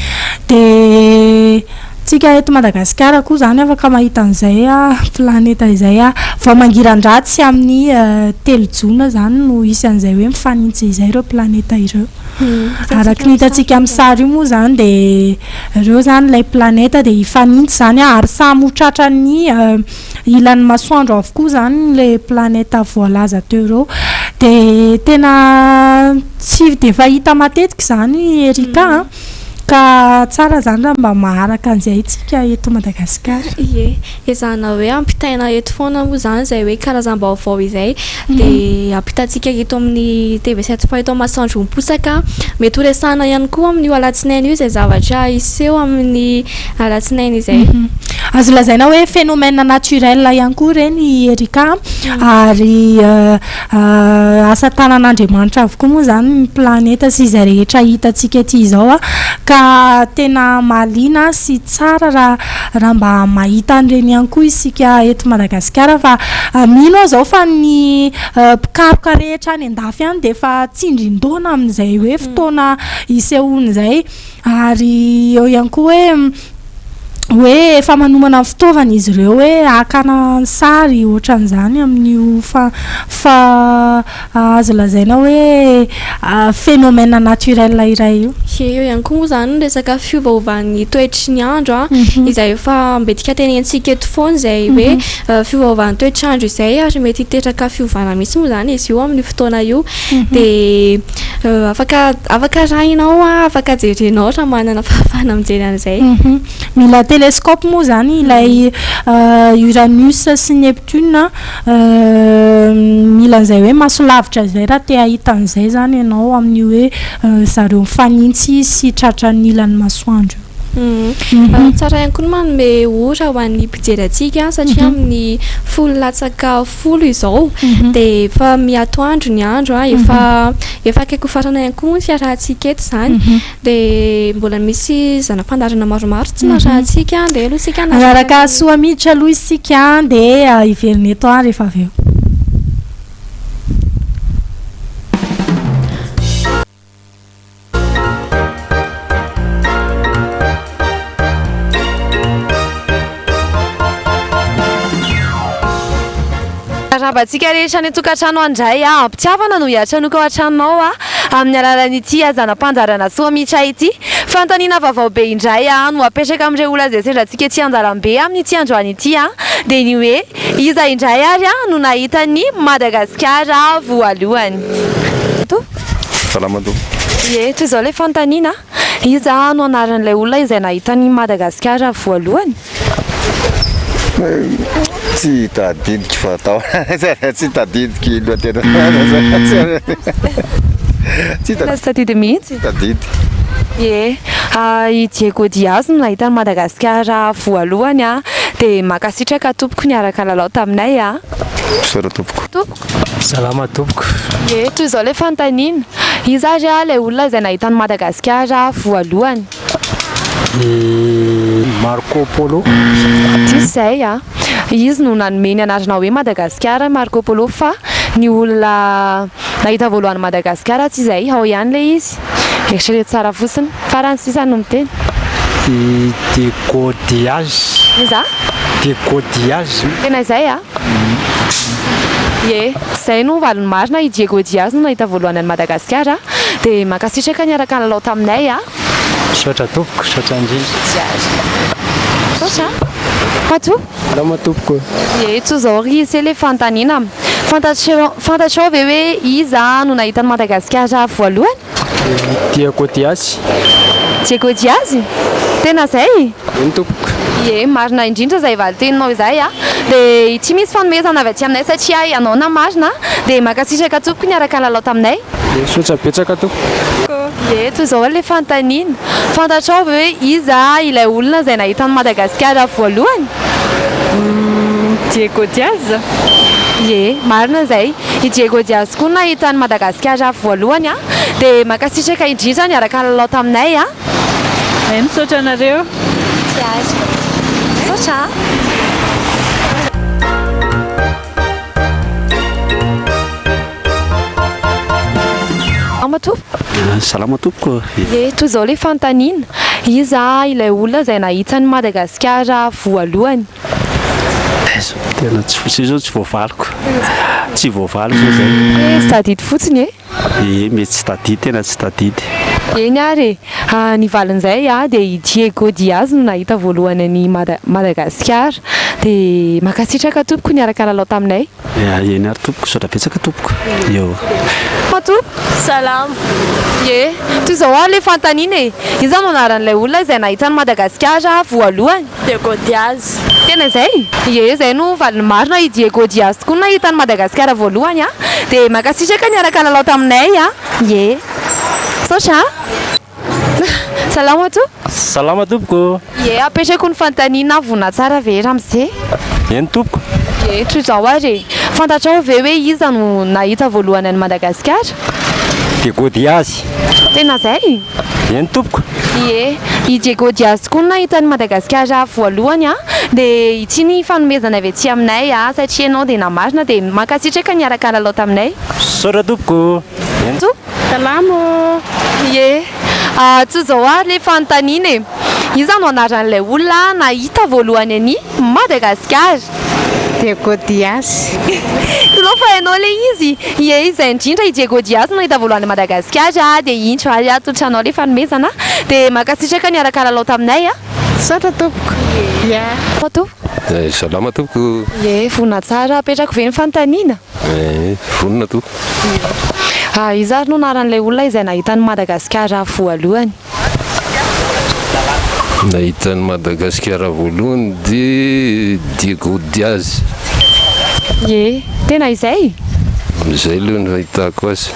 Dia tsika eto Madagasikara koa izany afaka mahita an'izay planeta izay. Vao mangiran-dratsy amin'ny telo jona izany no hisy an'izay hoe mifanintsy izay ireo planeta ireo. Araka ny hitantsika amin'ny sary io moa izany dia ireo izany ilay planeta dia hifanintsy izany ary samy ho tratran'ny Ilan'ny masoandro avokoa izany ilay planeta voalaza teo ireo. Dia tena tsy dia fahita matetika izany Erika a. Ka tsara izany raha mba maharaka an'izay isika eto Madagasikara. Ie, ezahana hoe ampitaina eto foana moa izany izay hoe karazam-baovao izay dia ampitantsika eto amin'ny TV 7 fa eto Masoandro Miposaka. Mety ho resahana ihany koa amin'io alatsinainy io izay zavatra hiseho amin'ny alatsinainy izay. Azo lazaina hoe phénomène naturel ihany koa ireny Erika ary asa tanan'Andriamanitra avokoa moa izany ny planeta sy izay rehetra hitantsika ety izao ka tena mahaliana sy tsara raha raha mba mahita an'ireny ihany koa isika eto Madagasikara fa mino aho izao fa ny mpikaroka rehetra any an-dafy any dia efa tsindrin-daona amin'izay hoe fotoana hisehoan'izay ary eo ihany koa hoe hoe efa manomana ny fitaovana izy ireo hoe hakana ny sary ohatran'izany amin'io fa fa azo lazaina hoe phénomène naturel iray io. Ie, eo ihany koa moa izany ny resaka fiovaovan'ny toetry ny andro an, izay efa mbetika tenentsika eto foana izay hoe fiovaovan'ny toetr'andro izay ary mety hiteraka fiovana mihitsy moa izany izy io amin'io fotoana io. Dia afaka afaka arahinao an, afaka jerenao raha manana fahafahana mijery an'izay. Mila télescope moa izany ilay Uranus sy Neptune Mila an'izay hoe maso lavitra izay raha te hahita an'izay izany ianao amin'io hoe zareo mifanintsy sy tratran'ny ilan'ny masoandro io. Tsara ihany koa ny manome ora ho an'ny mpijery antsika satria amin'ny folo latsaka folo izao dia efa miha-atoandro ny andro, efa efa akaiky ho farana ihany koa moa ny fiarahantsika eto izany. Dia mbola misy zana-pandaharana maromaro tsy narahantsika, andeha aloha isika hanaraka. Hanaraka soa miditra aloha isika dia hiverina eto aho rehefa avy eo. Miarahaba antsika rehetra any an-tokantrano handray aho. Am-pitiavana no hiantranoko ao an-tranonao aho amin'ny alalan'ity zana-pandaharana Soamitra ity. Fanontaniana vaovao be indray no apetraka amin'ireo olona izay sendra antsika ety an-dalambe amin'ity androany ity dia ny hoe iza indray ary no nahita an'i Madagasikara voalohany? Salama tompoko. Ie, toy izao ilay fanontaniana, iza no anaran'ilay olona izay nahita an'i Madagasikara voalohany? Tsy tadidiko fa atao tsy tadidiko aloha tena tsy Tena tsy tadidy mihitsy? Tadidy. Ie, i Diego Diaz no nahita an'i Madagasikara voalohany a, dia mankasitraka tompoko niaraka lalao taminay a. Misaotra tompoko. Tompoko. Salama tompoko. Ie, toy izao ilay fanontaniana, iza ary ilay olona izay nahita an'i Madagasikara voalohany? I Marco Polo. Diso izay a! Izy no nanome ny anarana hoe Madagasikara i Marco Polo fa ny olona nahita voalohany Madagasikara tsy izay, ao ihany ilay izy. Eritrereto tsara fotsiny. Farany sisa no miteny. I Diego Diaz. Iza? Diego Diaz. Tena izay a! Ie, izay no valiny marina, i Diego Diaz no nahita voalohany an'i Madagasikara. Dia mankasitraka niaraka nilalao taminay a! Misaotra tompoko, misaotra indrindra. Misaotra. Matoa. Salama tompoko. Ie, toa izao ry ise ilay fanontaniana. Fantatrao, fantatrao ve hoe iza no nahita an'i Madagasikara voalohany? Diego Diaz. Diego Diaz? Tena izay? Eny tompoko. Ie, marina indrindra izay valin-teninao izay a. Dia ity misy fanomezana avy aty aminay satria ianao namarina. Dia mankasitraka tompoko niaraka nilalao taminay. Misaotra betsaka tompoko. Ie, toy izao ilay fanontaniana. Fantatrao ve hoe iza ilay olona izay nahita an'i Madagasikara voalohany? Diego Diaz? Ie, marina izay. I Diego Diaz koa no nahita an'i Madagasikara voalohany. Dia mankasitraka indrindra niaraka nilalao taminay. Hay, misaotra anareo. Misaotra. Salama tompoko. Salama tompoko. Ie, toy izao ilay fanontaniana, iza ilay olona izay nahita an'i Madagasikara voalohany? Aiza, tena tsy izay izao tsy voavaliko. Tsy voavaly izao izay. Tsy tadidy fotsiny e. Ie, mety tsy tadidy, tena tsy tadidy. Eny ary e. Ny valin'izay dia i Diego Diaz no nahita voalohany an'i Madagasikara. Dia mankasitraka tompoko niaraka lalao taminay. Ya, eny ary tompoko, misaotra betsaka tompoko. Eo. Fa tompoko. Salama. Ie, toy izao ary ilay fanontaniana e! Iza no anaran'ilay olona izay nahita an'i Madagasikara voalohany? Diego Diaz. Tena izay? Ie, izay no valiny marina, i Diego Diaz tokoa no nahita an'i Madagasikara voalohany an! Dia mankasitraka niaraka nilalao taminay an! Ie. Misaotra an! Salama tompoko. Salama tompoko. Ie, apetrako ny fanontaniana, vonona tsara ve ramose? Eny tompoko. Ie, toy izao ary e. Fantatrao ve hoe iza no nahita voalohany an'i Madagasikara? Diego Diaz. Tena izay? Eny tompoko. Ie, i Diego Diaz tokoa no nahita an'i Madagasikara voalohany an. Dia ity ny fanomezana avy aty aminay an, satria ianao dia namarina dia mankasitraka niaraka nilalao taminay. Misaotra tompoko. Eny. Salama ô! Ie. Tsy izao ary ilay fanontaniana e! Iza no anaran'ilay olona nahita voalohany an'i Madagasikara? Diego Dias. Ianao fa hainao ilay izy? Ie, izay indrindra, i Diego Dias no nahita voalohany an'i Madagasikara, dia indro ary atolotra anao ilay fanomezana. Dia mankasitraka niaraka lalao taminay a! Misaotra tompoko. Ia. Tompoko. Salama tompoko. Ie, vonona tsara. Apetrako ve ny fanontaniana? Ee, vonona tompoko. Iza ary no anaran'ilay olona izay nahita an'i Madagasikara voalohany? Nahita an'i Madagasikara voalohany dia Diego Diaz. Ie, tena izay? Izay aloha no fahitako azy.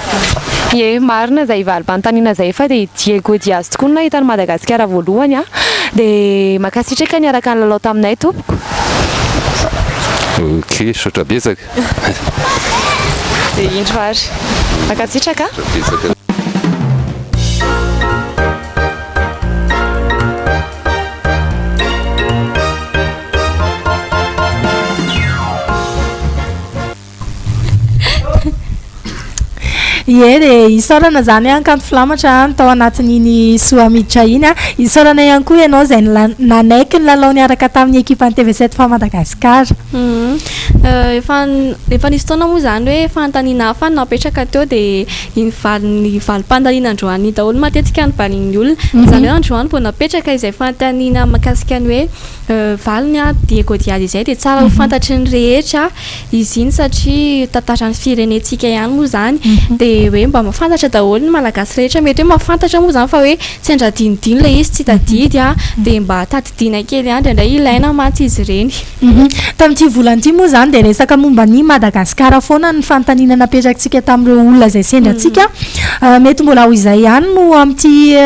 Ie, marina izay valim-panontaniana izay fa dia Diego Diaz tokoa no nahita an'i Madagasikara voalohany an! Dia mankasitraka niaraka nilalao taminay tompoko. Ok, misaotra betsaka. Dia indro ary. Mankasitraka a. Ie dia isaorana izany an Kanto Filamatra an tao anatin'iny soa miditra iny an. Isaorana ihany koa ianao izay nanaiky ny lalao niaraka tamin'ny ekipan'ny TV 7 fois Madagascar. Efa efa nisy fotoana moa izany hoe fanontaniana hafa no napetraka teo dia iny valiny valim-panontaniana androany iny daholo matetika no valian'ny olona. Izany hoe androany vao napetraka izay fanontaniana mahakasika ny hoe valiny Diego Diaz izay dia tsara ho fantatry ny rehetra izy iny satria tantaran'ny firenentsika ihany moa izany dia hoe mba mahafantatra daholo ny Malagasy rehetra mety hoe mahafantatra moa izany fa hoe sendra adinodino ilay izy tsy tadidy dia mba tadidiana kely ihany indraindray ilaina mantsy izy ireny. Tamin'ity volana ity moa izany dia resaka momba an'i Madagasikara foana ny fanontaniana napetrakitsika tamin'ireo olona izay sendra antsika. Mety mbola ho izay ihany no amin'ity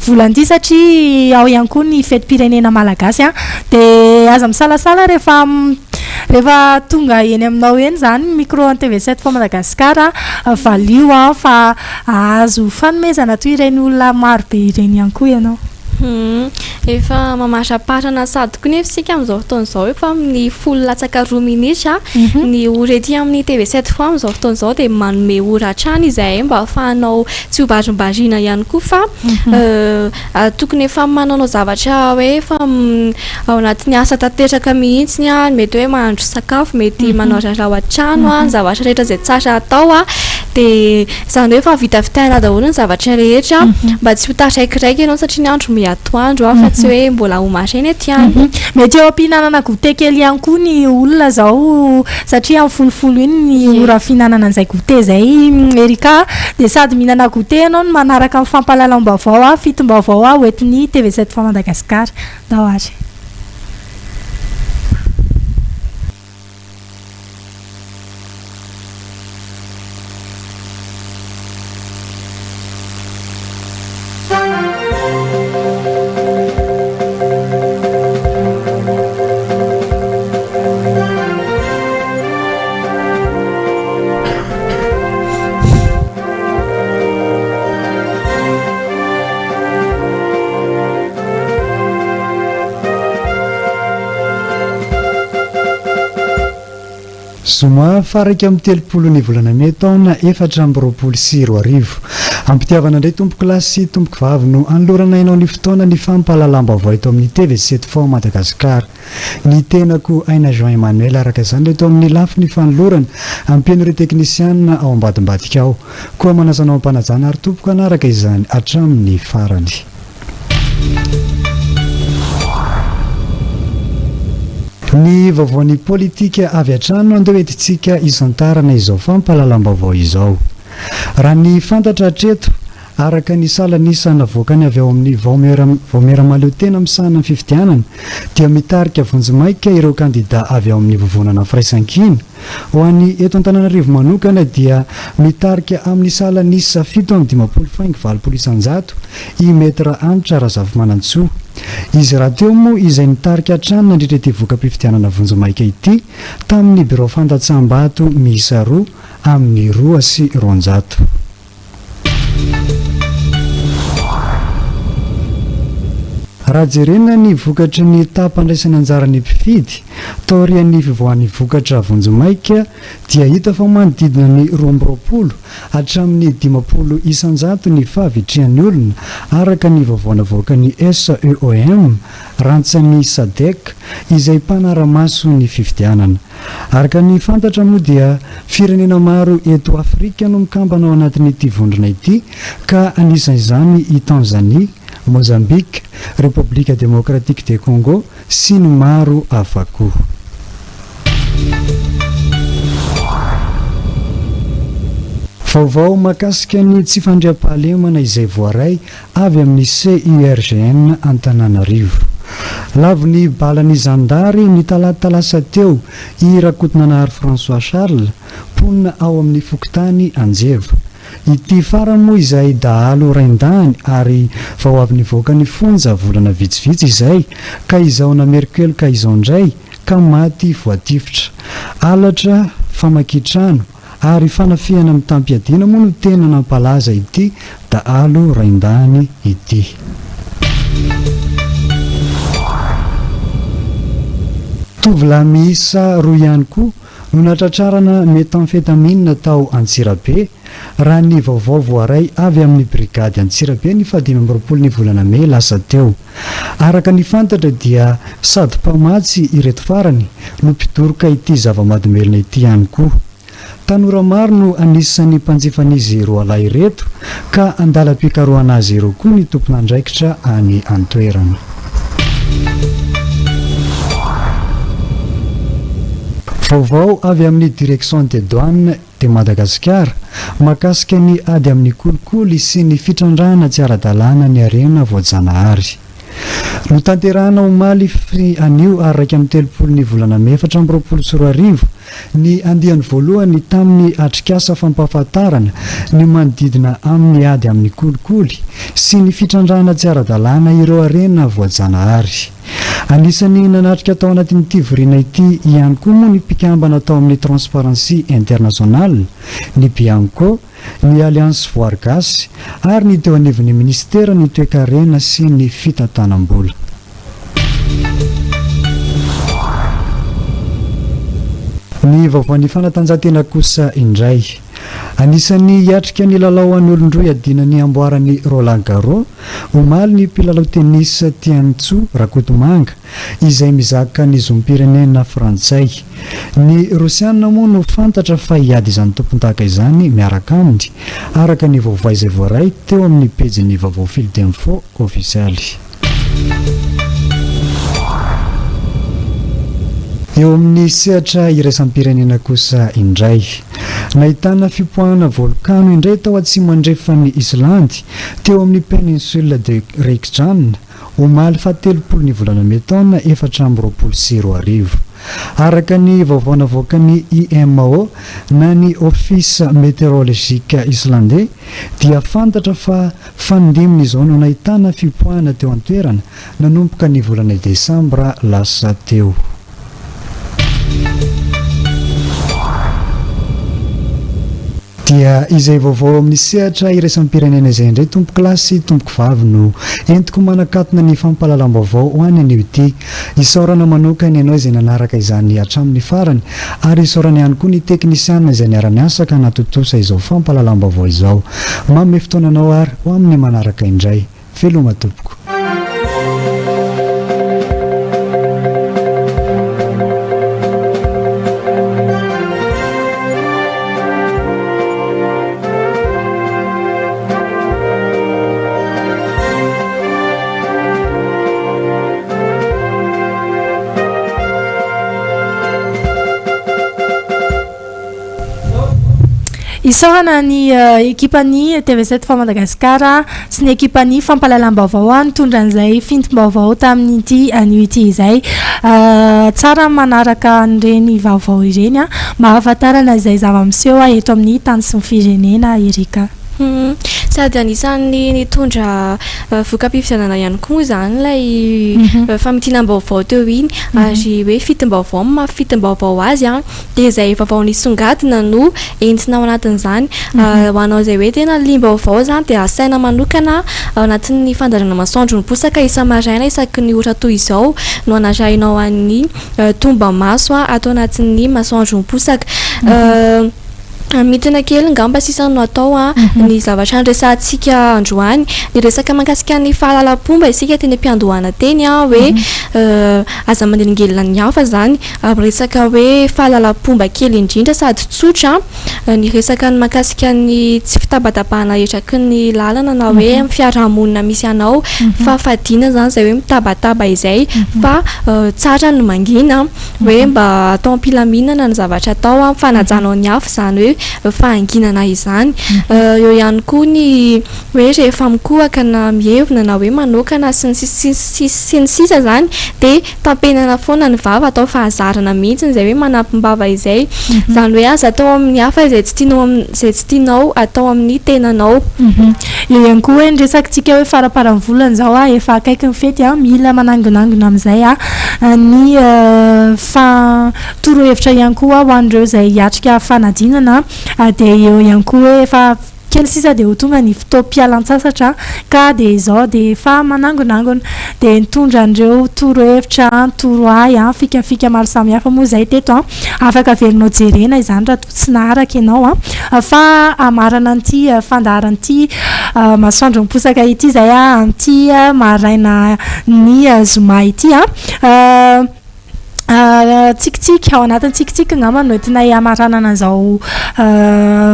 volana ity satria ao ihany koa ny fetim-pirenena malagasy. Dia aza misalasala rehefa rehefa tonga eny aminao eny izany ny micro an'ny TV 7 fois Madagascar, valio fa hahazo fanomezana toy ireny olona maro be ireny ihany koa ianao. Humm efa mamaraparana sady koa nefa isika amin'izao fotoana izao efa amin'ny folo latsaka roa minitra ny ora ety amin'ny TV 7 fois amin'izao fotoana izao dia manome ora hatrany izahay mba ahafahanao tsy ho varimbariana ihany koa fa tokony efa manaonao zavatra hoe efa ao anatin'ny asa tanteraka mihitsy ny mety hoe mahandro sakafo mety manao raharaha ao an-trano ny zavatra rehetra izay tsara atao dia izany hoe efa vitavitaina daholo ny zavatra rehetra mba tsy ho taraikiraiky ianao satria ny andro miha atoandro fa tsy hoe mbola ho maraina eto ihany. Mety eo am-pihinanana goûter kely ihany koa ny olona izao satria amin'ny folofolo iny ny ora fihinanana an'izay goûter izay Erika dia sady mihinana goûter ianao no manaraka ny fampahalalam-baovao fitim-baovao hoentin'ny TV 7 fois Madagascar. Ndao ary. Zoma faha-31 ny volana mey taona 2024. Am-pitiavana indray tompokolahy sy tompokovavy no anolorana enao ny fotoana ny fampahalalam-baovao eto amin'ny TV 7 fois Madagascar. Ny tenako Aina Jean Emmanuel araka izany eto amin'ny lafiny fanolorana, ampian'ireo teknisianina ao ambadimbadika ao. Koa manasa anao am-panajana ary tompoko hanaraka izany hatramin'ny farany. Ny vaovaon'ny politika avy hatrany no andeha ho entintsika hisantarana izao fampahalalam-baovao izao. Raha ny fantatra hatreto, araka ny salan'isa navoakany avy ao amin'ny Vaomiera Vaomiera Mahaleotena misahana ny fifidianana dia mitarika vonjimaika ireo kandida avy ao amin'ny Vovonana Firaisankina. Ho an'ny eto Antananarivo manokana dia mitarika amin'ny salan'isa 57 faingo 80% i Maître Hanitra Razafimanantsoa. Izy rahateo moa izay nitarika hatrany nandritra ity voka-pifidianana vonjimaika ity tamin'ny birao fandatsaham-bato miisa 202. Raha jerena ny vokatry ny taham-pandraisana anjaran'ny mpifidy taorian'ny fivoahan'ny vokatra vonjimaika dia hita fa manodidina ny 22 hatramin'ny 50% ny fahavitrihan'ny olona araka ny vaovao navoakan'ny SEOM, rantsan'ny Sadec, izay mpanara-maso ny fifidianana. Araka ny fantatra moa dia firenena maro eto Afrika no mikambana ao anatin'ity vondrona ity ka anisan'izany i Tanzanie, Mozambique, République Démocratique des Congo sy ny maro hafa koa. Vaovao mahakasika ny tsy fandriampahalemana izay voaray avy amin'ny CIRGN Antananarivo. Lavon'ny balan'ny zandary ny talata lasa teo i Rakotonanahary François Charles, mponina ao amin'ny fokontany Anjeva. Ity farany moa izay dahalo raindahiny ary vao avy nivoaka ny fonja volana vitsivitsy izay ka izao namerin-keloka izao indray ka maty voatifitra. Halatra, famakian-trano, ary fanafihana mitam-piadiana moa no tena nampalaza ity dahalo raindahiny ity. Tovolahy miisa roa ihany koa no natratrarana methamphetamine tao Antsirabe, raha ny vaovao voaray avy amin'ny brigady Antsirabe ny faha-25 ny volana mey lasa teo. Araka ny fantatra dia sady mpamatsy ireto farany no mpidoroka ity zava-mahadomelina ity ihany koa. Tanora maro no anisan'ny mpanjifan'izy roalahy ireto ka andalam-pikarohana azy ireo koa ny tompon'andraikitra any an-toerana. Vaovao avy amin'ny Direction des Douanes de Madagascar mahakasika ny ady amin'ny kolikoly sy ny fitrandrahana tsy ara-dalàna ny harena voajanahary. Notanterahana omaly sy anio ary 31 ny volana mey 2024 ny andiany voalohany tamin'ny atrikasa fampahafantarana ny manodidina amin'ny ady amin'ny kolikoly sy ny fitrandrahana tsy ara-dalàna ireo harena voajanahary. Anisan'ny nanatrika tao anatin'ity voriana ity ihany koa moa ny mpikambana tao amin'ny Transparency International, ny Bianco, ny Alliance Voary Gasy ary ny teo anivon'ny minisiteran'ny Toekarena sy ny Fitantanam-bola. Ny vaovaon'ny fanatanjahantena kosa indray. Anisan'ny hiatrika ny lalao an'olon-droa hiadiana ny amboaran'ny Roland Garros, omaly ny mpilalao tennis Tiantsoa Rakotomanga, izay mizaka ny zom-pirenena frantsay. Ny Rosiana moa no fantatra fa hiady izany tompondaka izany miaraka aminy, araka ny vaovao izay voaray teo amin'ny pejin'ny vaovao Fil d'info ofisialy. Eo amin'ny sehatra iraisam-pirenena kosa indray. Nahitana fipoahana volkano indray tao atsimo andrefan'i Islandy, teo amin'ny Péninsule de Reykjanes, omaly faha-telopolo ny volana mey taona 2024. Araka ny vaovao navoakan'ny IMO na ny Office Météorologique Islandais dia fantatra fa Fanindiminy izao no nahitana fipoahana teo an-toerana nanomboka ny volana desambra lasa teo. Dia izay vaovao eo amin'ny sehatra iraisam-pirenena izay indray tompokolahy sy tompokovavy no entiko manakatona ny fampahalalam-baovao ho any anio ity. Isaorana manokana ianao izay nanaraka izany hatramin'ny farany ary isaorana ihany koa ny teknisiana izay niara-niasa ka nahatontosa izao fampahalalam-baovao izao. Manome fotoana anao ary ho amin'ny manaraka indray. Veloma tompoko. Isaorana ny ekipan'ny TV 7 fois Madagascar sy ny ekipan'ny fampahalalam-baovao nitondra an'izay fintim-baovao tamin'ity anio ity izay. Tsara ny manaraka an'ireny vaovao ireny mba hahafantarana izay zava-miseho eto amin'ny tany sy ny firenena Erica. Sady anisan'ny nitondra voka-pifidianana ihany koa moa izany ilay famintinam-baovao teo iny ary hoe fitim-baovao amin'ny maha fitim-baovao azy dia izay vaovao nisongadina no entina ao anatin'izany. Ho anao izay hoe tena liam-baovao izany dia asaina manokana ao anatin'ny fandaharana Masoandro miposaka isa-maraina isaky ny ora toy izao no anarahinao an'ny tombamaso ato anatin'ny Masoandro miposaka. Mintina kely ngamba sisa no atao ny zavatra niresahantsika androany. Niresaka mahakasika ny fahalalam-pomba isika teny am-piandohana teny hoe aza manelingelina ny hafa izany. Miresaka hoe fahalalam-pomba kely indrindra sady tsotra, niresaka ny mahakasika ny tsy fitabatabahana eraky ny lalana na hoe amin'ny fiarahamonina misy anao fa fadiana izany izay hoe mitabataba izay fa tsara ny mangina hoe mba atao am-pilaminana ny zavatra atao, fanajanao ny hafa izany hoe fahanginana izany. Eo ihany koa ny hoe rehefa mikohaka na mievina na hoe manoakana sy ny sisa sy ny sisa izany dia Tapenana foana ny vava, atao fahazarana mihitsy izay hoe manampim-bava izay. Izany hoe aza atao amin'ny hafa izay tsy tianao izay tsy tianao atao amin'ny tenanao. Eo ihany koa hoe ny resakitsika hoe faramparan'ny volana izao a, efa akaiky ny fety a, mila manangonangona amin'izay a, ny fa torohevitra ihany koa ho an'ireo izay hiatrika fanadinana dia eo ihany koa hoe efa Kely sisa dia ho tonga ny fotoam-pialan-tsasatra ka dia izao dia efa manangonangona. Dia nitondra an'ireo torohevitra, torohay, fikafika maro samihafa moa izay teto an. Afaka averinao jerena izany raha toa tsy naharaka ianao an. Fa hamarana an'ity fandaharana ity masoandro miposaka ity izay amin'ity maraina ny zoma ity an. Tsikitsiky, ao anatin'ny tsikitsiky angamba no entinay hamaranana an'izao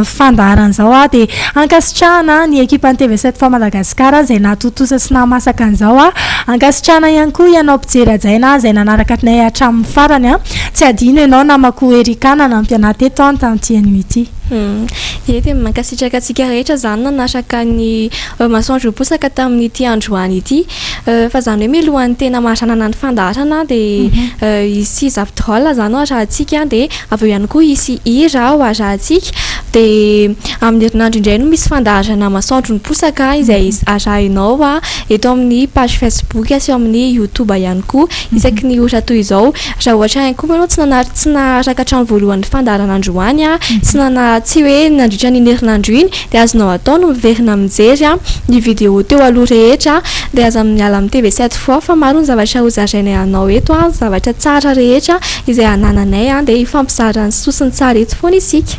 fandaharana izao dia ankasitrahana ny ekipan'ny TV 7 fois Madagascar izay nahatontosa sy nahamasaka an'izao. Ankasitrahana ihany koa ianao mpijery hajaina izay nanaraka anay hatramin'ny farany. Tsy adino ianao namako Ericka nanampy anah teto tamin'ity anio ity. Ie dia mankasitraka antsika rehetra izany nanaraka ny masoandro miposaka tamin'ity androany ity. Fa izany hoe mialohan'ny tena hamaranana ny fandaharana dia hisy zap-drôle izany ho arahantsika dia avy eo ihany koa hisy hira ho arahantsika. Dia amin'ny herinandro indray no misy fandaharana masoandro miposaka izay arahinao eto amin'ny page Facebook sy ao amin'ny YouTube ihany koa isaky ny ora toy izao. Raha ohatra ihany koa ianao tsy nanary tsy naharaka hatramin'ny voalohan'ny fandaharana androany, tsy nana tsy hoe nandritra an'iny herinandro iny dia azonao atao ny miverina mijery ny vidéo teo aloha rehetra dia aza miala amin'ny TV 7 fois fa maro ny zavatra ho zarainay anao eto, zavatra tsara rehetra izay anananay dia hifampizara ny soa sy ny tsara eto foana isika.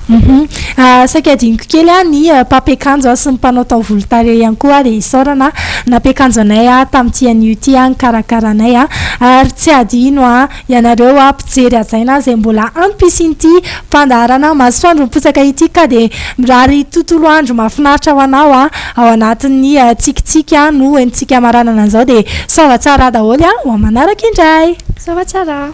Saika adinoko kely ny mpampiakanjo sy ny mpanao taovolo tarehy ihany koa dia isaorana nampiakanjo anay tamin'ity anio ity nikarakara anay ary tsy adino Ianareo mpijery hajaina izay mbola antom-pisian'ity fandaharana Masoandro miposaka ity ka dia mirary tontolo andro mahafinaritra ho anao ao anatin'ny tsikitsiky no entintsika hamaranana an'izao dia soava tsara daholo ho amin'ny manaraka indray. Soava tsara.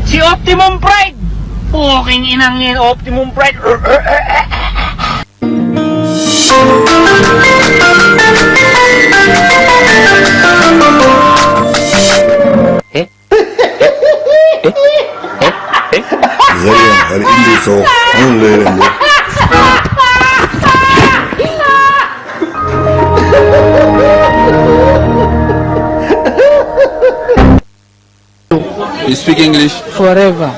Si Optimum Pride! Puking inang yan, Optimum Pride! You speak English? Forever.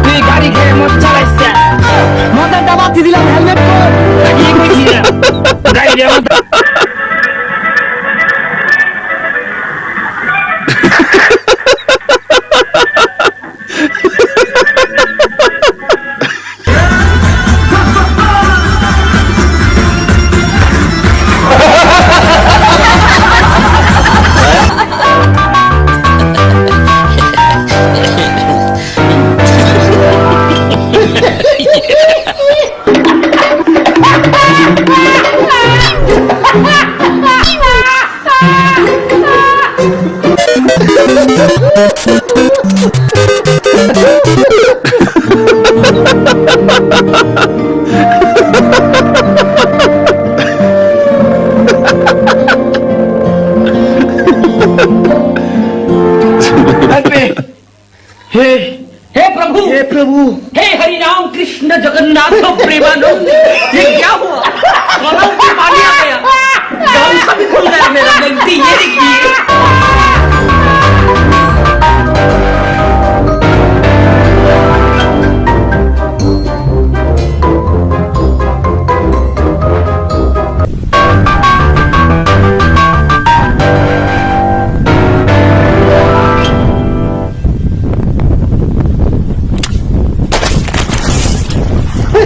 তুই গাড়ি খেয়ে মদ চালাইছিস মদের দাবাতি দিলাম হেলমেট পর কি কইছি গাড়ি हे हे प्रभु हे प्रभु हे हरि राम कृष्ण जगन्नाथ प्रेमानंद ये क्या हुआ गलाव में पानी आ गया गाँव सब खुल गया मेरा गलती ये देखिए हे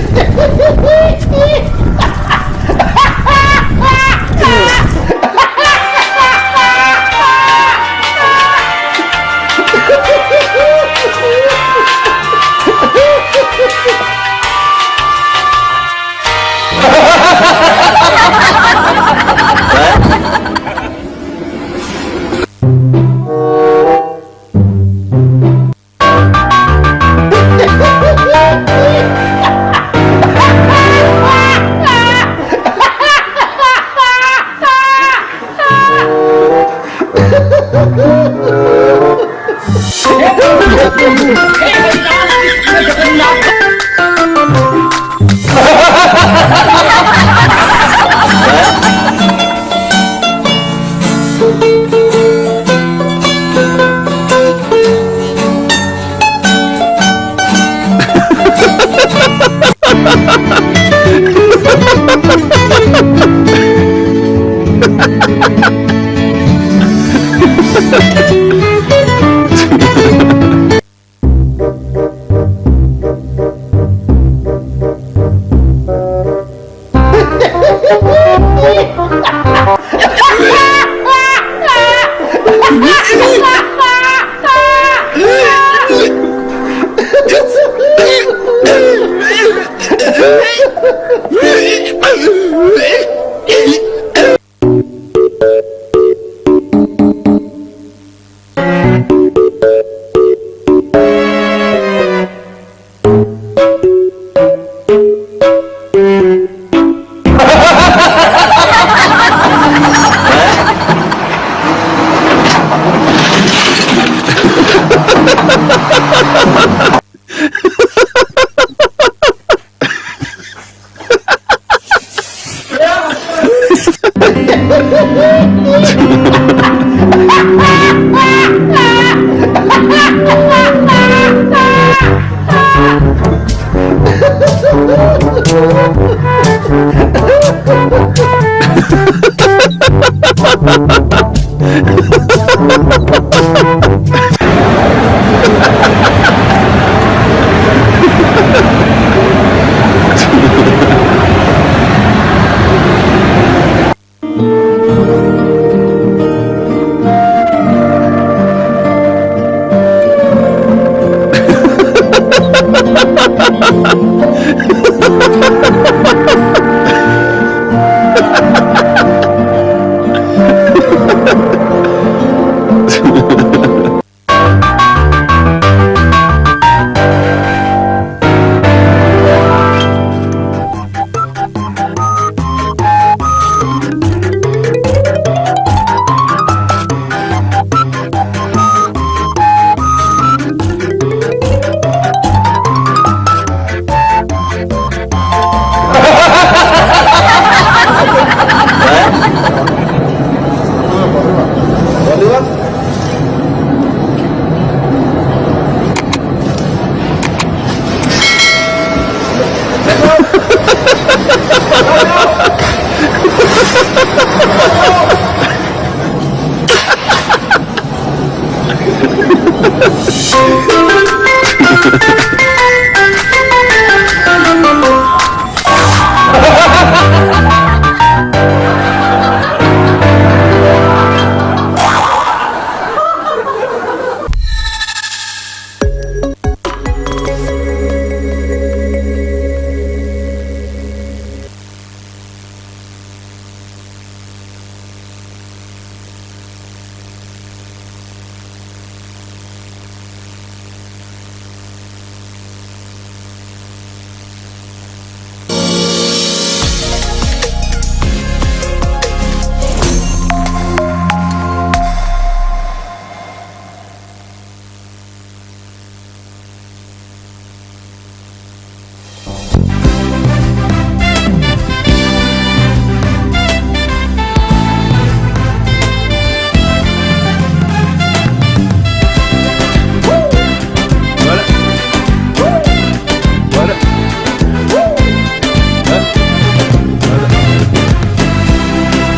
हरि राम कृष्ण Jagannath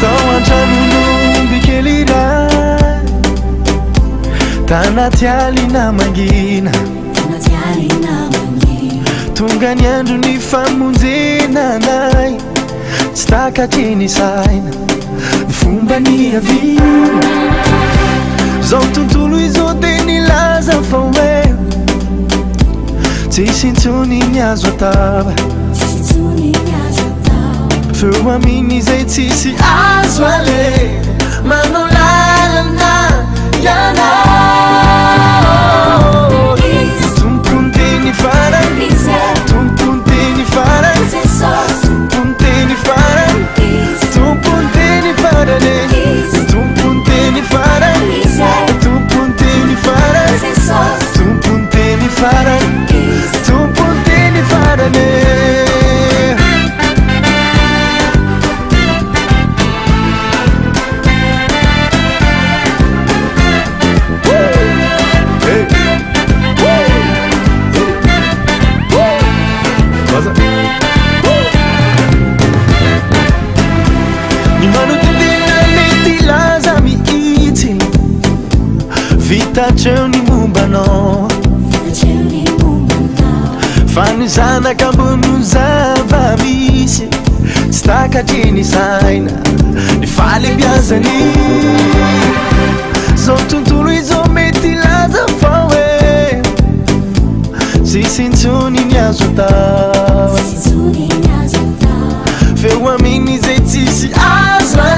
Tao an-tranon'omby kely iray Tanaty alina mangina Tonga ny andro ny famonjena anay Tsy takatry ny saina Ny fomba niaviana Zao tontolo izao dia nilaza fa hoe Tsisy intsony ny azo atao Feo amin'izay tsisy azo aleha Manao lalana ianao Tompony teny farany Tompony teny farany Tompony teny farany Tompony teny farany Tompony teny farany Tompony teny farany Tompony teny farany Tompony teny farany Ny manodidina mety hilaza mihitsy Vita hatreo ny momba anao Fa ny zanaka ambony zava-misy Tsy takatry ny saina ny fahalebiazany Zao tontolo izao mety hilaza fa hoe Tsisy intsony ny azo atao Feo amin'izay tsisy azo.